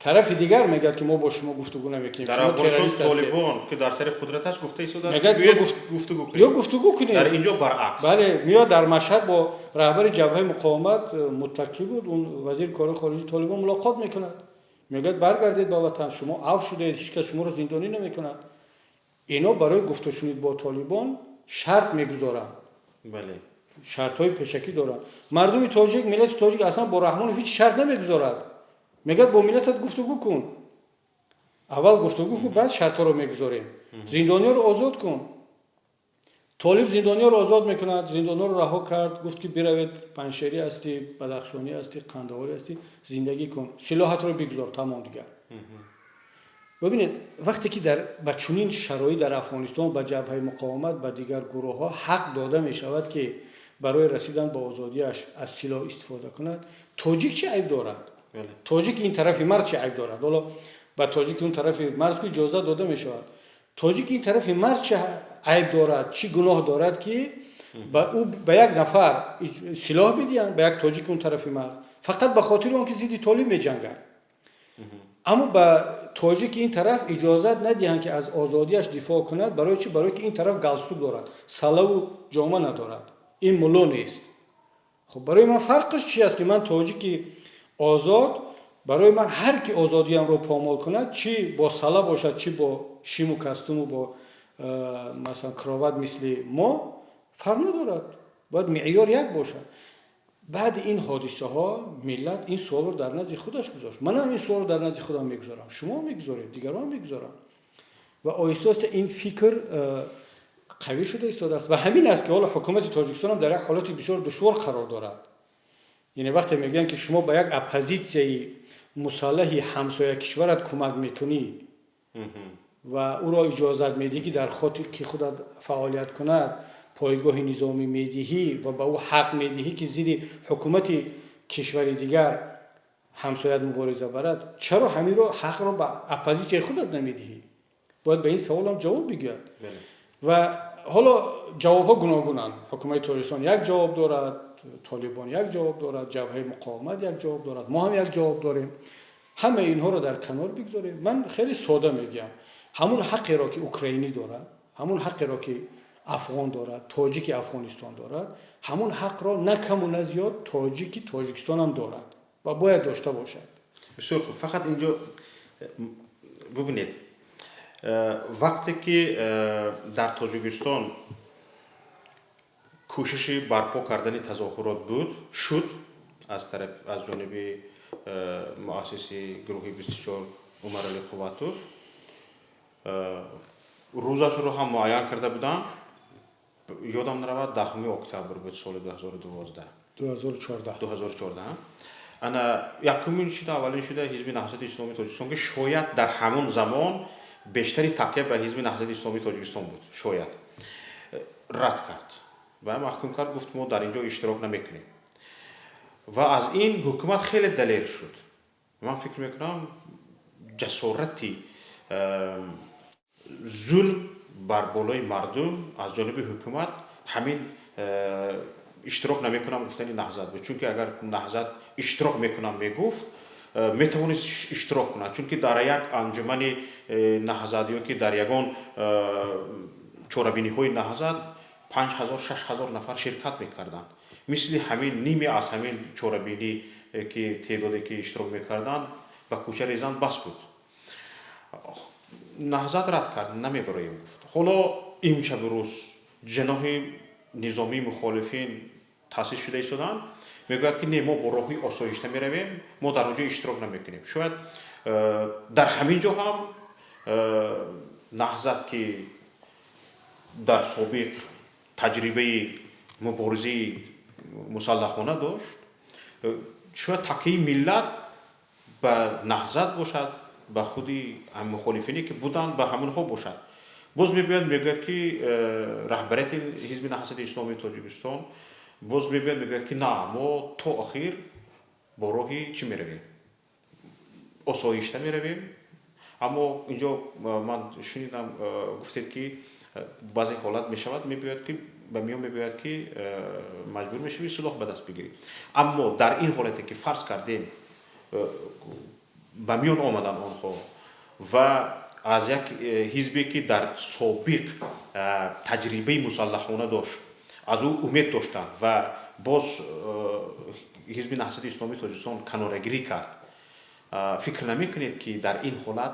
S3: Тарафи дигар мегӯяд, ки мо бо шумо гуфтугӯ намекунем.
S2: Дар Афғонистон Толибон, ки дар сари қудрат аст, гуфта истодааст,
S3: мегӯяд,
S2: биёед гуфтугӯ кунем.
S3: Ё гуфтугӯ кунем.
S2: Дар инҷо баръакс.
S3: Бале, меояд дар Машҳад бо раҳбари Ҷабҳаи Муқовимат, Муттақӣ буд, он вазири корҳои хориҷии Толибон, мулоқот мекунад. Мегӯяд, баргардед ба ватан, шумо афв шудаед, ҳеҷ кас шуморо зиндонӣ намекунад. Ино барои гуфтушунид бо Толибон шарт мегузоранд. Шартҳои пешакӣ доранд. Мардуми тоҷик, миллати тоҷик аслан бо Раҳмонов ҳеҷ шарт намегузорад. Мегӯяд, бо миллатат гуфтугӯ кун, аввал гуфтугӯ кун, баъд шартҳоро мегузорем. Зиндониёро озод кун. Толиб зиндониёро озод мекунад, зиндонҳоро раҳо кард, гуфт, ки биравед, панҷшерӣ ҳастӣ, бадахшонӣ ҳастӣ, қандаҳорӣ ҳастӣ, зиндагӣ кун, силоҳатро бигузор, тамом дигар. Бибинед, вақте ки ба чунин шароит дар Афғонистон ба Ҷабҳаи Муқовимат, ба дигар гурӯҳҳо ҳақ дода мешавад, ки барои расидан ба озодиаш аз силоҳ истифода кунад, тоҷик чӣ айб дорад? Тоҷик ин тарафи марз чӣ айб дорад? Ҳоло ба тоҷики он тарафи марз ку иҷоза дода мешавад, тоҷики ин тарафи марз чӣ айб дорад, чӣ гуноҳ дорад, ки ба ӯ, ба як нафар силоҳ бидиҳанд, ба як тоҷики он тарафи марз, фақат ба хотири он ки зидди толиб меҷангад, аммо ба тоҷики ин тараф иҷозат надиҳанд, ки аз озодиаш дифоъ кунад? Барои чӣ? Барои ки ин тараф галстук дорад, салаву ҷома надорад, ин мулло нест. Хуб, барои ман фарқаш чи аст, ки ман тоҷики озод, барои ман ҳар ки озодиамро помол кунад, чӣ бо сала бошад, чӣ бо шиму костюму бо масалан кроват мисли мо, фарқ надорад. Бояд меъёр як бошад. Баъди ин ҳодисаҳо миллат ин суолро дар назди худаш гузошт. Манам ин суолро дар назди худам мегузорам, шумо мегузоред, дигарон мегузоранд ва оҳиста оҳиста ин фикр қавӣ шуда истодааст. Ва ҳамин аст, ки ҳоло ҳукумати Тоҷикистонам дар як ҳолати бисёр душвор қарор дорад. Яъне вақте мегӯянд, ки шумо ба як оппозитсияи мусаллаҳи ҳамсоя кишварат кӯмак мекунӣ ва ӯро иҷозат медиҳӣ, ки дар хоки худат фаъолият кунад, пойгоҳи низомӣ медиҳӣ ва ба ӯ ҳақ медиҳӣ, ки зидди ҳукумати кишвари дигар ҳамсоят мубориза барад, чаро ҳаминро ҳақро ба оппозитсияи худат намедиҳӣ? Бояд ба ин саволам ҷавоб бигӯяд. Ва ҳоло ҷавобҳо гуногунанд. Ҳукумати Тоҷикистон як ҷавоб дорад, Толибон як ҷавоб дорад, Ҷабҳаи Муқовимат як ҷавоб дорад, мо ҳам як ҷавоб дорем. Ҳамаи инҳоро дар канор бигзорем. Ман хеле сода мегӯям: ҳамун ҳаққеро, ки украинӣ дорад, ҳамун ҳаққеро, ки афғон дорад, тоҷики Афғонистон дорад, ҳамун ҳақро на каму на зиёд тоҷики Тоҷикистонам дорад ва бояд дошта бошад.
S2: Бисёр хуб. Фақат инҷо бубинед, вақте ки дар Тоҷикистон кӯшиши барпо кардани тазоҳурот буд, шуд аз ҷониби муассиси гурӯҳи 24 Умарали Қувватов, рӯзашро ҳам муайян карда буданд, ёдам наравад, 10-уми октябр буд, соли 2012.
S3: 2014.
S2: 2014. Ана якумин шуда, аввалин шуда Ҳизби Наҳзати Исломии Тоҷикистон, ки шояд дар ҳамон замон бештари такя ба Ҳизби Наҳзати Исломии Тоҷикистон буд, шояд рад кард ва маҳкум кард, гуфт, мо дар ин ҷо иштирок намекунем. Ва аз ин ҳукумат хеле далер шуд. Ман фикр мекунам, ҷасорати зулм бар болои мардум аз ҷониби ҳукумат ҳамин иштирок намекунам гуфтани Наҳзат буд. Чунки агар Наҳзат иштирок мекунам мегуфт, метавонист иштирок кунад, чунки дар як анҷумани Наҳзат ё ки дар ягон чорабиниҳои Наҳзат 5000, 6000 нафар ширкат мекарданд. Мисли ҳамин ниме аз ҳамин чорабинӣ ки теъдоде ки иштирок мекарданд, ба кӯча резанд, бас буд. Наҳзат рад кард, намебароем гуфт. Ҳоло имшабу рӯз ҷаноҳи низомии мухолифин таъсис шуда истоданд, мегӯяд, ки не, мо бо роҳи осоишта меравем, мо дар он ҷо иштирок намекунем. Шояд дар ҳамин ҷо ҳам Наҳзат, ки дар собиқ таҷрибаи муборизаи мусаллаҳона дошт, шояд такяи миллат ба Наҳзат бошад, ба худи мухолифине ки буданд, ба ҳамонҳо бошад. Боз мебиёяд, мегӯяд, ки раҳбарияти Ҳизби Наҳзати Исломии Тоҷикистон боз мебиёяд, мегӯяд, ки на, мо то охир бо роҳи чӣ меравем, осоишта меравем. Аммо инҷо ман шунидам, гуфтед, ки баъзе ҳолат мешавад, мебиёяд, ки ба миён мебиёяд, ки маҷбур мешавӣ силоҳ ба даст бигирӣ. Аммо дар ин ҳолате ки фарз кардем Ба миён омаданд онҳо ва аз як ҳизбе, ки дар собиқ таҷрибаи мусаллаҳона дошт, аз ӯ умед доштанд ва боз Ҳизби Наҳзати Исломии Тоҷикистон канорагирӣ кард. Фикр намекунед, ки дар ин ҳолат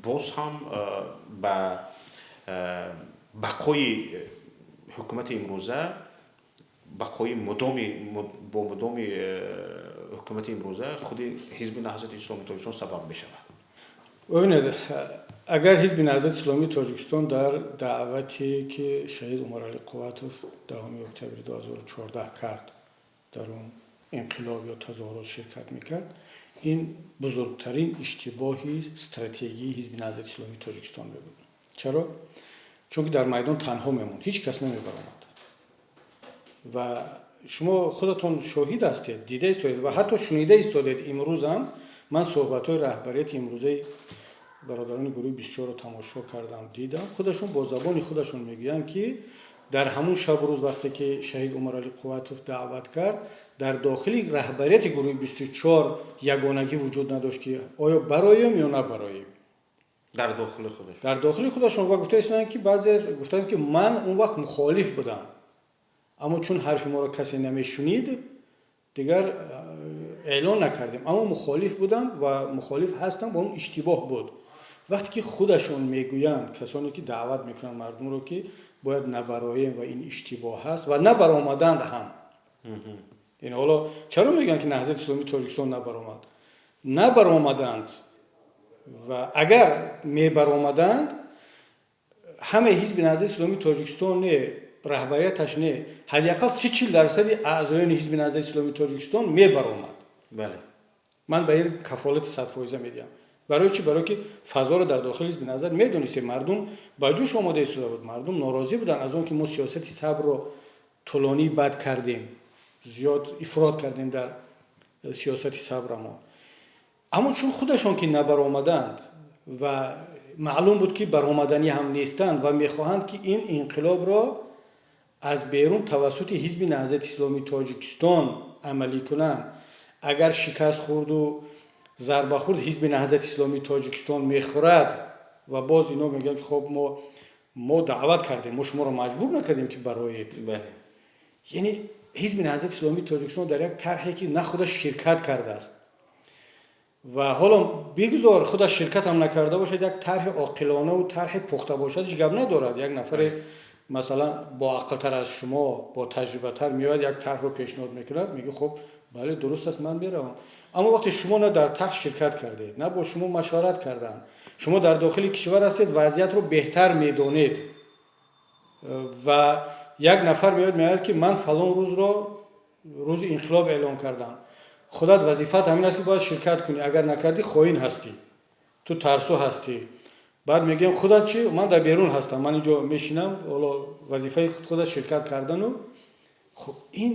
S2: боз ҳам ба бақои ҳукумати имрӯза, бақои мудоми бо мудоми ҳукумати имрӯза худи Ҳизби Наҳзати Исломии Тоҷикистон сабаб мешавад?
S3: Бибинед, агар Ҳизби Наҳзати Исломии Тоҷикистон дар даъвате, ки шаҳид Умаралӣ Қувватов 10 октябри 2014 кард, дар он инқилоб ё тазоҳурот ширкат мекард, ин бузургтарин иштибоҳи стратегии Ҳизби Наҳзати Исломии Тоҷикистон мебуд. Чаро? Чунки дар майдон танҳо мемонд, ҳеҷ кас намебаромад. Ва шумо худатон шоҳид ҳастед, дида истодед ва ҳатто шунида истодед. Имрӯзам ман суҳбатҳои раҳбарияти имрӯзаи бародарони гурӯҳи 24-ро тамошо кардам, дидам, худашон бо забони худашон мегӯянд, ки дар ҳамун шабу рӯз, вақте ки шаҳид Умаралӣ Қувватов даъват кард, дар дохили раҳбарияти гурӯҳи 24 ягонагӣ вуҷуд надошт, ки оё бароем ё набароем.
S2: Дар дохили худашон.
S3: Дар дохили худашон. Ва гуфта истоданд, ки баъзе гуфтанд, ки ман он вақт мухолиф будам, аммо чун ҳарфи моро касе намешунид, дигар эълон накардем, аммо мухолиф будам ва мухолиф ҳастам ва он иштибоҳ буд. Вақте ки худашон мегӯянд, касоне ки даъват мекунанд мардумро, ки бояд набароем ва ин иштибоҳ ҳаст, ва набаромаданд ҳам. Ин ҳоло чаро мегӯянд, ки Наҳзати Исломии Тоҷикистон набаромад? Набаромаданд ва агар мебаромаданд, ҳамаи Ҳизби Наҳзати Исломии Тоҷикистон не, раҳбарияташ не, ҳадди ақал 30-40 дарсади аъзоёни Ҳизби Наҳзати Исломии Тоҷикистон мебаромад. Ман ба ин кафолати 100 фоиза медиҳам. Барои чӣ? Барое ки фазоро дар дохили Ҳизби Наҳзат медонистем. Мардум ба ҷӯш омода истода буд, мардум норозӣ буданд аз он ки мо сиёсати сабрро тӯлонӣ бад кардем, зиёд ифрот кардем дар сиёсати сабрамон. Аммо чун худашон ки набаромаданд ва маълум буд, ки баромаданӣ ҳам нестанд ва мехоҳанд, ки ин инқилобро аз берун тавассути Ҳизби Наҳзати Исломии Тоҷикистон амалӣ кунанд, агар шикаст хӯрду зарба хӯрд, Ҳизби Наҳзати Исломии Тоҷикистон мехӯрад. Ва боз ино мегӯянд, ки хоб, мо даъват кардем, мо шуморо маҷбур накардем, ки бароед. Яъне Ҳизби Наҳзати Исломии Тоҷикистон дар як тарҳе, ки на худаш ширкат кардааст ва ҳоло бигузор худаш ширкатам накарда бошад, як тарҳи оқилонаву тарҳи пухта бошад, ҳеҷ гап надорад. Як нафаре, масалан, боақлтар аз шумо, ботаҷрибатар меояд, як тарҳро пешниҳод мекунад, мегӯ: «Хуб, бале, дуруст аст, ман меравам». Аммо вақте шумо на дар тарҳ ширкат кардед, на бо шумо машварат карданд, шумо дар дохили кишвар ҳастед, вазъиятро беҳтар медонед, ва як нафар меояд, меояд, ки ман фалон рӯзро рӯзи инқилоб эълон кардам, худат вазифаат ҳамин аст, ки бояд ширкат кунӣ, агар накардӣ, хоин ҳастӣ, ту тарсу ҳастӣ. Баъд мегӯям: «Худат чӣ?» «Ман дар берун ҳастам, ман инҷо мешинам». Ҳоло вазифаи худат ширкат кардану. Хуб, ин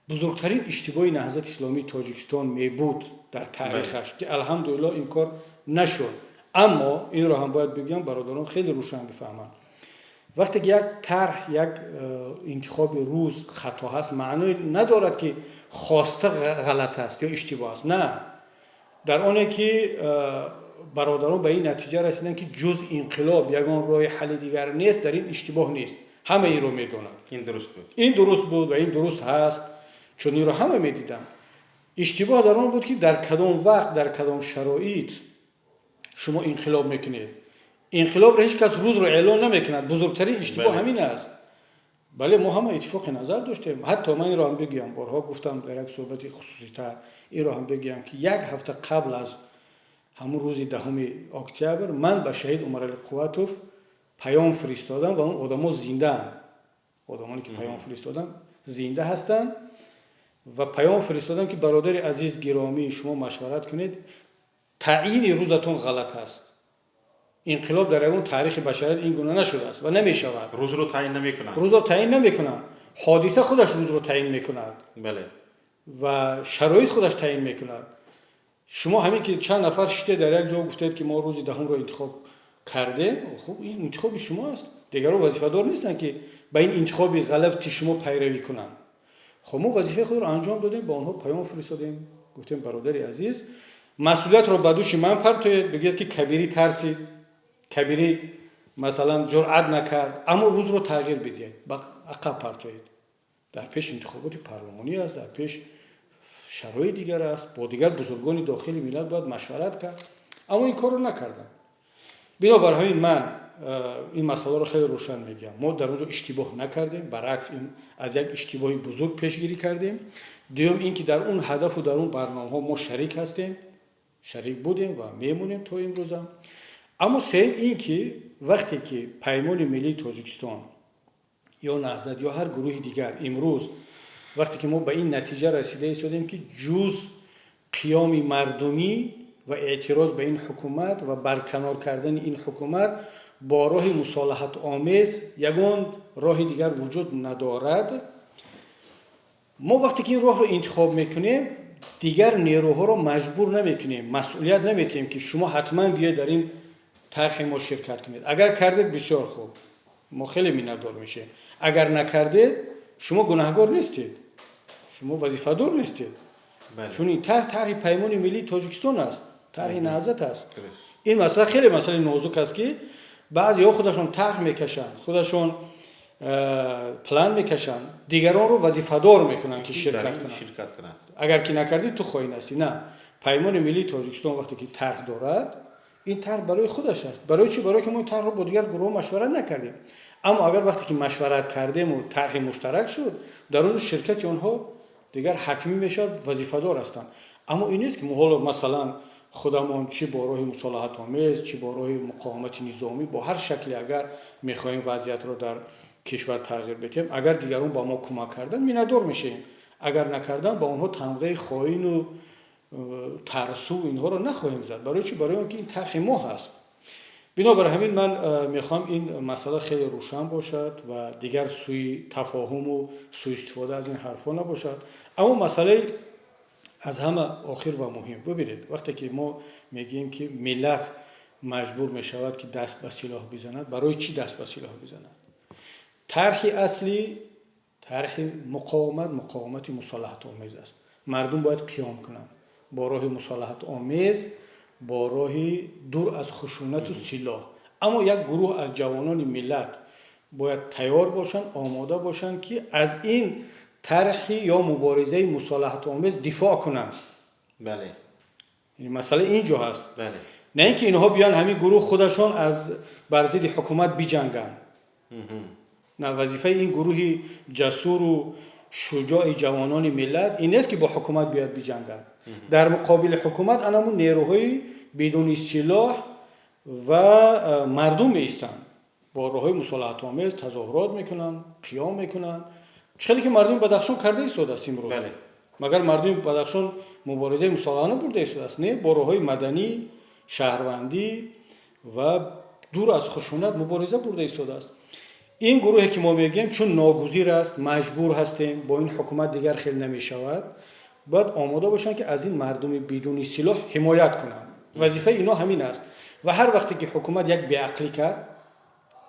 S3: бузургтарин иштибоҳи Наҳзати Исломии Тоҷикистон мебуд дар таърихаш, ки алҳамдулилло ин кор нашуд. Аммо инро ҳам бояд бигӯям, бародарон хеле рӯшан бифаҳманд: вақте ки як тарҳ, як интихоби рӯз хато ҳаст, маъное надорад, ки хоста ғалат аст ё иштибоҳ аст. На, дар оне ки бародарон ба ин натиҷа расиданд, ки ҷуз инқилоб ягон роҳи ҳалли дигар нест, дар ин иштибоҳ нест, ҳама инро медонанд.
S2: Ин дуруст буд.
S3: Ин дуруст буд ва ин дуруст ҳаст, чун инро ҳама медиданд. Иштибоҳ дар он буд, ки дар кадом вақт, дар кадом шароит шумо инқилоб мекунед. Инқилобро ҳеҷ кас рӯзро эълон намекунад. Бузургтарин иштибоҳ ҳамин аст. Бале, мо ҳама иттифоқи назар доштем. Ҳатто ман инро ҳам бигӯям, борҳо гуфтам дар як суҳбати хусуситар, инро ҳам бигӯям, ки як ҳафта қабл аз ҳамун рӯзи 10 октябр ман ба шаҳид Умаралӣ Қувватов паём фиристодам ва он одамо зиндаанд, одамоне ки паём фиристодам, зинда ҳастанд. Ва паём фиристодам, ки бародари азиз, гиромӣ, шумо машварат кунед, таъйини рӯзатон ғалат аст. Инқилоб дар ягон таърихи башарият ин гуна нашудааст ва намешавад.
S2: Рӯзро таъин намекунанд.
S3: Рӯзро таъин намекунанд. Ҳодиса худаш рӯзро таъин мекунад ва шароит худаш таъин мекунад. Шумо ҳамин ки чанд нафар шите дар як ҷо гуфтед, ки мо рӯзи 10-умро интихоб кардем, хуб, ин интихоби шумо аст. Дигарон вазифадор нестанд, ки ба ин интихоби ғалати шумо пайравӣ кунанд. Хуб, мо вазифаи худро анҷом додем, ба онҳо паём фиристодем, гуфтем: «Бародари азиз, Масъулиятро ба дӯши ман партоед, бигӯед, ки Кабирӣ тарсид, Кабирӣ, масалан, ҷуръат накард, аммо рӯзро тағйир бидиҳед, ба ақаб партоед. Дар пеш интихоботи парлумонӣ аст, дар пеш шароит дигар аст, бо дигар бузургони дохили миллат бояд машварат кард, аммо ин корро накарданд. Бинобар ҳамин ман ин масъаларо хеле рӯшан мегӯям: мо дар он ҷо иштибоҳ накардем, баръакс, ин аз як иштибоҳи бузург пешгирӣ кардем. Дуюм ин ки дар он ҳадафу дар он барномаҳо мо шарик ҳастем, шарик будем ва мемонем то имрӯзам. Аммо сеюм ин ки вақте ки Паймони миллии Тоҷикистон ё Наҳзат ё ҳар гурӯҳи дигар, имрӯз вақте ки мо ба ин натиҷа расида истодем, ки ҷуз қиёми мардумӣ ва эътироз ба ин ҳукумат ва барканор кардани ин ҳукумат бо роҳи мусолиҳатомез ягон роҳи дигар вуҷуд надорад, мо вақте ки ин роҳро интихоб мекунем, дигар нерӯҳоро маҷбур намекунем, масъулият наметиҳем, ки шумо ҳатман биёед, дар ин тарҳи мо ширкат кунед. Агар кардед, бисёр хуб, мо хеле миннатдор мешавем. Агар накардед, шумо гунаҳгор нестед, шумо вазифадор нестед, чун ин тарҳ тарҳи Паймони миллии Тоҷикистон аст, тарҳи Наҳзат аст. Ин масъала хеле масъалаи нозук аст, ки баъзеҳо худашон тарҳ мекашанд, худашон план мекашанд, дигаронро вазифадор мекунанд, ки ширкат кунанд. Агар ки накардӣ, ту хоин ҳастӣ. На, Паймони миллии Тоҷикистон вақте ки тарҳ дорад, ин тарҳ барои худаш аст. Барои чӣ? Барое ки мо ин тарҳро бо дигар гурӯҳҳо машварат накардем. Аммо агар вақте ки машварат кардему тарҳи муштарак шуд, дар он ҷо ширкати онҳо дигар ҳатмӣ мешавад, вазифадор ҳастанд. Аммо ин нест, ки мо ҳоло, масалан, худамон чӣ бо роҳи мусолиҳатомез, чӣ бо роҳи муқовимати низомӣ, бо ҳар шакле агар мехоҳем вазъиятро дар кишвар тағйир бидиҳем, агар дигарон ба мо кӯмак карданд, миннатдор мешавем. Агар накарданд, ба онҳо тамғаи хоину тарсу инҳоро нахоҳем зад. Барои чӣ? Барои он ки ин тарҳи мо ҳаст. Бинобар ҳамин ман мехоҳам ин масъала хеле рӯшан бошад ва дигар сӯи тафоҳуму сӯистифода аз ин ҳарфҳо набошад. Аммо масъалаи аз ҳама охир ва муҳим, бубинед, вақте ки мо мегӯем, ки миллат маҷбур мешавад, ки даст ба силоҳ бизанад, барои чӣ даст ба силоҳ бизанад? Тарҳи аслӣ, тарҳи муқовимат, муқовимати мусолиҳатомез аст. Мардум бояд қиём кунанд бо роҳи мусолиҳатомез, бо роҳи дур аз хушунату силоҳ. Аммо як гурӯҳ аз ҷавонони миллат бояд тайёр бошанд, омода бошанд, ки аз ин тарҳи ё муборизаи мусолиҳатомез дифоъ кунанд. Масъала ин ҷо ҳаст, на ин ки инҳо биён, ҳамин гурӯҳ худашон аз бар зидди ҳукумат биҷанганд. На, вазифаи ин гурӯҳи ҷасуру шуҷои ҷавонони миллат ин нест, ки бо ҳукумат биёяд биҷангад. Дар муқобили ҳукумат анамун нерӯҳои бидуни силоҳ ва мардум меистанд, бо роҳҳои мусолиҳатомез тазоҳурот мекунанд, қиём мекунанд, чӣ хеле ки мардуми Бадахшон карда истодааст имрӯз. Магар мардуми Бадахшон муборизаи мусолиҳона бурда истодааст? Не, бо роҳҳои маданӣ, шаҳрвандӣ ва дур аз хушунат мубориза бурда истодааст. Ин гурӯҳе ки мо мегӯем, чун ногузир аст, маҷбур ҳастем, бо ин ҳукумат дигар хел намешавад, бояд омода бошанд, ки аз ин мардуми бидуни силоҳ ҳимоят кунанд. Вазифаи ино ҳамин аст. Ва ҳар вақте ки ҳукумат як беақлӣ кард,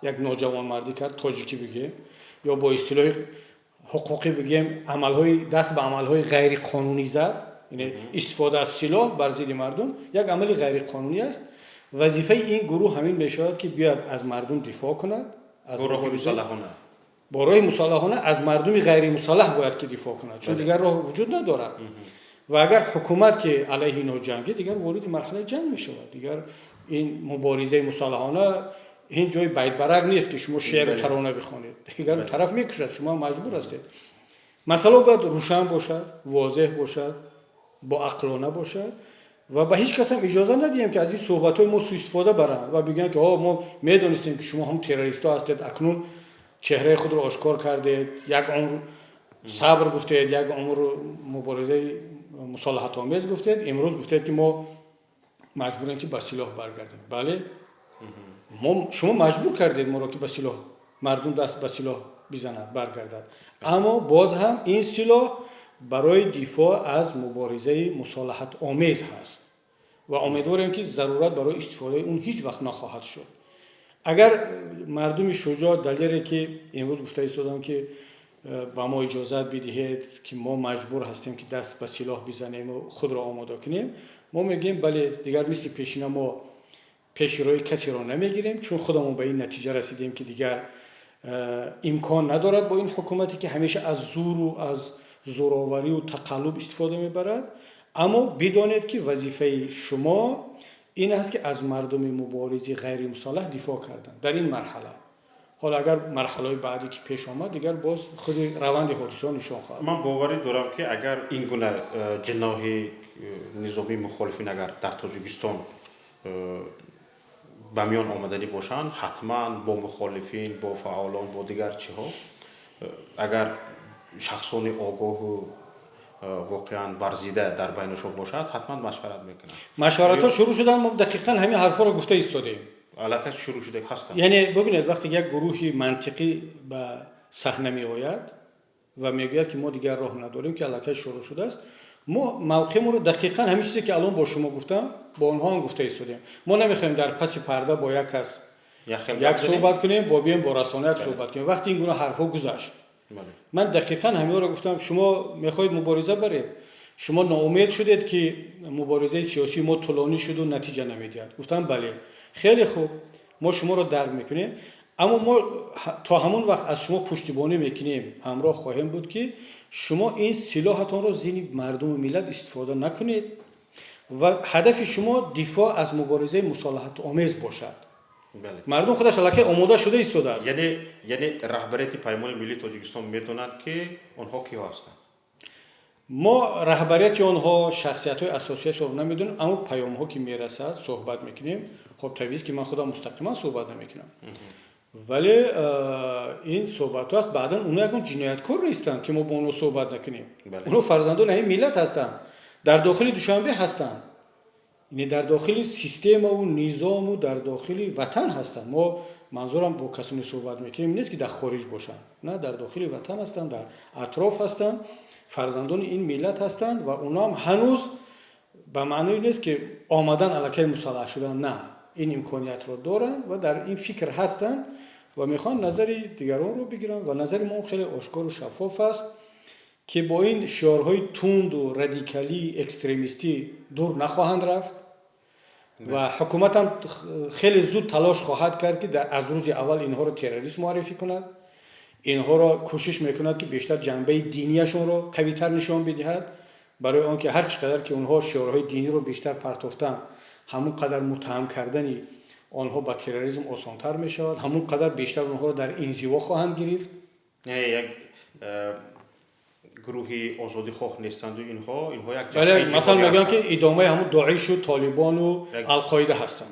S3: як ноҷавонмардӣ кард, тоҷикӣ бигӯем ё бо истилоҳи ҳуқуқӣ бигӯем, амалҳои даст ба амалҳои ғайриқонунӣ зад, яъне истифода аз силоҳ бар зидди мардум як амали ғайриқонунӣ аст, вазифаи ин гурӯҳ ҳамин мешавад, ки биёяд, аз мардум дифоъ кунад. Бо роҳи мусаллаҳона аз мардуми ғайримусаллаҳ бояд ки дифоъ кунад, чун дигар роҳ вуҷуд надорад. Ва агар ҳукумат ки алайҳи инҳо ҷангӣ, дигар вориди марҳилаи ҷанг мешавад. Дигар ин муборизаи мусаллаҳона ин ҷои байтбарак нест, ки шумо шеъру тарона бихонед. Дигар тараф мекушад, шумо маҷбур ҳастед. Масъала бояд рӯшан бошад, возеҳ бошад, боақлона бошад ва ба ҳеҷ кас ҳам иҷоза надиҳем, ки аз ин суҳбатҳои мо сӯистифода баранд ва бигӯянд, ки о, мо медонистем, ки шумо ҳам террористҳо ҳастед, акнун чеҳраи худро ошкор кардед, як умр сабр гуфтед, як умр муборизаи мусолиҳатомез гуфтед, имрӯз гуфтед, ки мо маҷбурем, ки ба силоҳ баргардем. Бале, шумо маҷбур кардед моро, ки ба силоҳ мардум даст ба силоҳ бизанад, баргардад, аммо боз ҳам ин силоҳ барои дифоъ аз муборизаи мусолиҳатомез ҳаст ва умедворем, ки зарурат барои истифодаи он ҳеҷ вақт нахоҳад шуд. Агар мардуми шуҷоъ, далере, ки имрӯз гуфта истодам, ки Ба мо иҷозат бидиҳед, ки мо маҷбур ҳастем, ки даст ба силоҳ бизанему худро омода кунем. Мо мегӯем, бале, дигар мисли пешина мо пеши роҳи касеро намегирем, чун худамон ба ин натиҷа расидем, ки дигар имкон надорад бо ин ҳукумате, ки ҳамеша аз зуру аз зӯроварию тақаллуб истифода мебарад. Аммо бидонед, ки вазифаи шумо ин аст, ки аз мардуми муборизи ғайримусаллаҳ дифоъ кардан дар ин марҳала. Ҳоло агар марҳалаҳои баъдӣ ки пеш омад, дигар боз худи раванди ҳодисаҳо нишон хоҳад.
S2: Ман боварӣ дорам, ки агар ин гуна ҷиноҳи низомии мухолифин агар дар Тоҷикистон ба миён омаданӣ бошанд, ҳатман бо мухолифин, бо фаъолон, бо дигар чиҳо, агар шахсони огоҳу воқеан варзида дар байнашон бошад, ҳатман машварат мекунанд.
S3: Машваратҳо шурӯъ шуданд. Мо дақиқан ҳамин ҳарфҳоро гуфта истодем.
S2: Аллакай шурӯъ шуда ҳастанд.
S3: Яъне бубинед, вақте як гурӯҳи мантиқӣ ба саҳна меояд ва мегӯяд, ки мо дигар роҳ надорем, ки аллакай шурӯъ шудааст, мо мавқеъмонро дақиқан ҳамин чизе, ки алон бо шумо гуфтам, бо онҳо ҳам гуфта истодем. Мо намехоҳем дар паси парда бо як кас як суҳбат кунем, бо бием бо расона як суҳбат кунем. Вақти ин гуна ҳарфҳо гузашт, ман дақиқан ҳаминро гуфтам: шумо мехоҳед мубориза баред, шумо ноумед шудед, ки муборизаи сиёсии мо тӯлонӣ шуду натиҷа намедиҳад. Гуфтам: бале, хеле хуб, мо шуморо дарк мекунем, аммо мо то ҳамон вақт аз шумо пуштибонӣ мекунем, ҳамроҳ хоҳем буд, ки шумо ин силоҳатонро зидди мардуму миллат истифода накунед ва ҳадафи шумо дифоъ аз муборизаи мусолиҳатомез бошад. Мардум худаш аллакай омода шуда истодааст.
S2: Яъне раҳбарияти Паймони Миллии Тоҷикистон медонад, ки онҳо киҳо ҳастанд?
S3: Мо раҳбарияти онҳо, шахсиятҳои асосияшонро намедонем, аммо паёмҳо ки мерасад, суҳбат мекунем. Хоб, табиист, ки ман худам мустақиман суҳбат намекунам, вале ин суҳбатҳо аст. Баъдан онҳо ягон ҷинояткор нестанд, ки мо бо онҳо суҳбат накунем. Онҳо фарзандони ҳамин миллат ҳастанд, дар дохили Душанбе ҳастанд, яъне дар дохили системаву низому дар дохили ватан ҳастанд. Мо манзурам бо касоне суҳбат мекунем нест, ки дар хориҷ бошанд. На, дар дохили ватан ҳастанд, дар атроф ҳастанд, фарзандони ин миллат ҳастанд ва онҳо ҳам ҳанӯз ба маъное нест, ки омадан аллакай мусаллаҳ шудан. На, ин имкониятро доранд ва дар ин фикр ҳастанд ва мехоҳанд назари дигаронро бигиранд. Ва назари мо хеле ошкору шаффоф аст, ки бо ин шиорҳои тунду радикалӣ, экстремистӣ дур нахоҳанд рафт ва ҳукуматам хеле зуд талош хоҳад кард, ки аз рӯзи аввал инҳоро террорист муаррифӣ кунад. Инҳоро кӯшиш мекунад, ки бештар ҷанбаи динияшонро қавитар нишон бидиҳад, барои он ки ҳар чӣ қадар ки онҳо шиорҳои диниро бештар партофтанд, ҳамон қадар муттаҳам кардани онҳо ба терроризм осонтар мешавад, ҳамон қадар бештар онҳоро дар инзиво хоҳанд гирифт.
S2: Яъне як гурӯҳи озодихоҳ нестанду инҳо як
S3: Бале, масалан, мегӯянд, ки идомаи ҳамун Доишу, Толибону Алқоида ҳастанд.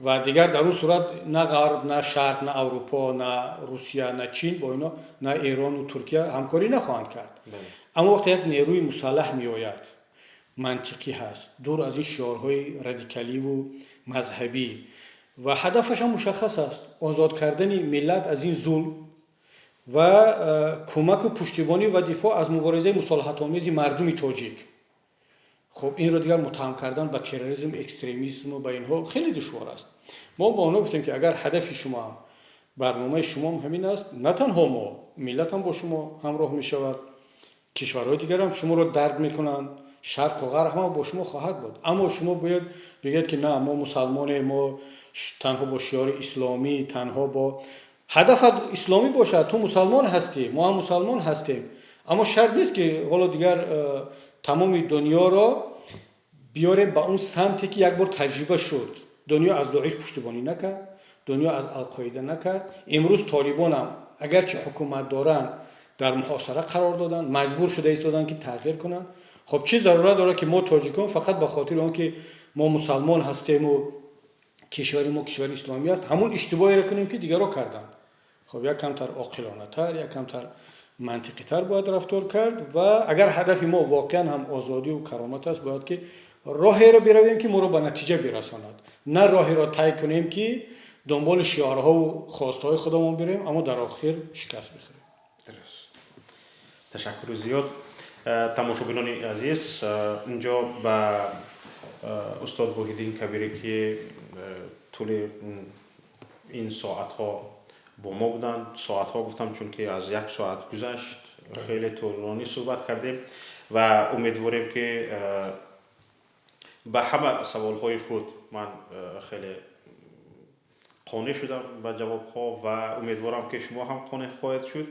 S3: Ва дигар дар он сурат на Ғарб, на Шарқ, на Аврупо, на Русия, на Чин бо ино, на Эрону Туркия ҳамкорӣ нахоҳанд кард. Аммо вақте як нерӯи мусаллаҳ меояд, мантиқӣ ҳаст, дур аз ин шиорҳои радикаливу мазҳабӣ, ва ҳадафаш ҳам мушаххас аст: озод кардани миллат аз ин зулм ва кӯмаку пуштибонӣ ва дифоъ аз муборизаи мусолиҳатомези мардуми тоҷик. Хуб, инро дигар муттаҳам кардан ба терроризм, экстремизму ба инҳо хеле душвор аст. Мо бо онҳо гуфтем, ки агар ҳадафи шумоам, барномаи шумоам ҳамин аст, на танҳо мо, миллатам бо шумо ҳамроҳ мешавад, кишварҳои дигарам шуморо дарк мекунанд, Шарқу Ғарб ҳама бо шумо хоҳад буд. Аммо шумо бояд бигӯед, ки на, мо мусалмонем, мо танҳо бо шиори исломӣ, танҳо бо ҳадафат исломӣ бошад, ту мусалмон ҳастӣ, мо ҳам мусалмон ҳастем, аммо шарт нест, ки ҳоло дигар тамоми дунёро биёрем ба он самте, ки як бор таҷриба шуд. Дунё аз Доиш пуштибонӣ накард, дунё аз Алқоида накард. Имрӯз Толибонам, агарчи ҳукумат доранд, дар муҳосара қарор доданд, маҷбур шуда истоданд, ки тағйир кунанд. Хоб, чӣ зарурат дорад, ки мо, тоҷикон, фақат ба хотири он ки мо мусалмон ҳастему кишвари мо кишвари исломӣ аст, ҳамон иштибоҳеро кунем, ки дигарро карданд? Хоб, як камтар оқилонатар, як камтар мантиқитар бояд рафтор кард. Ва агар ҳадафи мо воқеан ҳам озодиву каромат аст, бояд ки роҳеро биравем, ки моро ба натиҷа бирасонад, на роҳеро тай кунем, ки дунболи шиорҳову хостаҳои худамон бирем, аммо дар охир шикаст бихӯрем.
S2: Ташаккури зиёд. Тамошобинони азиз, инҷо ба устод Воҳиддин Кабирӣ, ки тӯли ин соатҳо Бо мо буданд. Соатҳо гуфтам, чунки аз як соат гузашт, хеле тӯлонӣ суҳбат кардем ва умедворем, ки ба ҳама саволҳои худ ман хеле қонеъ шудам ба ҷавобҳо ва умедворам, ки шумо ҳам қонеъ хоҳед шуд.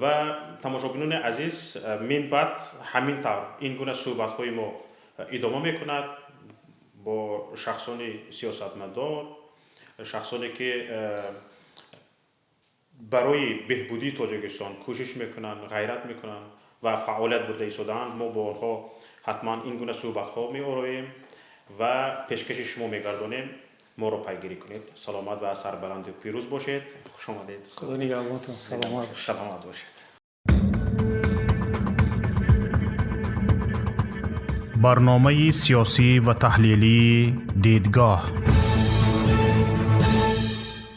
S2: Ва тамошобинони азиз, мин баъд ҳамин тавр ин гуна суҳбатҳои мо идома мекунад бо шахсони сиёсатмадор, шахсоне ки барои беҳбудии Тоҷикистон кӯшиш мекунанд, ғайрат мекунанд ва фаъолият бурда истодаанд. Мо бо онҳо ҳатман ин гуна суҳбатҳо меороем ва пешкаши шумо мегардонем. Моро пайгирӣ кунед. Саломат ва сарбаланду пирӯз бошед. Хуш омадед.
S3: Худо нигаҳбонтон, саломат бошед.
S2: Саломат бошед.
S1: Барномаи сиёсӣ ва таҳлилии «Дидгоҳ».